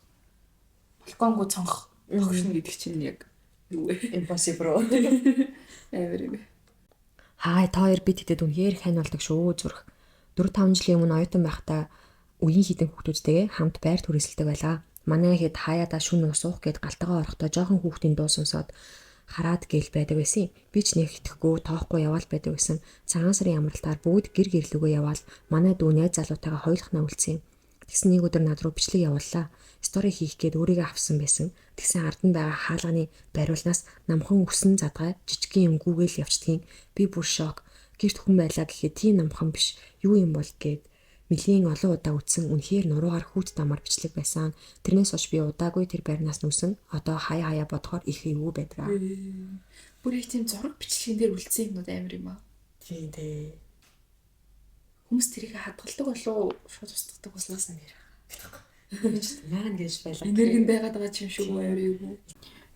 [SPEAKER 1] балконгүй цонх тогшно гэдэг чинь яг юу вэ?
[SPEAKER 2] Impossible.
[SPEAKER 1] Амар юм.
[SPEAKER 2] Хай та хоёр бид хэдэд үнэхээр хань болдог шүү зүрх. 4-5 жилийн өмнө оюутан байхдаа үеийн хідэн хүүхдүүдтэйгээ хамт байр түрээсэлдэг байлаа. Манай хэд хаяадаа шүн ус уух гээд галтайгаа орохдоо жоохон хүүхдийн дуу сонсоод хараад гээл байдаг байсан. Би ч нэг итгэхгүй тоохгүй яваал байдаг байсан. Цагаан сарын амралтаар бүгд гэр гэрлүүгээ яваал манай дүү найз залуутайгаа хоёулахнаа үлдсэн. Тэгсэн нэг өдөр над руу бичлэг явууллаа. Story хийх гээд өөрийгөө авсан байсан. Тэгсэн ард нь байгаа хаалганы бариулнаас намхан өсөн задгай жижигхэн юм гүгээл явцдгийн. Би бүр шок. Гэрт хүн байлаа гэхэд тийм намхан биш. Юу юм бол гээд нэлийн олон удаа үтсэн үнэхээр нуруугаар хүүт дамаар бичлэг байсан. Тэрнээс хойш би удаагүй тэр байрнаас нүсэн. Одоо хаяа хаяа бодохоор их эвгүй байдаг.
[SPEAKER 1] Бүр их тийм зураг бичлэгэн дээр үлдсэн юмнууд амар юм аа.
[SPEAKER 2] Тийм дээ.
[SPEAKER 1] Хүмүүс тэрийг хадгалдаг болов шууд устгадаг болов
[SPEAKER 2] нэр. Маань гэж байлаа.
[SPEAKER 1] Энерги нь байгаад байгаа юм шиг амар эвгүй.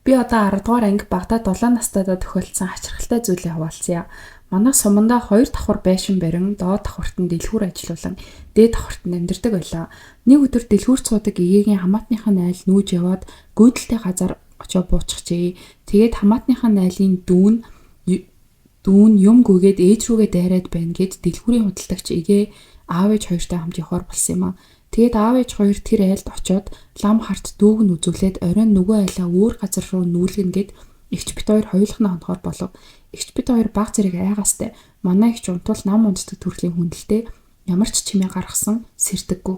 [SPEAKER 1] Би одоо 10 дугаар анги багадаа 7 настайдаа тохиолдсон хачирхалтай зүйлээ хуваалцъя. Манай сумандаа 2 давхар байшин барин, доод давхарт нь дэлгүүр ажилуулан, дээд давхарт нь амьдардаг байлаа. Нэг өдөр дэлгүүр цуудаг эгээгийн хамаатныхаа айл нүүж яваад гүйдэлтэй газар очоо бууччихжээ. Тэгээд хамаатныхаа айлын дүүн юм гүгээд ээж рүүгээ дайраад байна гэд дэлгүүрийн худалдагч эгээ аав ээж хоёртой хамт явахаар болсон юм аа. Тэгээд аав ээж хоёр тэр айлд очоод лам харт дүүг нь үзүүлээд оройн нөгөө айлаа өөр газар руу нүүлгэн гэд эгч бит хоёр хоёулахнаа хонхоор болов. Эгч бит хоёр баг зэрэг айгаастай. Манай эгч унтвал нам унтдаг төрлийн хүндэлтэй ямар ч чимээ гаргасан сэрдэггүй.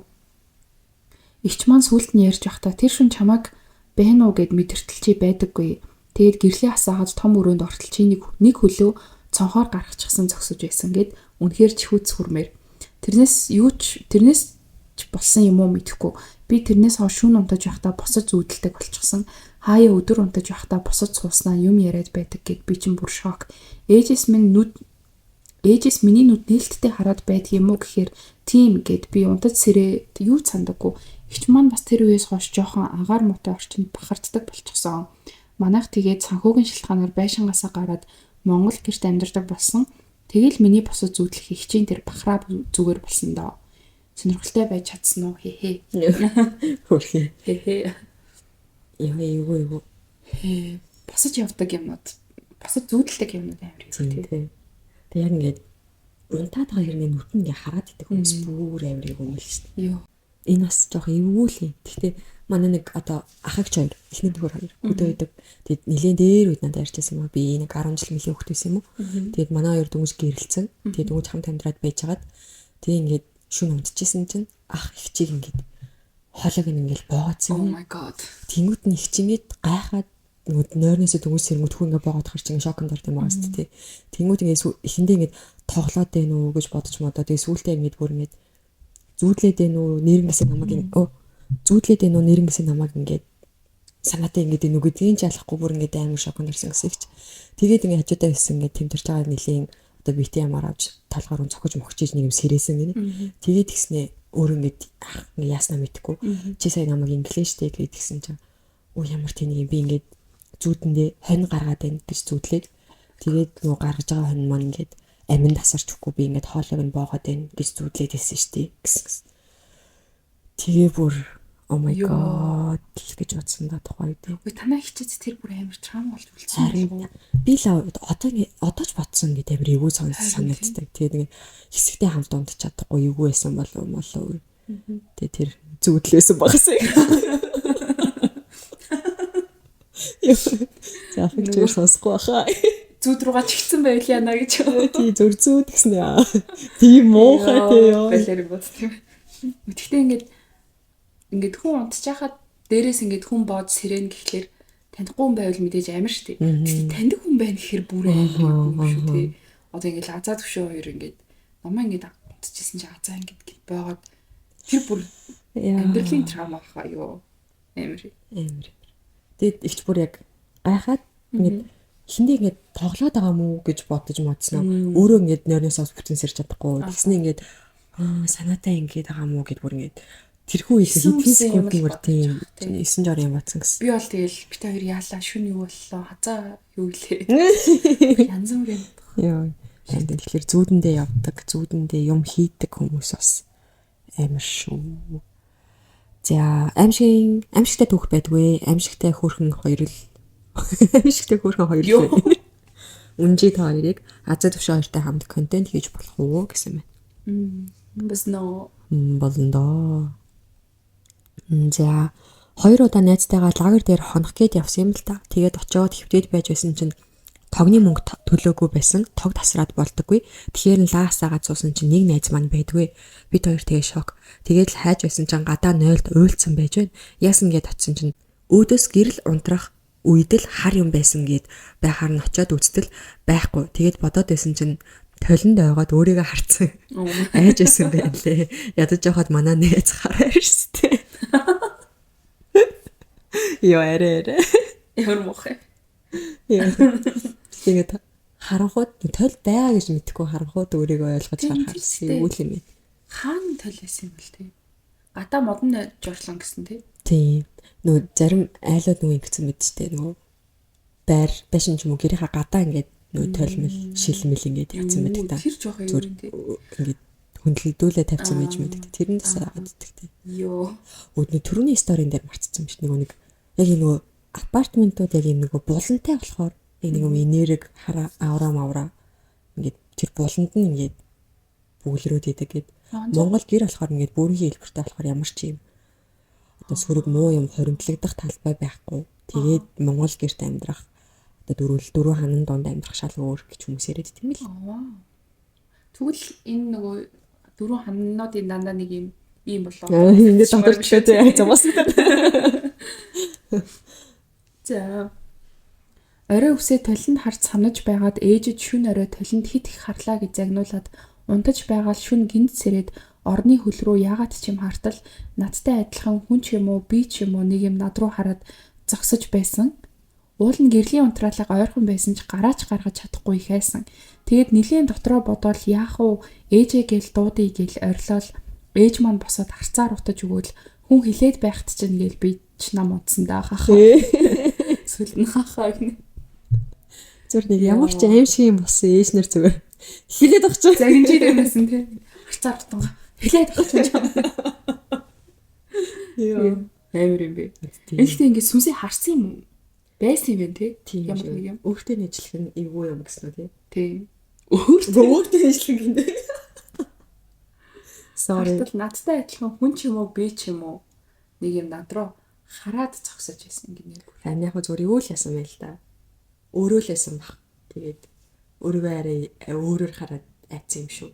[SPEAKER 1] Эгч маань сүулт нь ярьж байхдаа тэр шүн чамайг байна уу гэд мэдэртэл чи байдаггүй. Тэгээд гэрлээ асаагаад том өрөөнд ортол чи нэг хөлөө цонхоор гаргачихсан зогсож байсан гэд үнэхээр чихүүц хүрмээр. Тэрнээс болсон юм уу мэдэхгүй. Би тэрнээс хойш шүн унтаж байхдаа босож зүүдэлдэг болчихсон. Хаяа өдөр унтаж байхдаа босож сууснаа юм яриад байдаг гэд би чинь бүр шок. Ээжээс миний нүд нээлттэй хараад байдаг юм уу гэхээр тийм гэд би унтаж сэрээ юу ч сандаггүй. Эгч маань бас тэр үеэс хойш жоохон агаар муутай орчинд бахарддаг болчихсон. Манайх тэгээд санхүүгийн шалтгаанаар байшингаасаа гараад Монгол гэрт амьдардаг болсон. Тэгэл миний босож зүүдлэх эгчийн тэр бахраа зүгээр болсон доо. Сонирхолтой байж чадсан уу? Хээ хээ.
[SPEAKER 2] Хөрхий.
[SPEAKER 1] Хээ хээ.
[SPEAKER 2] Юу.
[SPEAKER 1] Хээ. Босож явдаг юмнууд, босож зүүдэлдэг юмнууд амар их
[SPEAKER 2] тий. Тэг яг ингээд унтаад байгаа хэрний нүд нь ингээ хараад идэх хүмүүс бүр амар их юм л шүү дээ.
[SPEAKER 1] Юу.
[SPEAKER 2] Энэ бас жоох эвгүй л юм. Гэхдээ манай нэг одоо ахагч хоёр, эхний нөхөр хоёр хөдөө байдаг. Тэгэд нилээн дээр үед надад ярьжсэн юм аа. Би нэг 10 жил мөлийн хөхт байсан юм уу. Тэгэд манай хоёр дөнгөж гэрэлцэн. Тэгээд дөнгөж хамт амьдраад байжгаад тэг ингээд шүн унтчихсэн чинь ах эгчийг ингээд хоолойг нь ингээд боогоодсон
[SPEAKER 1] юм. Oh my god.
[SPEAKER 2] Тэнгүүд нь эгч ингээд гайхаад нөгөө нойрноосоо дөнгөж сэрнгүүд хүн ингээд боогоод хар чинь шоконд орд юм байгаа шүү дээ. Тэнгүүд ингээд эхэндээ ингээд тоглоод байна уу гэж бодож модоо. Тэгээ сүүлдээ ингээд бүр ингээд зүүдлээд байна уу нэрнгээсээ намайг зүүдлээд байна уу нэрнгээсээ намайг ингээд санаатай ингээд энэ үгүй тийм ч ялахгүй бүр ингээд амар шоконд орсон гэсэн эгч. Тэгээд ингээд хажуудаа байсан ингээд тэмтэрч байгаа нэлийн одоо бити ямар авч талгаар нь цохиж мохчиж нэг юм сэрээсэн гинэ. Тэгээд тэгснээ өөр ингээд яаснаа мэдэхгүй. Чи сая намайг инглээ штэ гээд тэгсэн чинь өө ямар тэнийг би ингээд зүүдэндээ хонь гаргаад байна гэж зүүдлээд тэгээд нөгөө гаргаж байгаа хонь маань ингээд амин тасарч өгөхгүй би ингээд хоолойг нь боогоод байна гэж зүүдлээд хэлсэн штэ гэсэн. Тэгээ бүр oh my god гэж бодсон да тухай үед.
[SPEAKER 1] Үгүй танаа хичээц тэр бүр амар трам болж үлдсэн юм.
[SPEAKER 2] Би л одоо ч бодсон ингээд амар эвгүй санагддаг. Тэгээд ингээд хэсэгтэй хамт унтчих чадахгүй эвгүй байсан болов молоо. Тэгээд тэр зүүдлээсэн багасаа. За ахыг зүгээр сонсохгүй баха.
[SPEAKER 1] Зүүд рүүгээ чигцэн байл яана гэж.
[SPEAKER 2] Тий зөр зүүд гэсэн яа. Тийм муухай тий ёо.
[SPEAKER 1] Балер бодсон юм. Гэхдээ ингээд хүн унтчихаад дээрээс ингээд хүн бод сэрэн гэхлээр танихгүй хүн байвал мэдээж амар штэ. Гэхдээ таньдаг хүн байна гэхээр бүр амар юм шүү тий. Одоо ингээд азаа төвшөө хоёр ингээд намаа ингээд унтчихсэн чи азаа ингээд боогод тэр бүр амьдралын трама хаа юу. Амар.
[SPEAKER 2] Амар. Тэгэд ихч бүр яг гайхаад ингээд эхэндээ ингээд тоглоод байгаа мүү гэж бодож модсноо. Өөрөө ингээд нойрноосоо бүтэн сэрч чадахгүй. Тэгснэ ингээд санаатай ингээд байгаа мүү гэд бүр ингээд тэрхүү хэдэн секунд бүр тийм 9 жор юм батсан гэсэн.
[SPEAKER 1] Би бол тэгэл бит хоёр яалаа шүн юу боллоо хазаа юу гэлээ. Янз бүрийн.
[SPEAKER 2] Йоо. Тэгэхээр зүүдэндээ явдаг, зүүдэндээ юм хийдэг хүмүүс бас амар шүү. За аимшигтай түүх байдгүй. Аимшигтай хөөрхөн хоёр л аимшигтай хөөрхөн хоёр л. Үнжи та хоёрыг азаа төвшөө хоёртой хамт контент хийж болох уу гэсэн байна.
[SPEAKER 1] Бас нөө
[SPEAKER 2] болно доо. За хоёр удаа найзтайгаа лагер дээр хонох гээд явсан юм л та. Тэгээд очиод хөвтөд байж байсан чинь Тогны мөнгө төлөөгүй байсан. Тог тасраад болдоггүй. Тэгэхээр нь лаа асаагаад суусан чинь нэг найз маань байдгүй. Бид хоёр тэгээ шок. Тэгээд л хайж байсан чинь гадаа 0-д уйлдсан байж байна. Яасан гээд очисон чинь өөдөөс гэрэл унтрах үед л хар юм байсан гээд байхаар нь очиод үзтэл байхгүй. Тэгээд бодоод байсан чинь толинд ойгоод өөрийгөө харцсан. Айж байсан байх лээ. Ядаж явахад манай найз хараа штэ. Йоо арай арай.
[SPEAKER 1] Ямар муухай.
[SPEAKER 2] Тэгээд харанхууд тол байгаа гэж мэдэхгүй харанхууд өөрийгөө ойлгож харахаар юу юм бэ?
[SPEAKER 1] Хаана тол байсан юм бол те? Гадаа модон жорлон гэсэн те?
[SPEAKER 2] Тийм. Нөгөө зарим айлууд нөгөө ингэсэн мэд ч те нөгөө байр байшин ч юм уу гэрийнхаа гадаа ингээд нөгөө толмол шилмэл ингээд явцсан байдаг та.
[SPEAKER 1] Тэр жоох юм те.
[SPEAKER 2] Ингээд хөндлөлдүүлээ тавьсан байж мэддэг. Тэр нь бас яагаад гэдэг те.
[SPEAKER 1] Йоо.
[SPEAKER 2] Өөдний түрүүний сторийн дээр марцсан биш нөгөө нэг яг энэ нөгөө апартментууд яг юм нөгөө булантай болохоор яг нэг юм энерги хараа аура маура ингээд тэр буланд нь ингээд бүглэрүүд идэг гэд. Монгол гэр болохоор ингээд бүрийн хэлбэртэй болохоор ямар ч юм одоо сөрөг муу юм хоримтлагдах талбай байхгүй. Тэгээд Монгол гэрт амьдрах одоо дөрвөн ханан донд амьдрах шал өөр гэж хүмүүс яриад тийм л.
[SPEAKER 1] Тэгвэл энэ нөгөө дөрвөн ханнуудын дандаа нэг юм ийм болоо.
[SPEAKER 2] Ингээд дотор чигээ замаас.
[SPEAKER 1] За. Орой үсээ толинд харж санаж байгаад ээжид шүн орой толинд хит их харлаа гэж загнуулад унтаж байгаа л шүн гинт сэрээд орны хөл рүү яагаад ч юм хартал надтай адилхан хүн ч юм уу би ч юм уу нэг юм над руу хараад зогсож байсан. Уул нь гэрлийн унтраалга ойрхон байсан ч гараач гаргаж чадахгүй их айсан. Тэгээд нэлийн дотроо бодоол яах вэ? Ээжээ гээл дуудъя гээл орилоол ээж маань босоод харцаар утаж өгөөл хүн хилээд байхад чинь гээл би ч нам унтсан даа хахаа. Сүлд нь хахаа гинэ.
[SPEAKER 2] Зүр нэг ямар ч аим шиг юм болсон ээж нар зүгээр хилээд авч
[SPEAKER 1] загинжид байсан тий. Харцаар утанга хилээд авч.
[SPEAKER 2] Йоо.
[SPEAKER 1] Амар юм бэ. Гэхдээ ингээд сүнсээ харсан юм уу? Байсан юм байна тий.
[SPEAKER 2] Ямар нэг юм. Өөртөө нэжлэх нь эвгүй юм гэсэн үү тий.
[SPEAKER 1] Тий.
[SPEAKER 2] Өөртөө нэжлэх гинэ.
[SPEAKER 1] Sorry. Хартал надтай адилхан хүн ч юм уу би ч юм уу нэг юм над руу хараад зогсож байсан гинэ.
[SPEAKER 2] Харин яг зүгээр юу л яасан байл та. Өөрөө л яасан баг. Тэгээд өөрийгөө арай өөрөөр хараад айцсан юм шүү.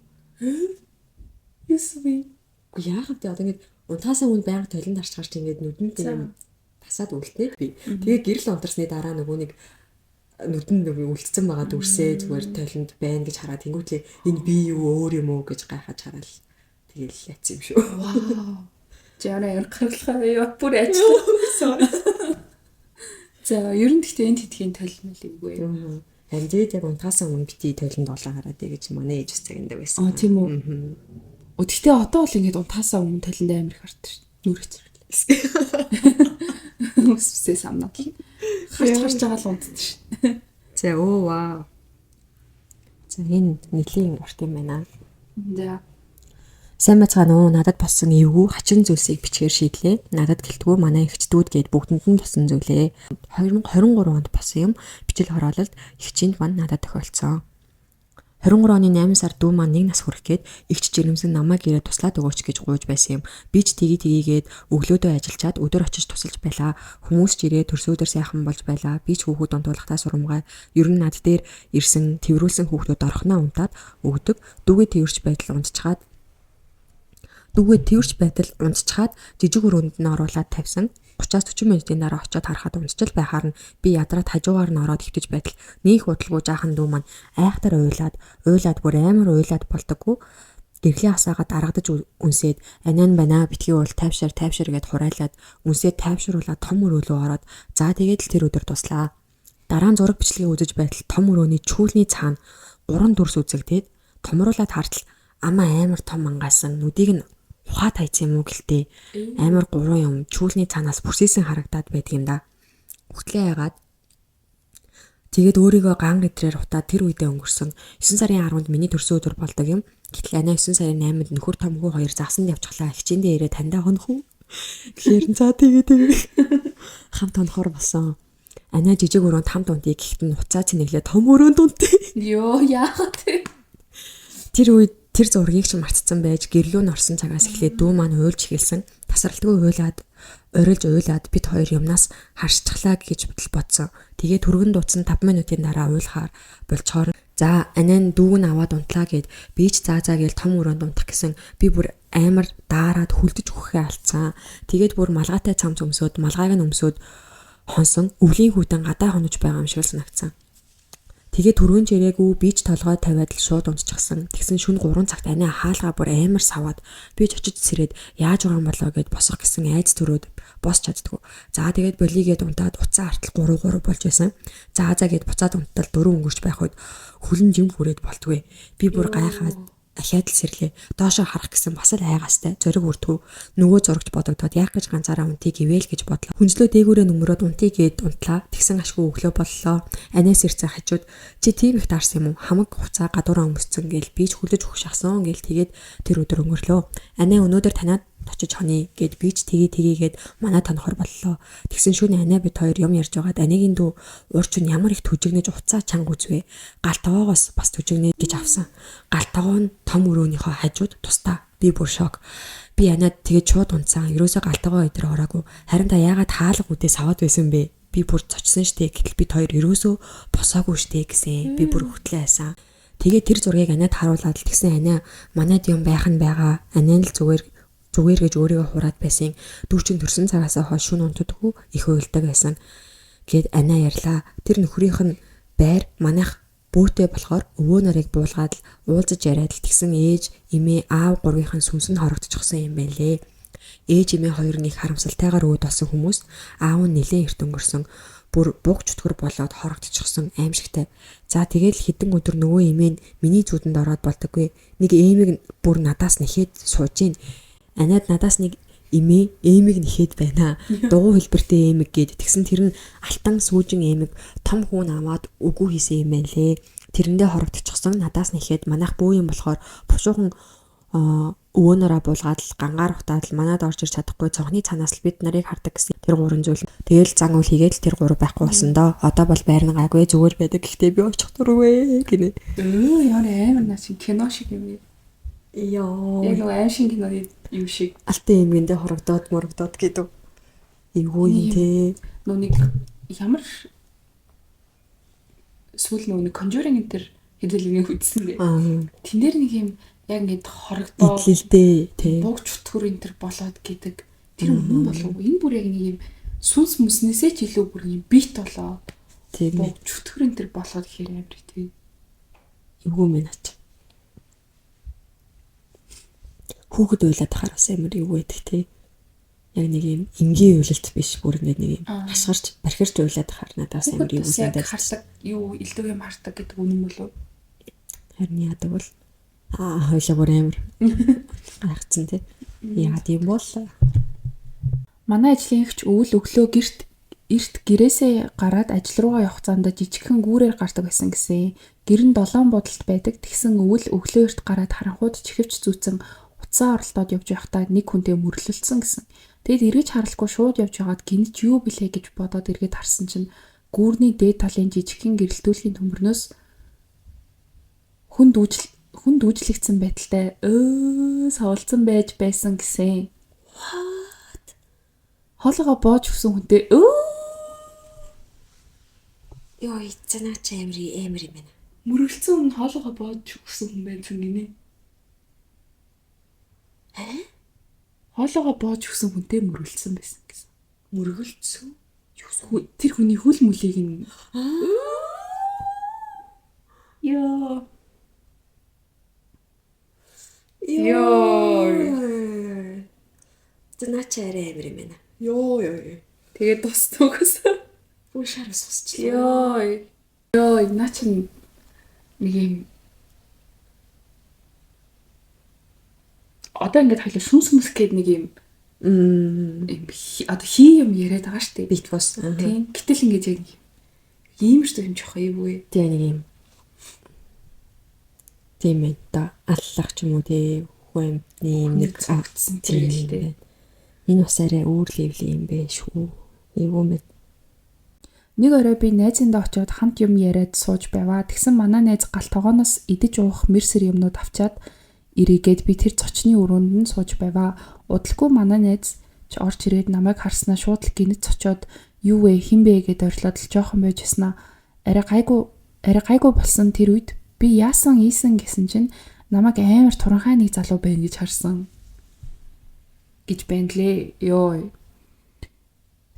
[SPEAKER 1] Юусвэ.
[SPEAKER 2] Үгүй яахав те одоо ингээд унтаасаа өмнө байнга толинд харж гарч ингээд нүдэнд юм тасаад үлднэ би. Тэгээ гэрэл унтарсны дараа нөгөө нэг нүдэнд нөгөө үлдсэн байгаа дүрсээ зүгээр толинд байна гэж хараад тэнгуүтлээ энэ би юу өөр юм уу гэж гайхаж хараал тэгэл яцсан юм шүү.
[SPEAKER 1] Вау. Жаа яар гаргалгаа ёо бүр ажиллаа. За ер нь гэхдээ энэ тэдхийн толимол эвгүй.
[SPEAKER 2] Харин тэгээд яг унтаасаа өмнө бити толинд олоо хараад гэж манай ээж бас загнадаг байсан.
[SPEAKER 1] Аа тийм үү. Гэхдээ одоо бол ингээд унтаасаа өмнө толинд амар их хардаг шүү. Нүрэх зэрэг. Үсээ самнаад. Харж байгаа л унтдаг шүү.
[SPEAKER 2] За өө вау. За энэ нэлийн урт юм байна.
[SPEAKER 1] За.
[SPEAKER 2] Сайн байцгаана уу? Надад болсон эвгүй хачин зүйлсийг бичгээр шийдлээ. Надад гэлтгүй манай эгчдүүд гээд бүгдэнд нь болсон зүйлээ. 2023 онд болсон юм. Бичил хороололд эгчинд мань надад тохиолдсон. 23 оны 8 сард дүү маань 1 нас хүрэх гээд эгч жирэмсэн намайг ирээд туслаад өгөөч гэж гуйж байсан юм. Би ч тгий тгийгээд өглөөдөө ажиллачаад өдөр очиж тусалж байлаа. Хүмүүс ч ирээд төрсөдөр сайхан болж байлаа. Би ч хүүхэд унтуулахдаа сурамгай. Ер нь над дээр ирсэн тэрврүүлсэн хүүхдүүд орхиноо унтаад өгдөг. Дүүгээ тэрвэрч байдал унтчаад жижиг өрөөнд нь оруулаад тавьсан. 30-аас 40 минутын дараа очиод харахад унтчил байхаар нь би ядраад хажуугаар нь ороод хөвтөж байтал нэг удалгүй жаахан дүү маань айхтар уйлаад бүр амар уйлаад болдоггүй. Гэрлийн асаагаад аргадаж үнсээд аниан байна битгий уул тайвшир тайвшир гэд хурайлаад үнсээд тайвшруулаад том өрөөлөө ороод за тэгээд л тэр өдөр туслаа. Дараа нь зураг бичлэгээ үзэж байтал том өрөөний чүүлний цаана 3 дүрс үзэгдээд томруулаад хартал амаа амар том мангайсан нүдийг нь ухаад хайцсан юм уу гэлтэй амар гурван юм чүүлний цаанаас бүрсээсэн харагдаад байдаг юм да. Хөтлөө яагаад тэгээд өөрийгөө ган гэтрээр утаа тэр үедээ өнгөрсөн 9 сарын 10-нд миний төрсөн өдөр болдог юм. Гэтэл анаа 9 сарын 8-нд нөхөр том хүү хоёр засанд явчихлаа. Хичээндээ ирээ таньдаа хонох уу? Тэгэхээр за тэгээ хамт хонохор болсон. Анаа жижиг өрөөнд хамт унтъя гэхэд нь хуцаа цэнэглээ том өрөөнд унтъя.
[SPEAKER 1] Йоо яагаад те?
[SPEAKER 2] Тэр үед Тэр зургийг ч мартцсан байж гэрлүү н орсон цагаас эхлээд дүү маань уйлж эхэлсэн. Тасралтгүй уйлаад, орилж уйлаад бид хоёр юмнаас харшчихлаа гэж бодсон. Тэгээ түргэн дуудсан 5 минутын дараа уйлахаар болцохоор за анаа нь дүүг нь аваад унтлаа гэд би ч заа заа гээл том өрөөнд унтах гэсэн би бүр амар даарад хүлдэж үхэхээ алдсан. Тэгээд бүр малгайтай цамц өмсөөд малгайг нь өмсөөд хонсон өвлийн хүйтэн гадаа хонож байгаа юм шиг л санагдсан. Тэгээ түргэн чирээгүй би ч толгой тавиад л шууд унтчихсан. Тэгсэн шүн 3 цагт анаа хаалгаа бүр амар саваад би ч очиж сэрээд яаж байгаа юм болоо гэд босох гэсэн айц төрөөд босч чаддгүй. За тэгээд болигээд унтаад уцаа артал 3 3 болж байсан. За за гэд буцаад унтал 4 өнгөрч байх үед хүлэн жим хүрээд болтгүй. Би бүр гайхаад ахиад л сэрлээ. Доошоо харах гэсэн бас л айгаастай зориг үрдгүү. Нөгөө зурагч бодогдоод яах гэж ганцаараа унтыг ивэл гэж бодлоо. Хүнзлөө дээгүүрээ нүмерөөд унтыг гээд унтлаа. Тэгсэн ашгүй өглөө боллоо. Анаас ирсэн хажууд чи тийм их таарсан юм уу? Хамаг хуцаа гадуураа өмсцэн гээл би ч хүлээж өгөх шахсан гээл тэгээд тэр өдөр өнгөрлөө. Анаа өнөөдөр танаад очиж хоны гэд би ч тгий тгийгээд манай тонохор боллоо. Тэгсэн шүн анаа бид хоёр юм ярьж байгаад анагийн дүү уур чинь ямар их түжигнэж уцаа чанга үзвэ. Гал тогоогоос бас түжигнэ гэж авсан. Гал тогоо нь том өрөөнийхөө хажууд тустаа. Би бүр шок. Би анаад тэгээд шууд унтсан. Ерөөсөө гал тогоо өдр ороогүй. Харин та яагаад хаалга үдээ саваад байсан бэ? Би бүр цочсон штэ. Гэтэл бид хоёр ерөөсөө босоогүй штэ гэсэн. Би бүр хөтлөө айсан. Тэгээд тэр зургийг анаад харуулад л тэгсэн анаа манад юм байх нь байгаа. Анаа л зүгээр зүгээр гэж өөрийгөө хураад байсан. Дүүчин төрсөн цагаасаа хойш шүн унтдаггүй их уйлдаг байсан. Гээд анаа ярьлаа. Тэр нөхрийнх нь байр манайх бөөтэй болохоор өвөө нарыг буулгаад л уулзаж яриад л тэгсэн ээж эмээ аав гурвынхын сүнс нь хорогдчихсон юм байна лээ. Ээж эмээ хоёр нь их харамсалтайгаар өөд болсон хүмүүс аав нь нэлээд эрт өнгөрсөн. Бүр буг чөтгөр болоод хорогдчихсон аимшигтай. За тэгэл хэдэн өдөр нөгөө эмээ нь миний зүүдэнд ороод болдоггүй. Нэг эмийг бүр надаас нэхэд сууж гин. Анаад надаас нэг эмээ эмийг нэхэд байна. Дугуй хэлбэртэй эмэг гээд тэгсэн тэр нь алтан сүүжин эмэг том хүүн аваад үгүй хийсэн юм байна лээ. Тэрэндээ хорогдчихсон надаас нэхэд манайх бүү юм болохоор бушуухан өвөөнөрөө буулгаад л гангаар ухтаад л манад орж ирч чадахгүй цонхны цаанаас л бид нарыг хардаг гэсэн тэр гурван зүйл. Тэгэл зан үйл хийгээд л тэр гурав байхгүй болсон доо. Одоо бол байрна гайгүй зүгээр байдаг. Гэхдээ би очих дургүй гинэ.
[SPEAKER 1] Ямар амар наа чи кино шиг юм.
[SPEAKER 2] Йоо.
[SPEAKER 1] Яг нөгөө аим шиг киноны юу шиг.
[SPEAKER 2] Алтан эмгэндээ хорогдоод морогдоод гэдэг. Эвгүй юм те.
[SPEAKER 1] Нөгөө нэг ямар сүүл нөгөө нэг Conjuring энэ төр хэдэл нэг үзсэн дээ. Тэн дээр нэг юм яг ингээд хорогдоод
[SPEAKER 2] идлэлтэй те.
[SPEAKER 1] Буг чөтгөр энэ төр болоод гэдэг. Тэр үнэн болов уу? Энэ бүр яг нэг юм сүнс мүснээсээ ч илүү бүр юм бит болоо.
[SPEAKER 2] Тийм.
[SPEAKER 1] Буг чөтгөр энэ төр болоод гэхээр амар тий.
[SPEAKER 2] Эвгүй мэн ач. Хүүхэд уйлаад тахаар бас амар эвгүй байдаг те. Яг нэг юм энгийн уйлалт биш бүр ингээд нэг юм хашгирч бархирч уйлаад тахаар надаас амар эвгүй санагдаад.
[SPEAKER 1] Хардаг юу илүү юм хардаг гэдэг үнэн болов уу?
[SPEAKER 2] Харин яадаг бол хоёлаа бүр амар гайхацсан те. Яагаад юм бол?
[SPEAKER 1] Манай ажлын эгч өвөл өглөө гэрт эрт гэрээсээ гараад ажил руугаа явах замдаа жижигхэн гүүрээр гардаг байсан гэсэн. Гэр нь 7 будалт байдаг. Тэгсэн өвөл өглөө эрт гараад харанхууд чихвч зүүцэн утсаа оролдоод явж байхдаа нэг хүнтэй мөрлөлдсөн гэсэн. Тэгэд эргэж харалгүй шууд явж байгаад гинэж юу билээ гэж бодоод эргээд харсан чинь гүүрний дээд талын жижигхэн гэрэлтүүлгийн төмөрнөөс хүн дүүжлэгдсэн байдалтай савлцсан байж байсан гэсэн.
[SPEAKER 2] What?
[SPEAKER 1] Хоолойгоо боож өгсөн хүнтэй
[SPEAKER 2] Йоо, эцэнаа чи амар юм байна.
[SPEAKER 1] Мөрөлдсөн хүн хоолойгоо боож өгсөн хүн байсан гинэ. Хоолойгоо боож өгсөн хүнтэй мөрөлдсөн байсан гэсэн.
[SPEAKER 2] Мөргөлдсөн?
[SPEAKER 1] Юу тэр хүний хөл мөлийг нь Йоо.
[SPEAKER 2] Йоо. Зэ наа чи арай амар юм байна. Йоо ёо.
[SPEAKER 1] Тэгээд дуусна угсаа.
[SPEAKER 2] Бүр шар сонсчлоо.
[SPEAKER 1] Йоо. Йоо, наа чи нэг юм одоо ингээд хоёлаа сүнс мүс гээд нэг юм одоо хий юм яриад байгаа шүү дээ.
[SPEAKER 2] Бит бос.
[SPEAKER 1] Тийм. Гэтэл ингээд яг иймэрхүү юм жоох эвгүй.
[SPEAKER 2] Тийм нэг юм. Тийм ээ да. Аллах ч юм уу тий хүн амтны юм нэг
[SPEAKER 1] цогцсон тийм л дээ.
[SPEAKER 2] Энэ бас арай өөр левел юм бэ шүү. Эвгүй мэд.
[SPEAKER 1] Нэг орой би найзындаа очиод хамт юм яриад сууж байваа. Тэгсэн манай найз гал тогооноос идэж уух мэр сэр юмнууд авчаад Эрийгээд би тэр цочны өрөөнд нь сууж байваа. Удалгүй манай найз ч орж ирээд намайг харснаа шууд л гинэт цочоод юу вэ, хин бэ гэд ойрлоод л жоохон байж яснаа. Арай гайгүй болсон тэр үед би яасан ийсэн гэсэн чинь намайг амар туранхай нэг залуу байна гэж харсан гэж байна лээ. Йоо.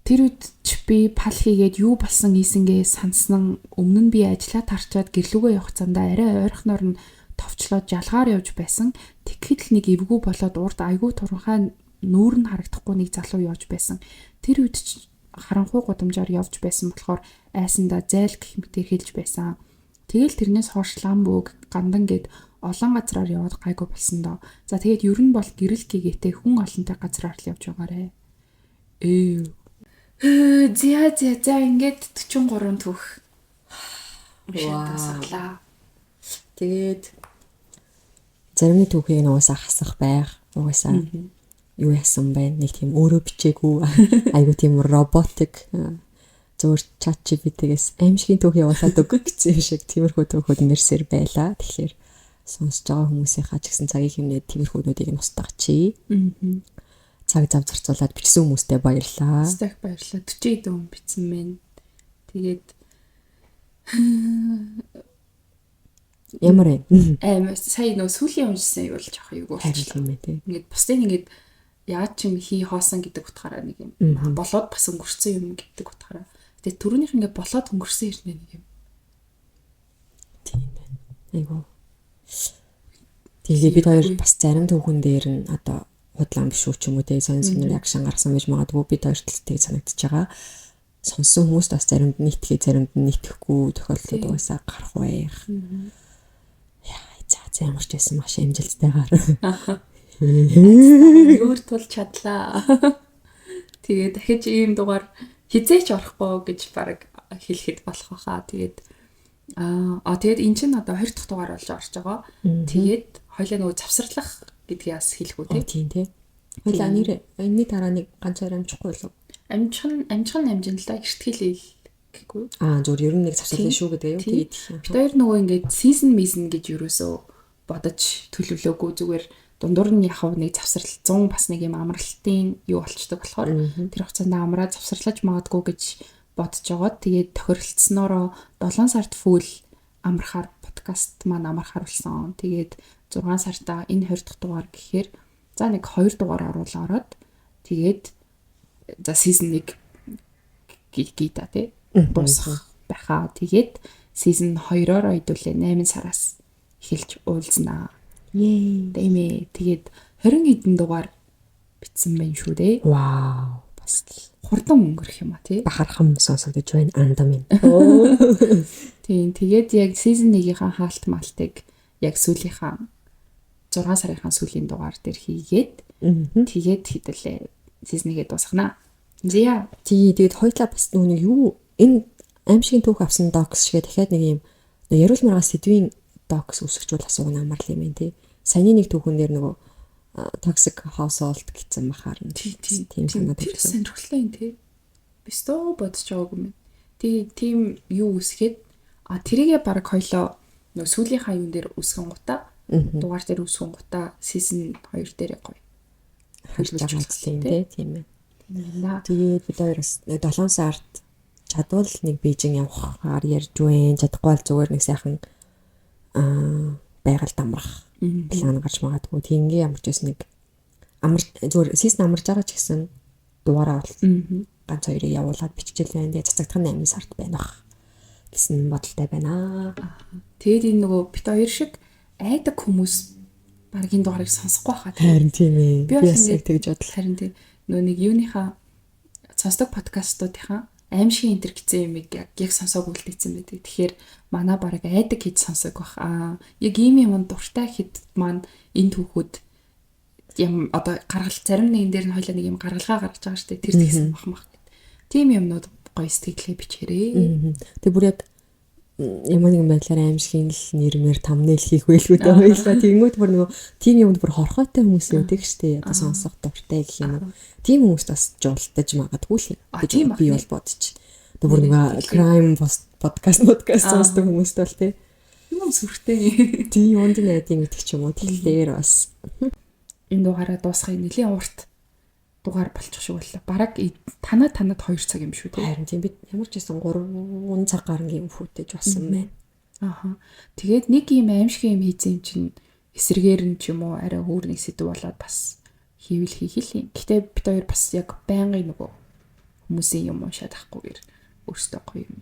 [SPEAKER 1] Тэр үед ч би пал хийгээд юу болсон ийсэнгээ сансан. Өмнө нь би ажиллаа тарчаад гэрлүүгээ явах замдаа арай ойрхоноор нь товчлоод жалгаар явж байсан. Тэгэхэд л нэг эвгүй болоод урд айгүй туранхай, нүүр нь харагдахгүй нэг залуу явж байсан. Тэр үед ч харанхуй гудамжаар явж байсан болохоор айсандаа зайл гэх мэтээр хэлж байсан. Тэгэл тэрнээс хойш лам бөөг гандан гэд олон газраар яваад гайгүй болсон доо. За, тэгээд ер нь бол гэрэл гэгээтэй хүн олонтой газраар л явж байгаарэ. Ээ. За за за, ингээд 43 түүх уншаад.
[SPEAKER 2] Тэгээд зарим нэг түүхийг нь угаасаа хасах байх. Угаасаа юу яасан бэ? Нэг тийм өөрөө бичээгүй, айгу тийм robotic, зөвөр ChatGPT-гээс аимшигын түүх явуулаад өг гэсэн юм шиг тиймэрхүү түүхүүд нэрсээр байлаа. Тэгэхээр сонсож байгаа хүмүүсийнхаа ч гэсэн цагийг хэмнээд тиймэрхүүнүүдийг нь устгах. Цаг зав зарцуулаад бичсэн хүмүүстээ баярлалаа.
[SPEAKER 1] Стах баярлалаа. 40 хэдэн хүн бичсэн мэн. Тэгээд
[SPEAKER 2] Ямар вэ?
[SPEAKER 1] Аим сая нөө сүүлийн уншсан юу л жоох юу
[SPEAKER 2] болчихлоо юм бэ те.
[SPEAKER 1] Ингээд бусдын ингээд яаж ч юм хий хоосон гэдэг утгаараа нэг юм болоод бас өнгөрцөн юм гэдэг утгаараа. Тэгээ түрүүнийх ингээд болоод өнгөрсөн хэрнээ нэг юм.
[SPEAKER 2] Тийм байна. Айгу. Тэгээ бид хоёр бас зарим түүхэн дээр нь одоо худлаа биш үү ч юм уу те, сонь сонь reaction гаргасан байж магадгүй, бид хоёр талд тийг санагдчихж байгаа. Сонссон хүмүүст бас заримд нь итгэе, заримд нь итгэхгүй тохиолдлууд угаасаа гарах байх. Яа, за за, ямар ч байсан маш амжилттайгаар.
[SPEAKER 1] Өөр тул чадлаа. Тэгээ дахиж ийм дугаар хизээч орохгүй гэж баг хэлэхэд болох байхаа. Тэгээд тэгээд эн чинь одоо 20 дахь дугаар болж орж байгаа. Тэгээд хоёлаа нөгөө завсарлах гэдгийг бас хэлэх үү
[SPEAKER 2] те. Тийм тий. Хоёлаа нэр энэний дараа нэг ганц хоёр амжихгүй болов.
[SPEAKER 1] Амжих нь амжин л да, эртгэл ил гэхгүй.
[SPEAKER 2] Аа, зүгээр ер нь нэг завсарлаа шүү гэдэг юу?
[SPEAKER 1] Тэгээд бид хоёр нөгөө ингээд season мизэн гэж юусоо бодож төлөвлөөгүй, зүгээр дундуур нь яг нэг завсрал 100 бас нэг юм амралтын юу болчдөг болохоор тэр хугацаанд амраа завсарлаж магадгүй гэж бодож жагаад, тэгээд тохиролцсноороо 7 сард full амрахаар, подкаст маань амрахаар болсон. Тэгээд 6 сартаа энэ 20 дахь дугаар гэхээр за нэг 2 дугаар оруулаа ороод, тэгээд за season 1 гийта тий дуусах байхаа. Тэгээд season 2-ороо хэдүүлээ 8 сараас эхэлж уулзнаа.
[SPEAKER 2] Yay.
[SPEAKER 1] Тийм ээ. Тэгээд 20 хэдэн дугаар битсэн байх шүү дээ.
[SPEAKER 2] Вау.
[SPEAKER 1] Бас л хурдан өнгөрөх юм а тий.
[SPEAKER 2] Бахархам сонсогдож байна анда минь.
[SPEAKER 1] Тийм. Тэгээд яг season 1-ийнхаа хаалт маалтыг яг сүүлийнхаа 6 сарынхаа сүүлийн дугаар дээр хийгээд, тэгээд хэдүүлээ season 1-гээ дуусгана. Зя.
[SPEAKER 2] Тий, тэгээд хоёлаа бас нөгөө юу энэ аимшигын түүх авсан docs шигээ дахиад нэг юм яриулмаар байгаа сэдвийн docs үүсгэж бол асууг нь амар л юм байна тий. Саяны нэг түүхэн дээр нөгөө toxic household гэсэн бахаар нь
[SPEAKER 1] тийм санаад тэр сонирхолтой юм тий. Би стоо бодож байгаагүй юм. Тий, тийм юу үүсгээд а тэрийгээ баг хоёлоо нөгөө сүүлийнхаа юун дээр үүсгэн гутаа, дугаар дээр үүсгэн гутаа season 2 дээр гоё
[SPEAKER 2] харж байгаа юм тий, тийм ээ.
[SPEAKER 1] Тийм байна.
[SPEAKER 2] Тэгээд бид хоёр бас 7 сард чадвал нэг Бээжин явахаар ярьж байна. Чадахгүй бол зүгээр нэг сайхан байгальд амрах план гарч магадгүй. Тингээ ямар ч байсан нэг амар зүгээр season амарж байгаа ч гэсэн дугаараа бол ганц хоёрыг явуулаад биччихэл байна. Тэгээ цацагдах нь 8 сард байна бах гэсэн бодолтой байна.
[SPEAKER 1] Тэгээд энэ нөгөө бит хоёр шиг айдаг хүмүүс баг энэ дугаарыг сонсохгүй хаа.
[SPEAKER 2] Харин тийм ээ. Би бас яг тэгж бодлоо.
[SPEAKER 1] Харин тийм. Нөгөө нэг юуныхаа сонсдог подкастуудынхаа аимшигын энтер гэсэн юмыг яг сонсоог үлдээсэн байдаг. Тэгэхээр манай баг айдаг хэд сонсог бах. Аа, яг ийм юм дуртай хэд маань энэ түүхүүд юм одоо гаргал зарим нэгэн дээр нь хоёлаа нэг юм гаргалгаа гаргаж байгаа шүү дээ. Тэр тэгсэн бах мах гэд. Тийм юмнууд гоё сэтгэлээ бичээрэй.
[SPEAKER 2] Тэг бүр яг ямар нэгэн байдлаар аимшигын л нэрмээр thumbnail хийх байлгүй дээ хоёлаа. Тэгэнгүүт бүр нөгөө тийм юмд бүр хорхойтой хүмүүс байдаг штэ. Одоо сонсох дуртай гэх юм уу. Тийм хүмүүст бас жуултаж магадгүй л
[SPEAKER 1] гэж
[SPEAKER 2] би бол бодож. Одоо бүр нөгөө crime podcast сонсдог хүмүүст бол тий.
[SPEAKER 1] Юм сүртэй.
[SPEAKER 2] Тийм юунд найдын гэдэг ч юм уу. Тэгэхээр бас
[SPEAKER 1] энэ дугаараа дуусгах нэлийн урт дугаар болчих шиг боллоо. Бараг танаа танад 2 цаг юм шүү дээ.
[SPEAKER 2] Харин тийм бид ямар ч байсан 3 цаг гарангийн хүүтэж болсон байна.
[SPEAKER 1] Ааха. Тэгээд нэг юм аимшиг юм хийсэн юм чинь эсрэгээр нь ч юм уу арай өөр нэг сэдв болоод бас хийвэл хийх л юм. Гэтэ бид хоёр бас яг байнгын нөгөө хүмүүсийн юм уншаад авахгүйгээр өөрсдөө гоё юм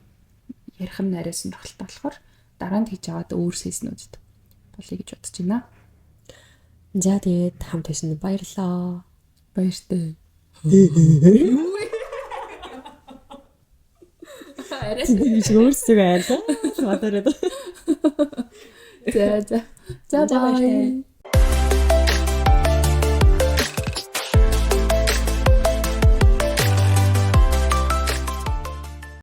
[SPEAKER 1] ярих нь арай сонирхолтой болохоор дараа нь хийж аваад өөр сесснүүдэд болъё гэж бодож байна.
[SPEAKER 2] За тэгээд хамт байсан баярлалаа.
[SPEAKER 1] Баяртай. Арай
[SPEAKER 2] өөрсдөө айлаа. Мадаараа.
[SPEAKER 1] За за. За баяртай.